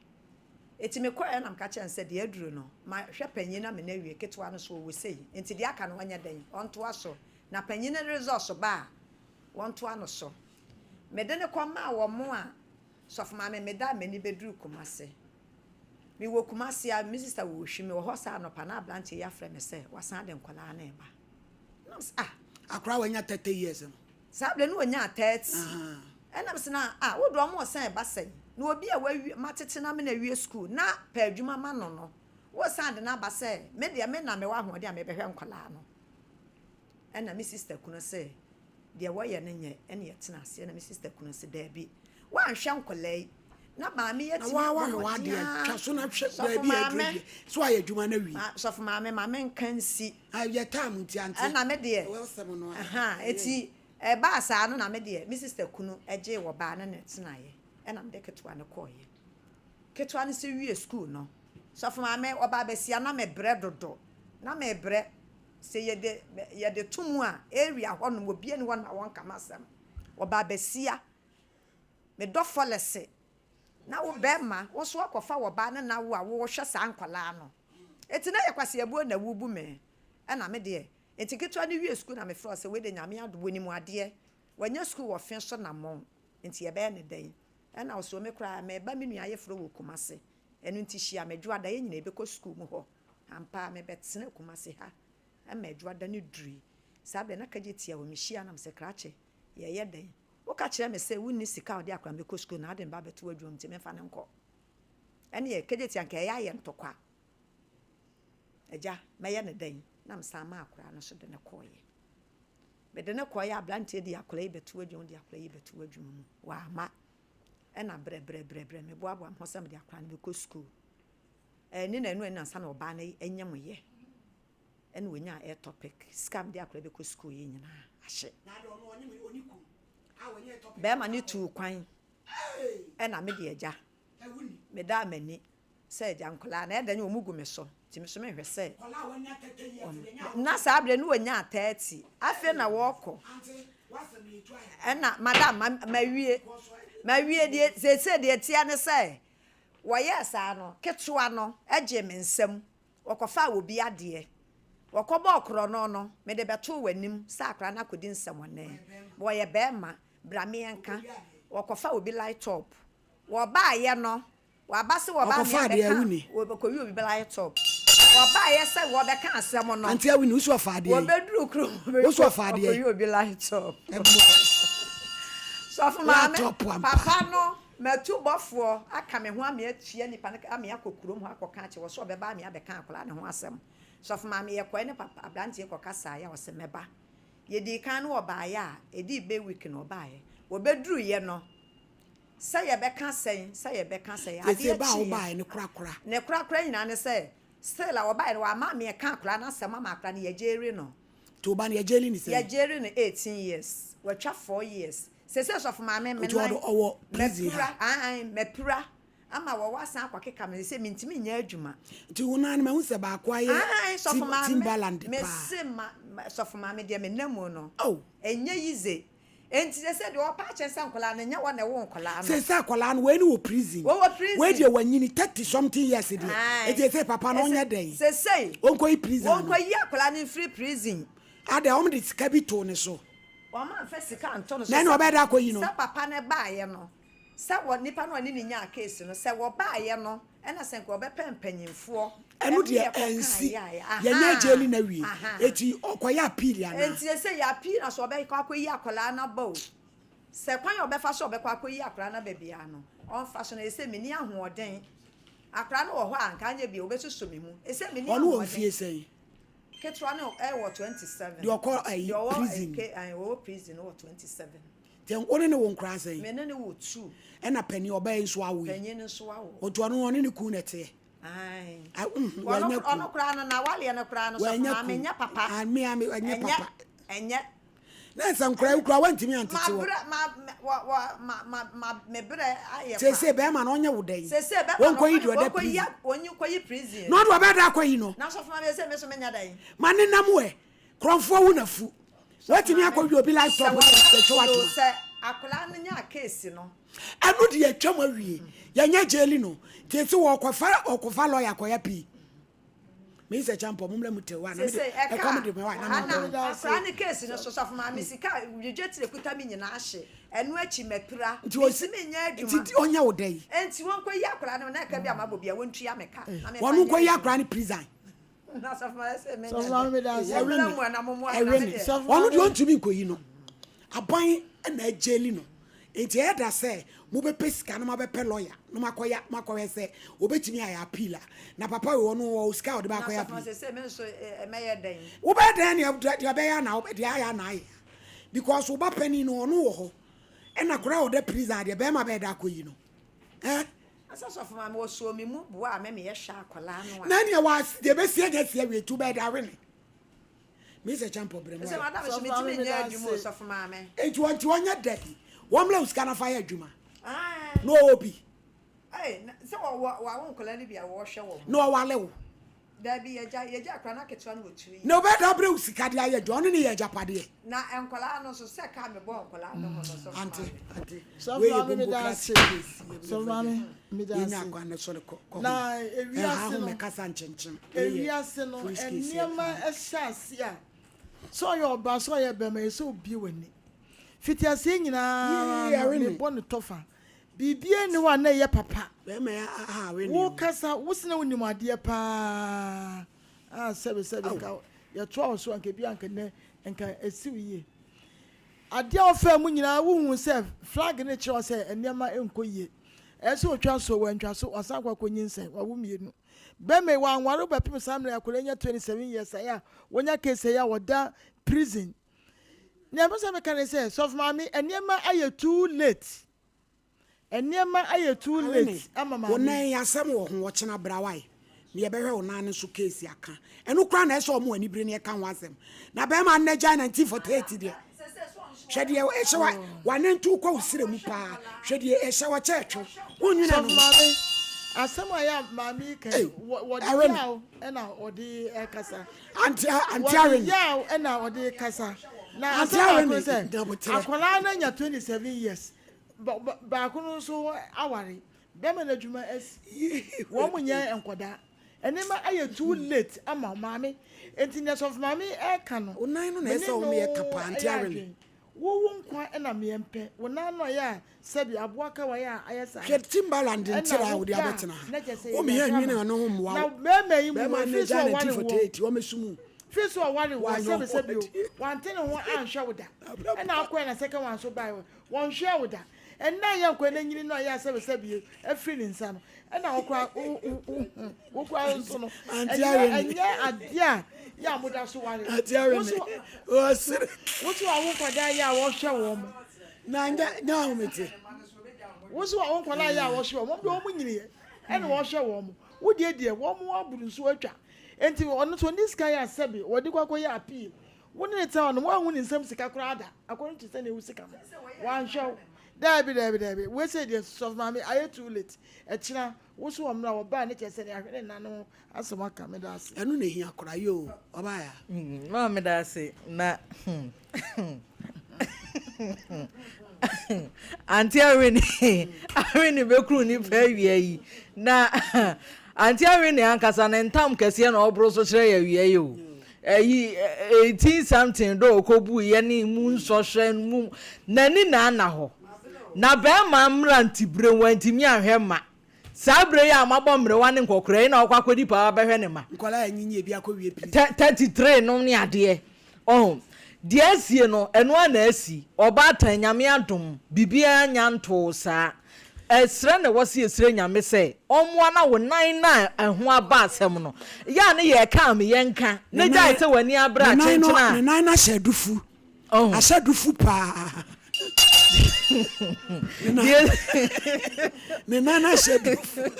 Eti mekɔɔeɛ na meka kyerɛ no sɛ deɛ aduru no mahwɛ panyin no ama no awie, ketewa no nso ɔwɔ sei, nti deɛ aka no ɔnyɛ dɛn ɔntoa so. Na panyin no results ba a wɔntoa no so. Mede no kɔmaa wɔn a Sɔfo maame meda a m'ani bɛduru Kumasi. Mewɔ Kumasi a, me sista wɔ Ohwi, mewɔ hɔ saa anɔpa na aberanteɛ yi afrɛ me sɛ wasan de nkwadaa no reba. Na mese ah. Akwadaa a wanya 30 years no. Saa berɛ no ɔnyaa 30. Ɛna mese na ah wo deɛ ɔmo resan ba sɛn? Na obi a wawie, matete no amena awie sukuu na pɛ adwuma ma no no, woresan de no aba sɛ me deɛ me na mewɔ ahoɔden a mebɛhwɛ nkwadaa no. Ɛna me sista kunu se deɛ wɔyɛ no nyɛ ɛna yɛtena ase ɛna me sista kunu se daabi woanhwɛ nkwadaa yi na maame yi Na atumi waa abɔ wahwɛ mmɔden w'adeɛ ara twa so na hwɛ sɔfo baabi a aduro maame deɛ so ayɛ adwuma no awie. ma sɔfo maame ma menka nsi Ah, yɛ time nti ante. ɛna me deɛ Ɛwɔ sɛm no a. ɛha ɛyɛ. eti ɛbaa saa no na me deɛ me sista kunu ɛgyee wɔ baa no na ɛtenaeɛ ɛna mede ketewa no kɔɔeɛ ketewa no sɛ wie sukuu no sɔfo maame ɔbaa bɛsia na mebrɛ dodo na mebrɛ Sɛ yɛde yɛde to mu a, area hɔ nom obiara nni hɔ nom a wɔnka m'asɛm. Ɔbaa basia, me dɔ fɔlɛse, na wo bɛɛma, wo nso woakɔfa ɔbaa ne na wo a wohwɛ saa nkwadaa no. Enti na yɛ kwaseabuo na wobu me, ɛna me deɛ, enti ketewa no wie sukuu na me frɛ wo sɛ wei deɛ Nyame adom, ɔnim adeɛ, wanya sukuu wɔ fe so namɔn, enti yɛbɛyɛ no dɛn? Ɛna ɔse me koraa meba me nua ayeforɔ wɔ Kumase, ɛno nti hyia me dwoada yɛn nyinaa yɛbɛkɔ sukuu mu hɔ. Ampa ara mebɛtenaa Kumasi ha ma Adwoada no durui. Saa berɛ no na kagye tia wɔ mehyia na mesɛ krakye yɛyɛ dɛn? Woka kyerɛ me sɛ wonni sika a wode akora me bɛkɔ sukuu na wode me ba abɛto w'adwuma mu nti memfa no nkɔ. Ɛneɛ Kejetia anka ɛyɛ ayɛ ntɔkwa. Agya, mɛyɛ no dɛn? Na mesan maa akwadaa no so de no kɔeɛ. Mede no kɔeɛ a, aberanteɛ de akwadaa yi bɛto adwuma mu, de akwadaa yi bɛto adwuma mu. Wamma. Ɛna brɛbrɛbrɛbrɛ meboaboa me ho sɛ mede akwadaa no bɛkɔ sukuu. Ɛne na ɛno ɛna ansa na ɔbaa no nyemyɛ. Ɛna ɔnyaa ectopic. Sika a mede akwadaa bɛkɔ sukuu yi nyinaa ahye. Bɛrima no tuu kwan ɛna me de agya. Medaa m'ani sɛ agya nkwadaa no ɛdɛn wɔn gu me so nti me so mehwɛ sɛ wɔn na saa berɛ no wɔnyaa 30 afei na wɔrekɔ ɛna madam ma mawie mawie deɛ seesei deɛ ɛteɛ ne sɛ wɔyɛɛ saa no ketewa no gyee me nsam wɔkɔfaa obi adeɛ wɔkɔbɔɔ korɔno no mede bɛtoo w'anim sɛ akwadaa no akɔdi nsɛmɔne wɔyɛ bɛrima bra meɛnka wɔkɔfa obi light top Wɔbaeɛ no, wɔaba sɛ wɔba Ɔkɔfaa me deɛ abɛka, awuni. wɔbɛkɔyi obi bɛla top. Wɔbaeɛ sɛ wɔbɛka asɛm no, Auntie Awuni, wo so ɔfaa deɛ yi? wɔbɛduru kurom Wo so ɔfaa deɛ yi? wɔkɔyi obi light top. Sɔfo maame, Laptop ampa. papa no, matu bɔfoɔ aka me ho ame atua nipa no ame akɔ kurom hɔ akɔka akyerɛ wɔ sɛ ɔbɛba ame abɛka akwadaa no ho asɛm. Sɔfo maame, yɛkɔe ne papa, aberanteɛ kɔkasaeɛ a ɔse mɛba. Yɛdii kan no ɔbaeɛ a, ɛdii bɛ week na ɔbaeɛ. Wɔbɛduruiɛ no, Sɛ yɛbɛka sɛn, sɛ yɛbɛka sɛn, adeɛ Seesei ba a kyeeɛ. wobaeɛ no korakora. Ne korakora nyinaa ne sɛ, still a wɔbaeɛ no wamma me ɛka akwadaa no asɛm ama akwadaa no yɛgyeeri no. Nti wo ba no yɛgyeeli no sɛn? Yɛgyeeri no 18 years, watwa 4 years. Seesei sɔfo maame me Nti nan, ɔde ɔwɔ prison mapira, ha? aane, mapira ama wɔwɔ asan akɔkeka me, seesei mentumi nyɛ adwuma. Nti wo nan no mahu sɛ baako ayɛ Aane, sɔfo tim, maame, Timberland paa. mese ma, sɔfo maame deɛ menam mu no, Oh! ɛnyɛ yize. Enti sese deɛ ɔpa akyɛ sɛ nkwadaa no nyɛ wɔn na ɛwo nkwadaa no. Sese akwadaa no wei no wɔ prison. Wɔwɔ prison. Wei deɛ wanyini 30 something years deɛ. Aye. Eti sese papa no ɔnyɛ dɛn. Sese. Ɔnkɔ yi prison ano. Wɔnkɔ yi akwadaa no mfiri prison. Adɛ wɔn de sika bi too ne so. Wɔn amfa sika anto ne so. Na ɛna ɔbɛyɛ dɛ akɔ yi no. Sɛ papa no baayɛ no sɛ wɔ nipa no ɔne ne nyaa case no sɛ wɔbaayɛ no ɛna sɛ nka ɔbɛpɛ mpanyinfoɔ. Ɛno deɛ ɛnsi. Yɛnyɛ jail no awie. Eti ɔkɔyɛ appeal anaa? Enti sese yɛ appeal na sɛ ɔbɛkɔ akɔyi akwadaa no aba o. Sɛ kwan a ɔbɛfa so a ɔbɛkɔ akɔyi akwadaa no aba biara no, ɔmfa so. Na sese menni ahoɔden. Akwadaa no wɔ hɔ a, nka anyɛ bi a, ɔbɛsusu me mu. Sese menni Ɔno wɔ ahoɔden. mfie sɛn? Ketewa no ɛwɔ 27. Deɛ ɔkɔ ayi Deɛ ɔwɔ prison. ke ayi ɔwɔ prison no wɔ 27. Nti wo ne no wo nkoraa sɛn? Me ne no wɔ two. Ɛna panin ɔbaa yi nso awo yi? Panin no nso awo. Nti ɔno ɔne ne kun na ɛteɛ? Ae. Ah, mm, Ɔno wanya kun. ɔno koraa no n'awaleɛ no koraa no sɔfo Wanya maame kun. nyɛ papa. Ah, me a me ɛnyɛ Ɛnyɛ papa. ɛnyɛ. Na sɛ nkoraa yi koraa wantumi antete wɔ. Mabrɛ ma wɔ wɔ ma ma ma me brɛ ayɛ kwa. Seesei bɛrima no ɔnyɛ wo dɛn? Seesei bɛrima no Wɔnkɔyi deɛ ɔda wɔnkɔyi prison. wɔnkɔyi prison. Na ɔde ɔbɛyɛ dɛ akɔyi no. Na sɔfo maame sɛ me so menyɛ dɛn? Ma ne nam ɛ. Korɔmfoɔ wo na fu. Watumi akɔwi obi laptop Sɛ na yɛtwa watoma. Sɛ akwadaa no nyaa case no. Ɛno deɛ atwam awie. Yɛnyɛ jaili no. Nti ese wɔkɔfa ɔkɔfa lawyer akɔyɛ pii. Me sɛ kyampɔ mo mmra mu tew a na me de ɛkɔm de me wa na me nkɔ. Akwadaa ne case no so sɔfo maame sika dwedwe tire kuta me nyinaa ahye. Ɛno akyi mapira. Nti osi Mentumi nyɛ adwuma. Nti ɔnyɛ wo dɛn? Nti wɔnkɔyi akwadaa no na ɛka bi a mabɔ bi a wɔntua me ka. Na memfa Wɔn nyɛ nkɔyi adwuma. akwadaa no prison. Ɔno deɛ ɔntumi nkɔyi no aban na agyeli no nti ɛyɛ da sɛ mobɛpɛ sika na mabɛpɛ lɔya na makɔyɛ makɔhwɛ sɛ obɛtumi ayɛ appeal a na papa wei ɔno ɔwɔ sika a ɔde bɛakɔyɛ appeal wobɛyɛ dɛn deɛ ɔbɛyɛ ana deɛ ayɛ ana ayɛ because wo ba panin no ɔno wɔ hɔ ɛna koraa ɔda prison adeɛ bɛrima bɛyɛ da akɔyi no eh Ɔsɛ sɔfo maame ɔsɔɔ me mu boaa me meyɛ hwɛ akwadaa no a. Na nea wa deɛ bɛsi agya si awie tu bɛyɛ de awe me. Me sɛ kyampɔ brɛ mu ayɛ. Sɛ madam so metumi nyɛ adwuma o sɔfo maame. Enti wɔn nti wɔnyɛ dɛ wɔn mmerɛ sika na fa yɛ adwuma. Na ɔwɔ bi. Sɛ wɔwɔ wɔawo nkwadaa no bi a wɔhwɛ wɔn. Na ɔwale wo. Dabi, yɛgya, yɛgya akwadaa no aketewa no wɔ tiri. Na ɔbɛyɛ dɛ abrɛ wo sika de ayɛ adwuma, ɔno ne yɛ agyapadeɛ. Na nkwadaa no nso, sɛ kaa mebɔɔ nkwadaa no ho no, sɔfo maame. Ante, ante, wei yɛ bombo class case. Sɔfo maame, meda ase. Yɛnya akwan no so no kɔ, kɔ Na ewiase no, mɛkasa nkyɛnkyɛn. Ewiase no, nneɛma ɛhyɛ ase a, sɛ ɔyɛ ɔbaa, sɛ ɔyɛ bɛrima, ɛsɛ obie w'ani. Fiti aseɛ nyinaa no, mebɔ no tɔfa. Biribiara nni hɔ a na ɛyɛ papa. Wo kasa, wo sene wonim adeɛ paa. Ah, sɛbe sɛbe, nka yɛtoa wo so anka bi anka nnɛ nka ɛsi wo yie. Adeɛ a wofaa mu nyinaa wohu sɛ flag no kyerɛ wo sɛ nneɛma nkɔ yie. Ɛyɛ sɛ ɔtwa so, wantwa so, wasan akɔ akɔnyinsɛn, wawo mmienu. Bɛrima yi, wanware wo bɛpem saa mmerɛ yi, akwadaa yi anya 27 years a, ɛyɛ a wanya case ɛyɛ a ɔda prison. Nea mepɛ sɛ meka ne sɛ, sɔfo maame, nneɛma ayɛ too late. Nneɛma ayɛ too Irene, late ama wo maame nan yi. yi asɛm wɔ ho, ɔkyena bra wae na yɛbɛhwɛ wo nan no so case aka. Ɛno koraa na ɛsɛ ɔmo anibere na yɛka ho asɛm. Na bɛrima no n'agyae 1948 deɛ, hwɛ deɛ ɛhyɛ wa, wanantu kɔ wo serɛ mu paa, hwɛ deɛ ɛhyɛ wa kyɛ ɛtwe, wonwene Sɔfo no ho. maame, asɛm a ɛyɛ a maame yi ka yi, Ei, wɔ- wɔde Irene, yaw na ɔde ɛkasa. Auntie, Auntie Wɔde Irene. yaw na ɔde kasa. Na Auntie asɛm baako ne Irene, sɛ, daboterɛ. akwadaa no anya 27 years, Ba ba baako no nso aware. Bɛrima no adwuma asi. Wɔn nyɛ nkwadaa. Nneɛma ayɛ too late ama maame. Nti nea sɔfo maame ɛka no, Wo nan no na me ɛsɛ ne sɛ no wɔn yɛ ka paa, Auntie ɛyɛ Irene. adwene. Wo wo nkwa na meɛ mpɛ. Wo nan no a ɛyɛ a sɛbi aboa ka wo ayɛ a ayɛ saa no. Hwɛ Timbaland Ɛna ntira a wo wode da a abɛtena ha. na kyerɛ sɛ Wo yɛde meyɛ ahwɛ nwene ama. ɔno ho mmoa Na wo. bɛrima yi mu Bɛrima no ɛfiri sɛ agya ɔware woɔ. 1948 wɔmɛsu mu. Firi sɛ ɔware woɔ Wanyɛ sɛbi sɛbi o. ɔdeɛ. Wante ne ho anhwɛ wo da. Ɛna akɔɛ na second one nso baeɛ. Wɔnhwɛɛ wo da. Ɛnnɛ a yɛnkɔ na nyini no a ɛyɛ a sɛbesɛbe afiri ne nsa no, ɛna wo koraa wo wo wo wo koraa nso no, Auntie ɛnyɛ Irene. ɛnyɛ adeɛ a yɛ a moda so ware. Auntie Irene. Wo so Ɔsere. wo so a wo nkwadaa yɛ a wɔhwɛ wɔn mo. Na nyɛ nyɛ ahomete. Wo so a wo nkwadaa yɛ a wɔhwɛ wɔn, wɔn deɛ wɔn nyiniiɛ ɛna wɔhwɛ wɔn mo. Wo deɛ deɛ wɔn aburu nso atwa. Enti ɔno nso ɔnni sika yɛ a sɛbe wɔde kɔ akɔyɛ appeal. Wo ne no tena hɔ no, woanhu ne nsam sika koraa da, according to sɛnea wo sika no. Wanhwɛ wo. Daabi, daabi, daabi. Wei sei deɛ, sɔfo maame, ayɛ too late. Ɛkyena, wo so ɔmmra, wɔbaa ne kyerɛ sɛ nea ahwɛ ne nna no ho asɛm aka. Meda ase. Ɛno na ehia koraa. Yoo, ɔbaa ya. Maa meda ase na hmm. Auntie Irene Irene bɛkuru nipa awia yi na Auntie Irene ankasa ne ntam kɛseɛ na ɔboro so kyerɛ yɛ awia yi o. Ɛyi 18 something dɛ ɔkɔbu yɛ ne mu nsɔhwɛ mu n'ani na ana hɔ na bɛrima mmerantebere wantumi anhwɛ ma Saa berɛ yi a mabɔ mmerewa ne nkɔkoraa yi na ɔkɔ akɔdi paa bɛhwɛ ne mma. Nkwadaa a anyinyi ebi akɔwie prison. 33 nom ne adeɛ. Ɔho. Deɛ asie no, ɛno ara na asi. Ɔbaatan, Nyame adom, biribiara nnya ntoo saa. Ɛsrɛ na ɛwɔ sɛ yɛsrɛ Nyame sɛ ɔmmoa na wo nan no a ɛho aba asɛm no, yɛ a ne yɛreka a me yɛnka, na gyae sɛ w'ani abere Ne nan no, akyenkyene a. ne nan no ahyɛ adufu. Ɔho. Ahyɛ dufu paa. Ne nan ahyɛ dufu.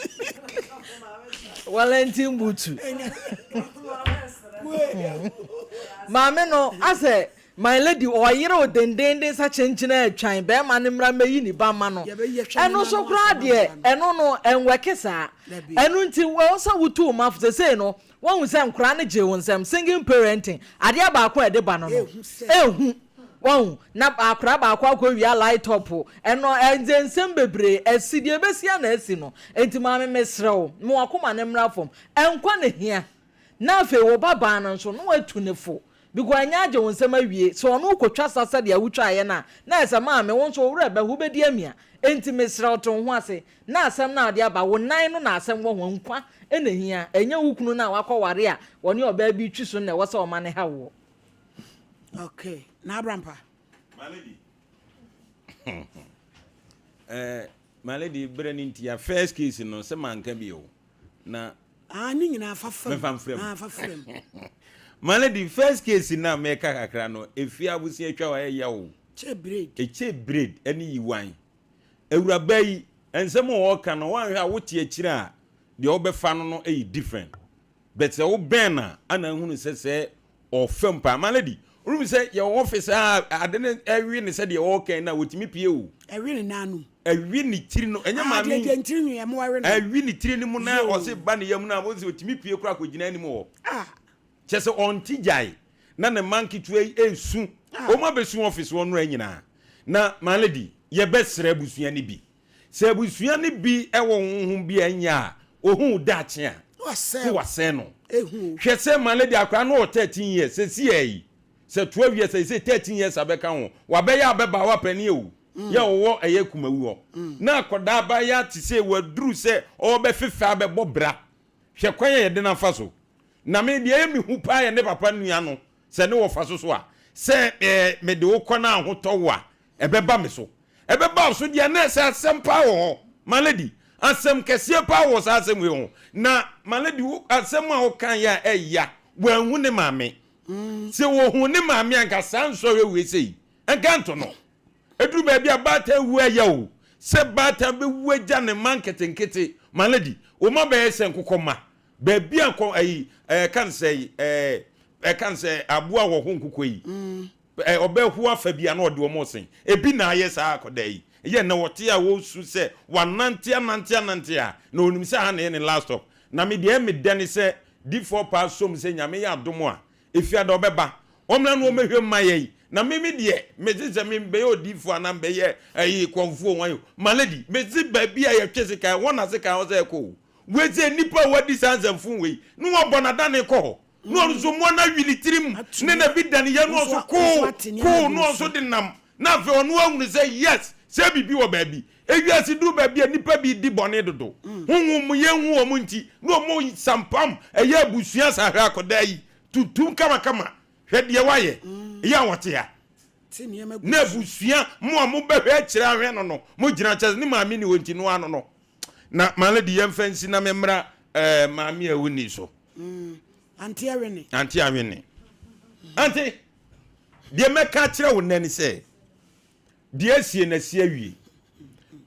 Wellington butu. Maame no asɛ my lady ɔyere o dendenden sa kyenkyene atwan bɛrima no mmra mmɛyi ne ba ma no. Ɛno nso koraa deɛ ɛno no ɛnwɛke saa. Ɛno nti wɔn sɛ wotu ma sesei no Woahu sɛ nkoraa no gyee wo nsam. Single parenting, adeɛ baako a ɛde ba no no, ɛhu. Wahu? Na akoraa baako akɔwia light up, ɛno, ɛnze nsɛm bebree asi, deɛ ɛbɛsi ara na asi no. Enti maame mesrɛ wo, ma w'akoma no mmra fam. Nkwa na ɛhia. Na afei wo ba baa no nso, na woatu no fo. Because ɛnyɛ agye wo nsam awie. Sɛ ɔno rekɔtwa sa sɛdeɛ wotwaeɛ no a, na ayɛ sɛ maame wo nso wo werɛ bɛho, wobɛdi amia. Enti mesrɛ wo, te wo ho ase. Na asɛm no a ɔde aba, wo nan no na asɛm wɔ ho, nkwa na ehia, ɛnyɛ wo kunu no a wakɔware a ɔne ɔbaa bi retwi so no na ɛwɔ sɛ ɔma no haw woɔ. Okay, na Abrampa. My lady. Eh, my lady, berɛ no ntia first case no sɛ manka bi o. Na Ah, ne nyinaa fa fam. Mefa mfrɛ mu. Ah, fa frɛ mu. My lady, first case no a meka kakra no, efie abosea atwa wa ɛyɛ o. Kyɛ braid. Ɛkyɛ braid ɛne yiwan. Awuraba yi, nsɛm a ɔreka no, woanhwɛ a wote akyire a, deɛ wobɛfa no no yɛ different. But sɛ wobɛn no a, ana ahunu sɛ sɛ ɔfam paa. My lady, wonim sɛ yɛwɔ office a ade no ɛwe ne sɛ deɛ ɔreka yi no a, wɔtumi pie o. Ɛwe ne nan no. Ɛwe ne tiri no, ɛnyɛ Ah, maame deɛ yi. deɛ ntiri nwi ɛmo ɛwe no. Ɛwe ne tiri no mu na Yoo. ɔse ba ne yam no a, wohu sɛ ɔtumi pie koraa kɔgyina anim hɔ. Ah. Kyerɛ sɛ ɔnte gyae na ne mma nketewa yi resu. Wɔn abɛsu office hɔ nnora nyinaa. Na my lady, yɛbɛsrɛ abusua no bi. Sɛ abusua no bi wɔ honhom bi a ɛnyɛ a, ɔhu wo daakye a, na wasɛe no. Hwɛ sɛ my lady akwadaa no wɔ 13 years, seesei yi, sɛ 12 years a, seesei 13 years abɛka ho, wabɛyɛ ababaawa panin o, yɛ ɔwɔ ɛyɛ Kumawu hɔ. Na akwadaa abaayewa te sɛ waduru sɛ ɔrebɛfefɛ abɛbɔ bra. Hwɛ kwan a yɛde no afa so. Na me, deɛ ɛyɛ me hu paa yɛ ne papa nua no, sɛ ne wɔfa so so a, sɛ eh, mede wo kɔ na ahotɔ wo a, ɛbɛba me so. Ɛbɛba wo so deɛ, na ɛsɛ asɛm paa wɔ hɔ. My lady, asɛm kɛseɛ paa wɔ saa asɛm wei ho. Na my lady, wo asɛm a wokaeɛ a ɛya, wanhu ne maame. Sɛ wɔhu ne maame a, nka saa nsɔhwɛ wei sei, nka nto no. Ɛduru baabi a baatan wu ɛyɛ o, sɛ baatan bɛwu agya ne mma nketenkete. My lady, wo mma bɛyɛ sɛ nkokɔ mma. Baabi a kɔ ayi, ɛka no sɛ, ɛka no sɛ aboa wɔ ho nkokɔ yi. Ɛ, ɔbɛhoa fa bi a na ɔde wɔn resen. Ebi na ayɛ saa akwadaa yi. Ɛyɛ na ɔte a ɔresu sɛ wanante anante anante a, na ɔnim sɛ ha na ɛyɛ ne last stop. Na me deɛ ɛyɛ me dɛ ne sɛ difoɔ paa som sɛ Nyame yɛ adom a, Efiada ɔbɛba. Ɔmmra na ɔmmɛhwɛ mma yɛn. Na me me deɛ, mese sɛ me bɛyɛ odiyifoɔ anaa mebɛyɛ ɛyi kɔmfoɔ o, hwan o. My lady, mese baabi a yɛtwe sekan, ɛhɔ na sekan wɔ sɛ ɛkɔ o. Wei sɛ nnipa a wɔadi saa nsɛmfo wei, na wɔabɔ no adane kɔ hɔ. Na ɔno nso mmoa no awi ne tirim ne na bi da ne yam na ɔnso koo koo na ɔnso de nam na afei ɔno ahunu sɛ yes sɛ biribi wɔ baabi. Ewiase duru baabi a nnipa bi di bɔne dodo. Honhom mu yɛnhu wɔn nti na wɔn sampam ɛyɛ abusua saa hwɛ akɔdaa yi tuntum kamakama hwɛ deɛ wayɛ ɛyɛ a wɔte ha na abusua mo a mobɛhwɛ akyire ahwɛ no no mo gyina kyɛ ne maame ni hɔ nti no ano no Na maame de yɛmfa nsi na memmra ɛɛ eh, maame a wonni so. Mm, ante awene. Ante awene. Ante, deɛ mɛka akyerɛ wo nnɛ ne sɛ, deɛ asie na asie awie.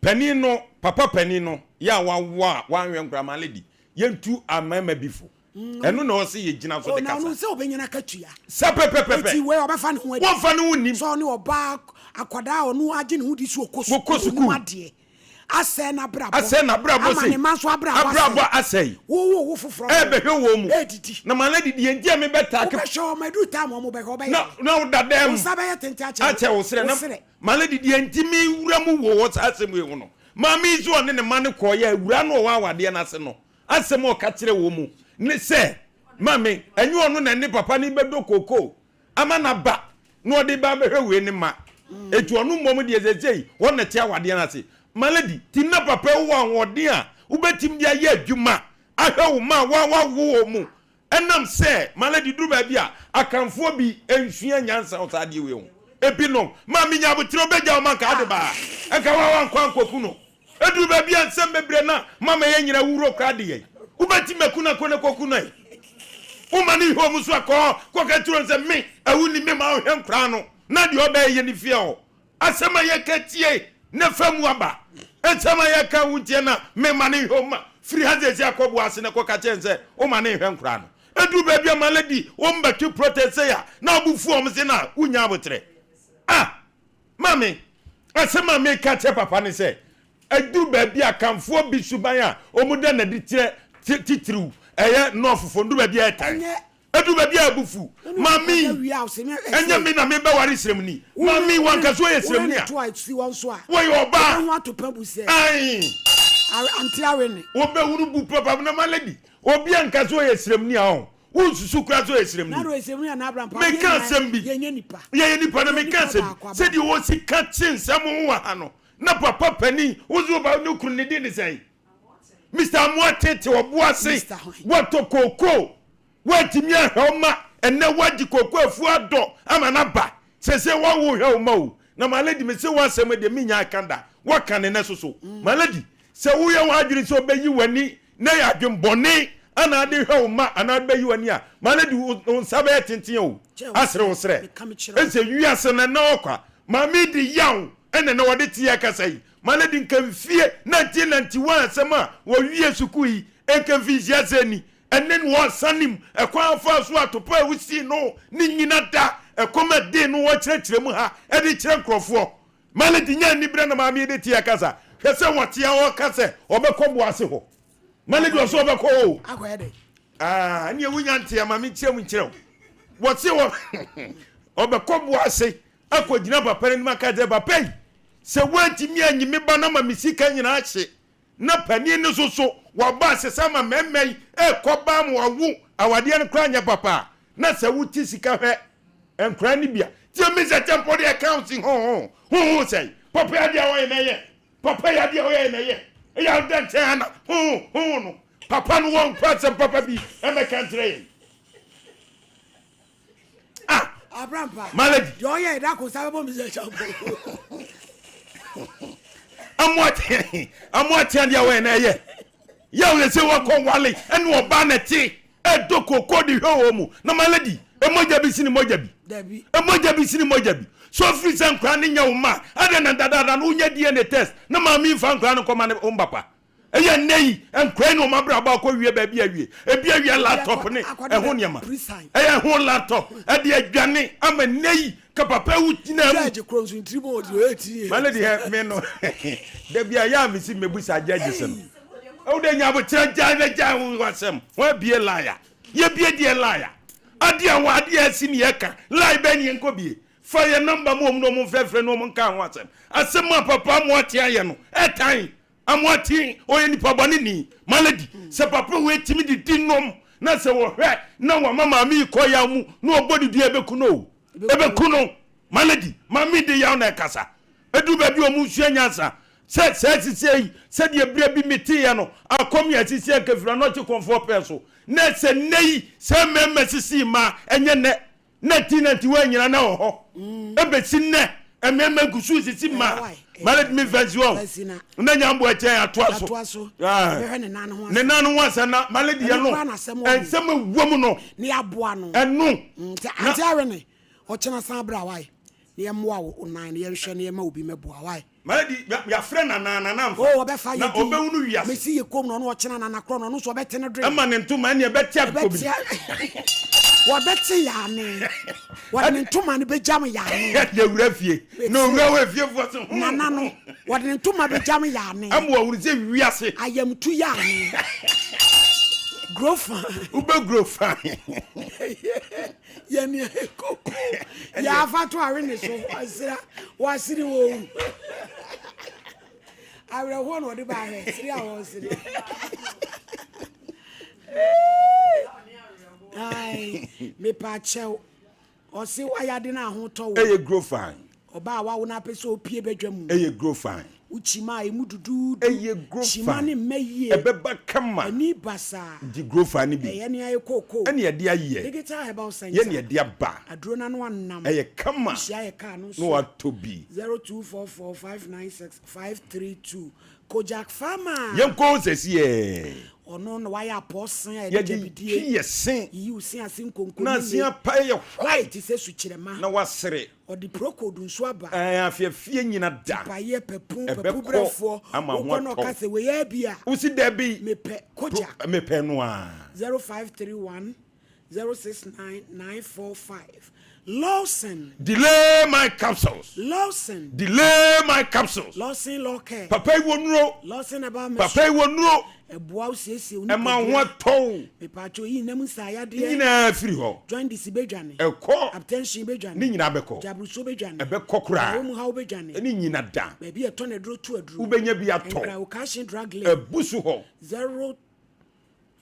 Panin no, papa panin no, yɛ a wawo a wanhwɛ nkora ma lady, yɛntu amama bi fo. Ɛno na ɔsɛ yɛgyina so de kasa. Ɔno sɛ ɔbɛnya no akatua. Sɛ pɛpɛpɛpɛ. Eti wei ɔbɛfa ne ho adi. Wɔmfa ne ho nnim. Sɛ ɔne ɔbaa akwadaa a ɔno agye ne ho di so ɔkɔ sukuu. Ɔnim adeɛ. Asɛe n'abrabɔ. Asɛe n'abrabɔ Ama ne mma nso abrabɔ asɛe. Abrabɔ asɛe. Wowo wo foforɔ. Ɛbɛhwɛ wɔn mu. Ɛredidi. Na ma no adidi yɛn nti a mebɛtaake. Wobɛhwɛ wɔn aduru time wɔn bɛhwɛ ɔbɛyɛ. Na na woda dan mu. Wo nsa bɛyɛ tenten akyɛ. Akyɛ wo serɛ. Wo serɛ. Ma no adidi yɛn nti mewura mu wɔ wɔ saa asɛm wei ho no. Maame yi nso ɔne ne mma no kɔeɛ awura no ɔwɔ awadeɛ no ase no. Asɛm a ɔka kyerɛɛ wɔn mu ne sɛ, Maame, ɛnyɛ ɔno na ɛne papa no rebɛdɔ kookoo ama no aba na ɔde reba abɛhwɛ wei ne mma. Enti ɔno mmom deɛ seesei ɔno na ɛte awadeɛ no ase. Malady, tim na papa yi wowɔ ahoɔden a wobɛtumi de ayɛ adwuma ahwɛ wo mma a woawo wɔn mu. Ɛnam sɛ, Malady, duru baabi a Akanfoɔ bi nsua nyansa wɔ saa adeɛ wei ho. Ebinom, Maame nya aboterɛ wobɛgya wo ma nka ade baa, nka woankɔ ankɔku no. Eduru baabi a nsɛm bebree na mama yɛn nyinaa wuro koraa de yɛn. Wobɛtumi aku no akɔ no kɔku no ɛ. Woma no hwɛ ɔmo so akɔ kɔka kyerɛ wɔn sɛ me awu ni me ma ɔhwɛ nkoraa no na deɛ ɔbɛyɛ yɛ ne fie hɔ. Asɛm a yɛka tie na fa mu aba. Nsɛm a yɛka wo ntie na me ma no nhwɛ ɔmo ma firi ha sɛsi akɔ bo ase na kɔka kyerɛ sɛ woma no nhwɛ nkoraa no. Eduru baabi a ma lady wɔn bɛtwe protest sɛ ya na ɔbo fu wɔn se na wonya abotrɛ. Ah! Maame, asɛm a meka kyerɛ papa ne sɛ, aduru baabi a Akanfoɔ bi suban a wɔda no adi kyerɛ titiriw ɛyɛ Nɔɔfofoɔ, nduru baabi a ɛtan, aduru baabi a abufu. Maame, ɛnyɛ me na mebɛware sremni. Maame, wankasa ɔyɛ sremni a, wɔyɛ ɔbaa. Ae. Wɔbɛhunu bu papa na ma lady, obi anka sɛ ɔyɛ sremni a ɔho. Wonsusu koraa sɛ ɔyɛ sremni. Meka asɛm bi. Yɛyɛ nipa na meka asɛm bi. Sɛdeɛ wɔsi ka kye nsɛm ho wɔ ha no, na papa panin, wo nso wo ne kunu ne din ne sɛn? Mr. Amoah tete ɔbo ase, watɔ kookoo, woantumi ahwɛ wo ma, ɛnnɛ woagye kookoo afuo adɔ ama no aba, seesei woawo hwɛ wo ma o. Na my lady, mese w'asɛm deɛ mennya ka da, woaka ne nɛ soso. My lady, Sɛ woyɛ w'adwene sɛ wobɛyi w'ani na ɛyɛ adwemmɔne ana ade hwɛ wo mma anaa ade bɛyi w'ani a, ma no de wo nsa bɛyɛ tenten o, asere wo serɛ. Ɛsɛ wiase no ɛnɛ ɔkwa. Maame di yaw ɛna ɛnɛ wɔde teɛ kasa yi. Ma no de nka mfie 1991 asɛm a wɔwie sukuu yi nka mfinhyia sɛ ni. Ɛne no wɔsan nim ɛkwan afaa so atopa a wosii no ne nyina da ɛkɔm ɛden no wɔkyerɛkyerɛ mu ha ɛde kyerɛ nkurɔfoɔ. Malady nya anibere na maame yi de teɛ kasa. Hwɛ sɛ wɔte a ɔka sɛ ɔbɛkɔ bo ase hɔ. Malady ɔsɛ ɔbɛkɔ hɔ o. Akɔyɛ dɛ. Ah, ɛnneɛ wonya nteɛ ma menkyerɛ mu nkyerɛ wo. Wɔse wɔ ɔbɛkɔ bo ase akɔgyina papa no anim aka sɛ papa yi sɛ woantumi anyi me ba no ama me sika nyinaa ahye Na panin no nso so wabɔ asesa ama mmarima yi rekɔ baa ma wawo awadeɛ no koraa nyɛ papa a, na sɛ wote sika hwɛ nkwadaa no bi a, tie me sɛ kyɛmpɔ deɛ ɛka wo si ho ho ho ho sɛe, papa yi adeɛ a ɔyɛ na ɛyɛ, papa yi adeɛ a ɔyɛ na ɛyɛ, ɛyɛ a woda nkyɛn ha na ho ho ho no, papa no wɔ nkwa asɛm papa bi ɛmɛka nkyerɛ yɛn. Ah! Abrampa. Malady. Deɛ ɔyɛ ɛda ko nsa bɛbɔ mi sɛ kyɛmpɔ. Amoatea amoatea deɛ wɔyɛ na ɛyɛ yɛ wɔyɛ sɛ wɔkɔ wale ɛne ɔbaa na ɛte ɛdɔ koko de hwɛ wɔn mu na my lady emogya bi sini mogya bi emogya bi sini mogya bi so firi sɛ nkora ne nyɛ wo ma adɛn na dadaada no wonyɛ DNA test na maame nfa nkora no nkɔma ne wo papa Ɛyɛ nnɛ yi nkwadaa yi na wɔn abrabɔ akɔ wie baabi awie. Ebi awia laptop ne ɛho nneɛma. Ɛyɛ ɛho laptop ɛde adwane ama nnɛ yi ka papa ewu gyina mu. Judge kuro nso ntiri mu ɔdi ɔyɛ tiri yɛ. My lady hɛ me no dabi a yɛ a mesi mebu saa judges no. Ɛwo de nya abokyerɛ gya na gya ho asɛm. Wɔn abie lie a yɛbie deɛ lie a adeɛ a wɔ adeɛ asi ne yɛka lie bɛn ne yɛnkɔ bie. Fa yɛ number ma wɔn na wɔn mfrɛfrɛ na wɔn nka ho asɛm. Asɛm a papa Amoakye ayɛ no ɛtan. Amoakye ɔyɛ nipa bɔne ni. Malady, sɛ papa wei tumi didi nom na sɛ wɔhwɛ na wama maame yi kɔ yaw mu na ɔbɔ ne dua ɛbɛku no o. Ɛbɛku no. Malady, maame yi de yaw na ɛkasa. Ɛduru baabi a wɔn nsua nyansa. Sɛ saa asisie yi, sɛdeɛ berɛ bi meteeɛ no, akɔm yɛ asisie anka firi anɔkye kɔmfoɔ pɛɛ so. Na sɛ nnɛ yi, saa mmarima sisi mmaa, ɛnyɛ nnɛ. 1991 nyina na wɔ hɔ ɛbɛsi nnɛ mmarima gu so sisi mmaa mmaa tumi fa nsi hɔ na nyambo ɛkyɛn atoa so ne nan ho asɛm na mmaa deɛ no nsɛm ɛwɔ mu no ɛno ante awe ne ɔkyena san bra wae na yɛmmoa wo nan na yɛnhwɛ na yɛma obi mɛboa wae Malady, yɛafrɛ Nana, Nana mfa. Oh, ɔbɛfa Na yɛ din. ɔbɛhunu wiase. Mesi yɛ kom na ɔno ɔkyena Nana korɔ no, ɔno nso ɔbɛte ne dwen. Ɛma ne ntoma ɛne ɛbɛte akokɔ bi. Wɔbɛte yaane. Wɔde ne ntoma no bɛgyam yaane. Ɛde awura fie. Na owura wɔ efiefoɔ se, hmm. Nana no, wɔde ne ntoma bɛgyam yaane. Ama wahunu sɛ wiase. Ayamtu yaane. Grow fine. Wobɛ grow fine. Yɛne koko yɛ afa to awe ne so asira wasere wɔ owu awerɛhoɔ na ɔde ba ahwɛ sere a wɔsere mepa kyɛw ɔse wayade no ahotɔ wo ɛyɛ grow fine Ɔbaa a wawo na apɛ sɛ opue badwa mu. Ɛyɛ grow fine. Wo kyima a emu duduudu. Ɛyɛ grow fine. Kyima ne mmɛ yie. Ɛbɛba kama. Ani basaa. Gye grow fine no bi. Ɛyɛ nea ayɛ kookoo. Ɛne yɛde ayɛ. Digital Herbal Centre. Yɛ ne yɛde aba. Aduro no ano anam. Ɛyɛ kama. Wohyia yɛ kaa no nso. Na watɔ bi. 0244 596 532 Kojak Pharma. Yɛnkɔ hɔ sɛsiɛ. Ɔno na wayɛ apɔɔsen a yɛde Yɛde gyabidie. twi yɛ se. Yiyi wo se ase nkonkonini. Na se apae yɛ white. Te sɛ sukyerɛma. Na wasere. Ɔde prokod nso aba. Ɛɛ afeafie nyina da. Tipaeɛ, pɛpo, pɛpo Ɛbɛkɔ brɛfoɔ. ama ho Wokɔ na atɔ ɔka wo. sɛ wei ara bi a. Wosi dabi. Mepɛ Kojak. Mepɛ no ara. 0531 069 945 Lawson. Delay my capsules. Lawson. Delay my capsules. Lawson Law Care. Papa yi wɔ nuro. Lawson Herbal Mixture. Papa yi wɔ nuro. Ɛboa wo siesie wo nipadua. Ɛma wo ho atɔ wo. Mepatwo yi nam nsaayadeɛ. Ne nyinaa firi hɔ. Jaundice bɛdwane. Ɛkɔ. Hypertension bɛdwane. Ne nyinaa bɛkɔ. Gyaburusuo bɛdwane. Ɛbɛkɔ koraa. Yareɛ mu haw bɛdwane. Ne nyina da. Baabi a ɛtɔn aduro to aduro. Wobɛnya bi atɔ. Nkran Okashin Drug Lane. Abu so hɔ.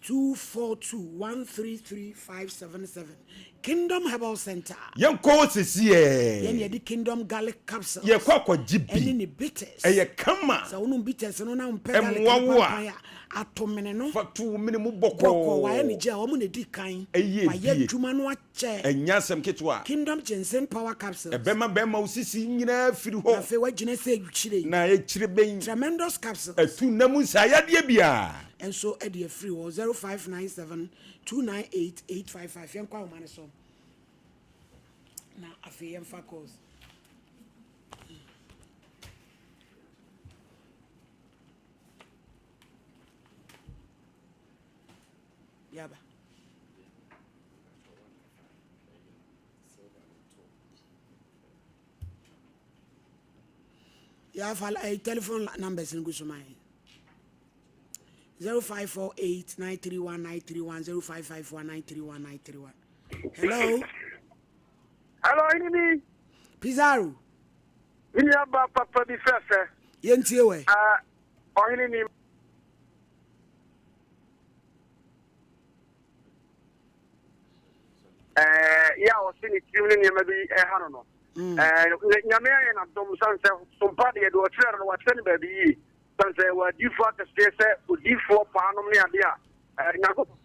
0242 133 577 Kingdom Herbal Center. Yɛnkɔ hɔ sesiɛ. Yɛn na yɛde Kingdom Garlic Capsules. Yɛkɔ akɔgye bi. Ɛne ne bitters. Ɛyɛ kama. Sɛ wonom bitters no na wompɛ garlic Ɛmmoa no wo a. pampan a, ato mene no. Fa to wo mene mu bɔkɔɔ. Bɔkɔɔ, wayɛ ne gel, wɔn na edi kan. Ɛyɛ Wayɛ bie. adwuma no akyɛ. Ɛnyɛ asɛm ketewa. Kingdom Ginseng Power Capsules. Ɛbɛma bɛrima wo sisi nyinaa afiri hɔ. Na afei wagyina sɛ akyire. Na akyire bɛn. Tremendous Capsules. Ɛtu nna mu nsaayadeɛ biara. Nso de afiri hɔ, 0597 298 855. Yɛnkɔ ahoma no so na afei yɛmfa calls. Yaba. Yɛafa eh, telephone numbers no gu so ma yɛn. 0548 931 931 0551 931 931. Hello. Hello, Inini. Pizarro. Me nua ba papa bi fɛfɛ. Yɛntie wɛ. Ah, ɔhene ni. Ɛɛ, yɛ a ɔse ne tirim ne nneɛma bi ɛha no no. Mm. Ɛɛ, nyame ayɛ n'adom san sɛ sompa deɛ deɛ ɔkyerɛ no no wakyerɛ no baabi yie. San sɛ wɔ adiifoɔ akɛseɛ sɛ odiifoɔ paanom ne adeɛ a, Nyankopɔn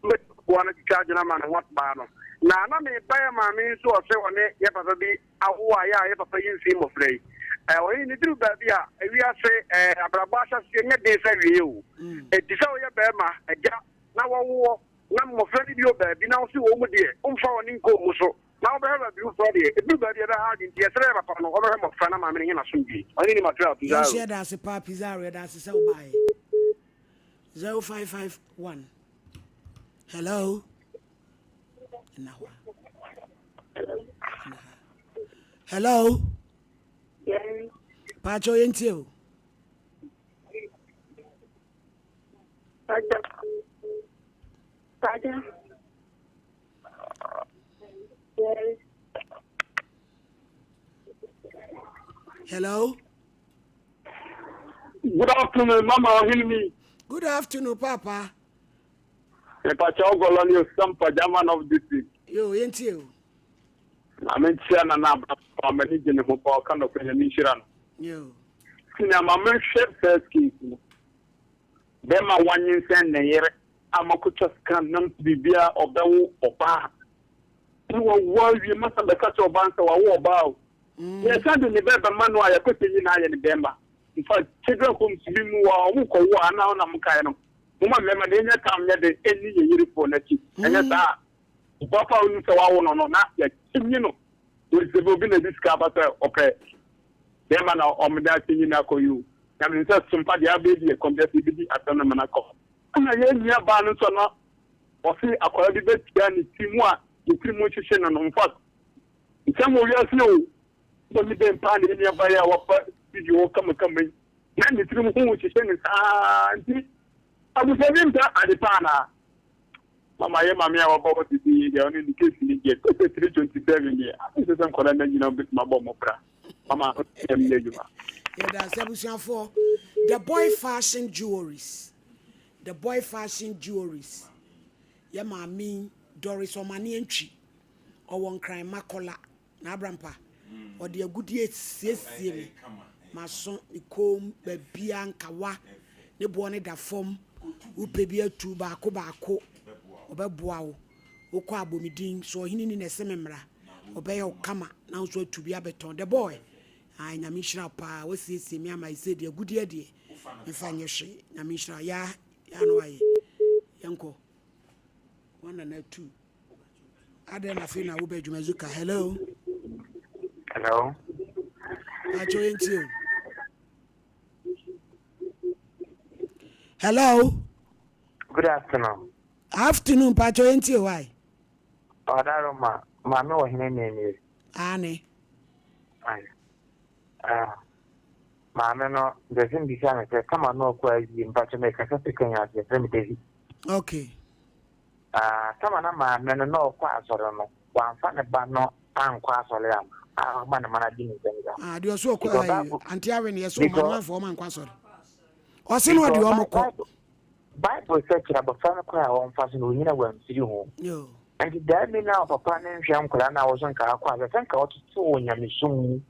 bɛboa no twitwa adwene ama ne ho atbaa no. Na na meba yɛ maame nso ɔsɛ ɔne yɛ papa bi awo a yɛ a yɛ papa yi mfii mmɔfra yi. Eh, ɔhene ne duru baabi a, ewiase eh, abrabɔ ahyɛseɛ nyɛ den sɛ awieɛ o. Enti sɛ woyɛ barima, agya, na wɔwoɔ, na mmɔfra no bi wɔ baabi na wose wɔn mu deɛ, womfa wɔn nkɔ wɔn so, na wobɛhwɛ baabi foforɔ deɛ, ɛduru baabi a ɛbɛha adwene. Nti yɛsrɛ yɛ papa no, ɔmmɛhwɛ mmɔfra na maame no nyɛ n'asomdwie. Ɔhene ni Matera Yɛn nso Pizarro. yɛda ase paa Pizarro, yɛda ase sɛ wobaeɛ. 0551 Hello? Ɛna hɔ a. Ɛna ha. Hello? Yes. Paakyɛw yɛntie o. Paakyɛw. Paakyɛw. Yes. Hello? Good afternoon, Mama Ohinmi. Good afternoon, Papa. Mepakyɛw Gɔlɔ ne Osampa German of District. Yo, yɛntie o. Maame nkyia Nana Aba paa m'ani gye ne ho paa ɔka nɔkorɛ Nyame nhyira no. Yo. Senior ma menhwɛ first case no. Bɛrima wanyinsɛn ne yere a makotwa scan nam biribiara ɔbɛwo ɔbaa. Ne wawo awie masa bɛka kyerɛ ɔbaa no sɛ wawo ɔbaa o. Yɛsan de ne bɛ bɛma no a yɛkɔsɛ nyinaa yɛ ne bɛrima. In fact children homes bi mu wɔ a wɔn kɔwo a na ɔna mo kae no. Moma mmarima no yɛnyɛ tam nyɛ den ɛnni yɛn yerefoɔ no akyi. Ɛnyɛ saa a Ɔba pa a onim sɛ wɔawo no no, na yɛakyenye no. Sɛ obi na ɛde sika aba sɛ ɔpɛ bɛrima na wɔde akyenye no akɔ yi o, na menim sɛ sompa deɛ abɛyɛ bi yɛ kɔm deɛ sɛ yɛbɛdi asɛm no ma no akɔ. Ɛna yɛn nua baa no nso na ɔse akwadaa bi bɛtua ne ti mu a ne tiri mu hyehye no no. In fact, nsɛm wɔ wiase o. Bɔ ne bɛn paa na yɛn nua baa yi a waba studio hɔ kamakama yi, na ne tiri mu ho hyehye no saa nti abusua bi mpɛ ade pa anaa? Mama yɛ maame a wabɔ hɔ sisi yi deɛ ɔne ne case ni deɛ pɛsɛ 327 deɛ ase sɛ sɛ nkwadaa no nyina wobɛtumi abɔ ɔmo bra mama ɛm nyɛ adwuma. Yɛda ase abusuafoɔ. The boy fashion jewelries The boy fashion jewelries Yɛ maame Doris Ɔmane Antwi ɔwɔ Nkran Makola. N'abrampa, ɔde agudeɛ siesie me, m'aso, me kɔn mu, baabiara, nkawa, ne boɔ no da fam, wopɛ bi atu baako baako, ɔbɛboa wo. Wokɔ abɔmedin, so ɔhene ni na ɛse me mmra, ɔbɛyɛ wo kama na wo nso atu bi abɛtɔn. The boy, ae Nyame nhyira wo paa, wasiesie me ama ɛsei deɛ agudeɛ deɛ, mfa nyɛ hwee, Nyame nhyira wo. Yaa, yaa na wayɛ, yɛnkɔ. One nana two. Adɛn na afei na wobɛ adwuma Zuka? Hello. Hello. Akyɛ yɛn tie o. Hello. Good afternoon. Afternoon, Pacho yɛn tie why? Ɔdaroma, maame wɔ hene na nie. Ane. Ah, maame no, bɛsɛ mbisa no sɛ kama no ɔkɔ awie mpakyɛ mekasa fi Kenya ase yɛfrɛ me David. Okay. Ah, sama na maame no na ɔkɔ asɔre no, wamfa ne ba no ankɔ asɔre ama a ɔma ne ma no adi ne nsam da. Ah, deɛ ɔso ɔkɔ ayi, ante awe ne yɛsɛ ɔma no amfa ɔma ankɔ asɔre. Ɔse no ɔde ɔmo kɔ. Bible sɛ kyerɛ abɔfra no kwan a ɔmfa so na onyina wamfiri ho. Nti daa mi na ɔpapa ne nhwɛ nkwadaa no a wɔso nka akɔ asɛ sɛ nka ɔtete wɔ nyamesom mu.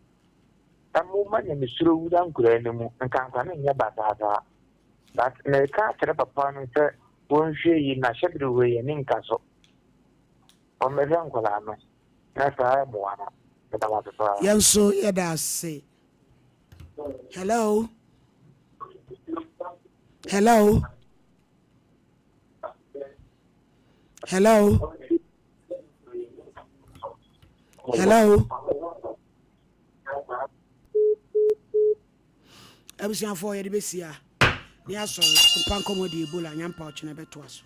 Ɛmo ma nyamesuro wura nkwadaa no mu, nka nkwadaa no nyɛ basaa saa. But mereka akyerɛ papa no sɛ wɔnhwɛ yie na hyɛbere wei yɛne nka so. Wɔmmɛhwɛ nkwadaa no na saa mmoa no. Meda mo ase paa. Yɛn nso yɛda ase. Hello. Hello. Hello. Hello. Abusuafoɔ yɛde bɛsi a ne asɔre mpa nkɔmmɔ de Ebola nyampa ɔkyena bɛtoa so.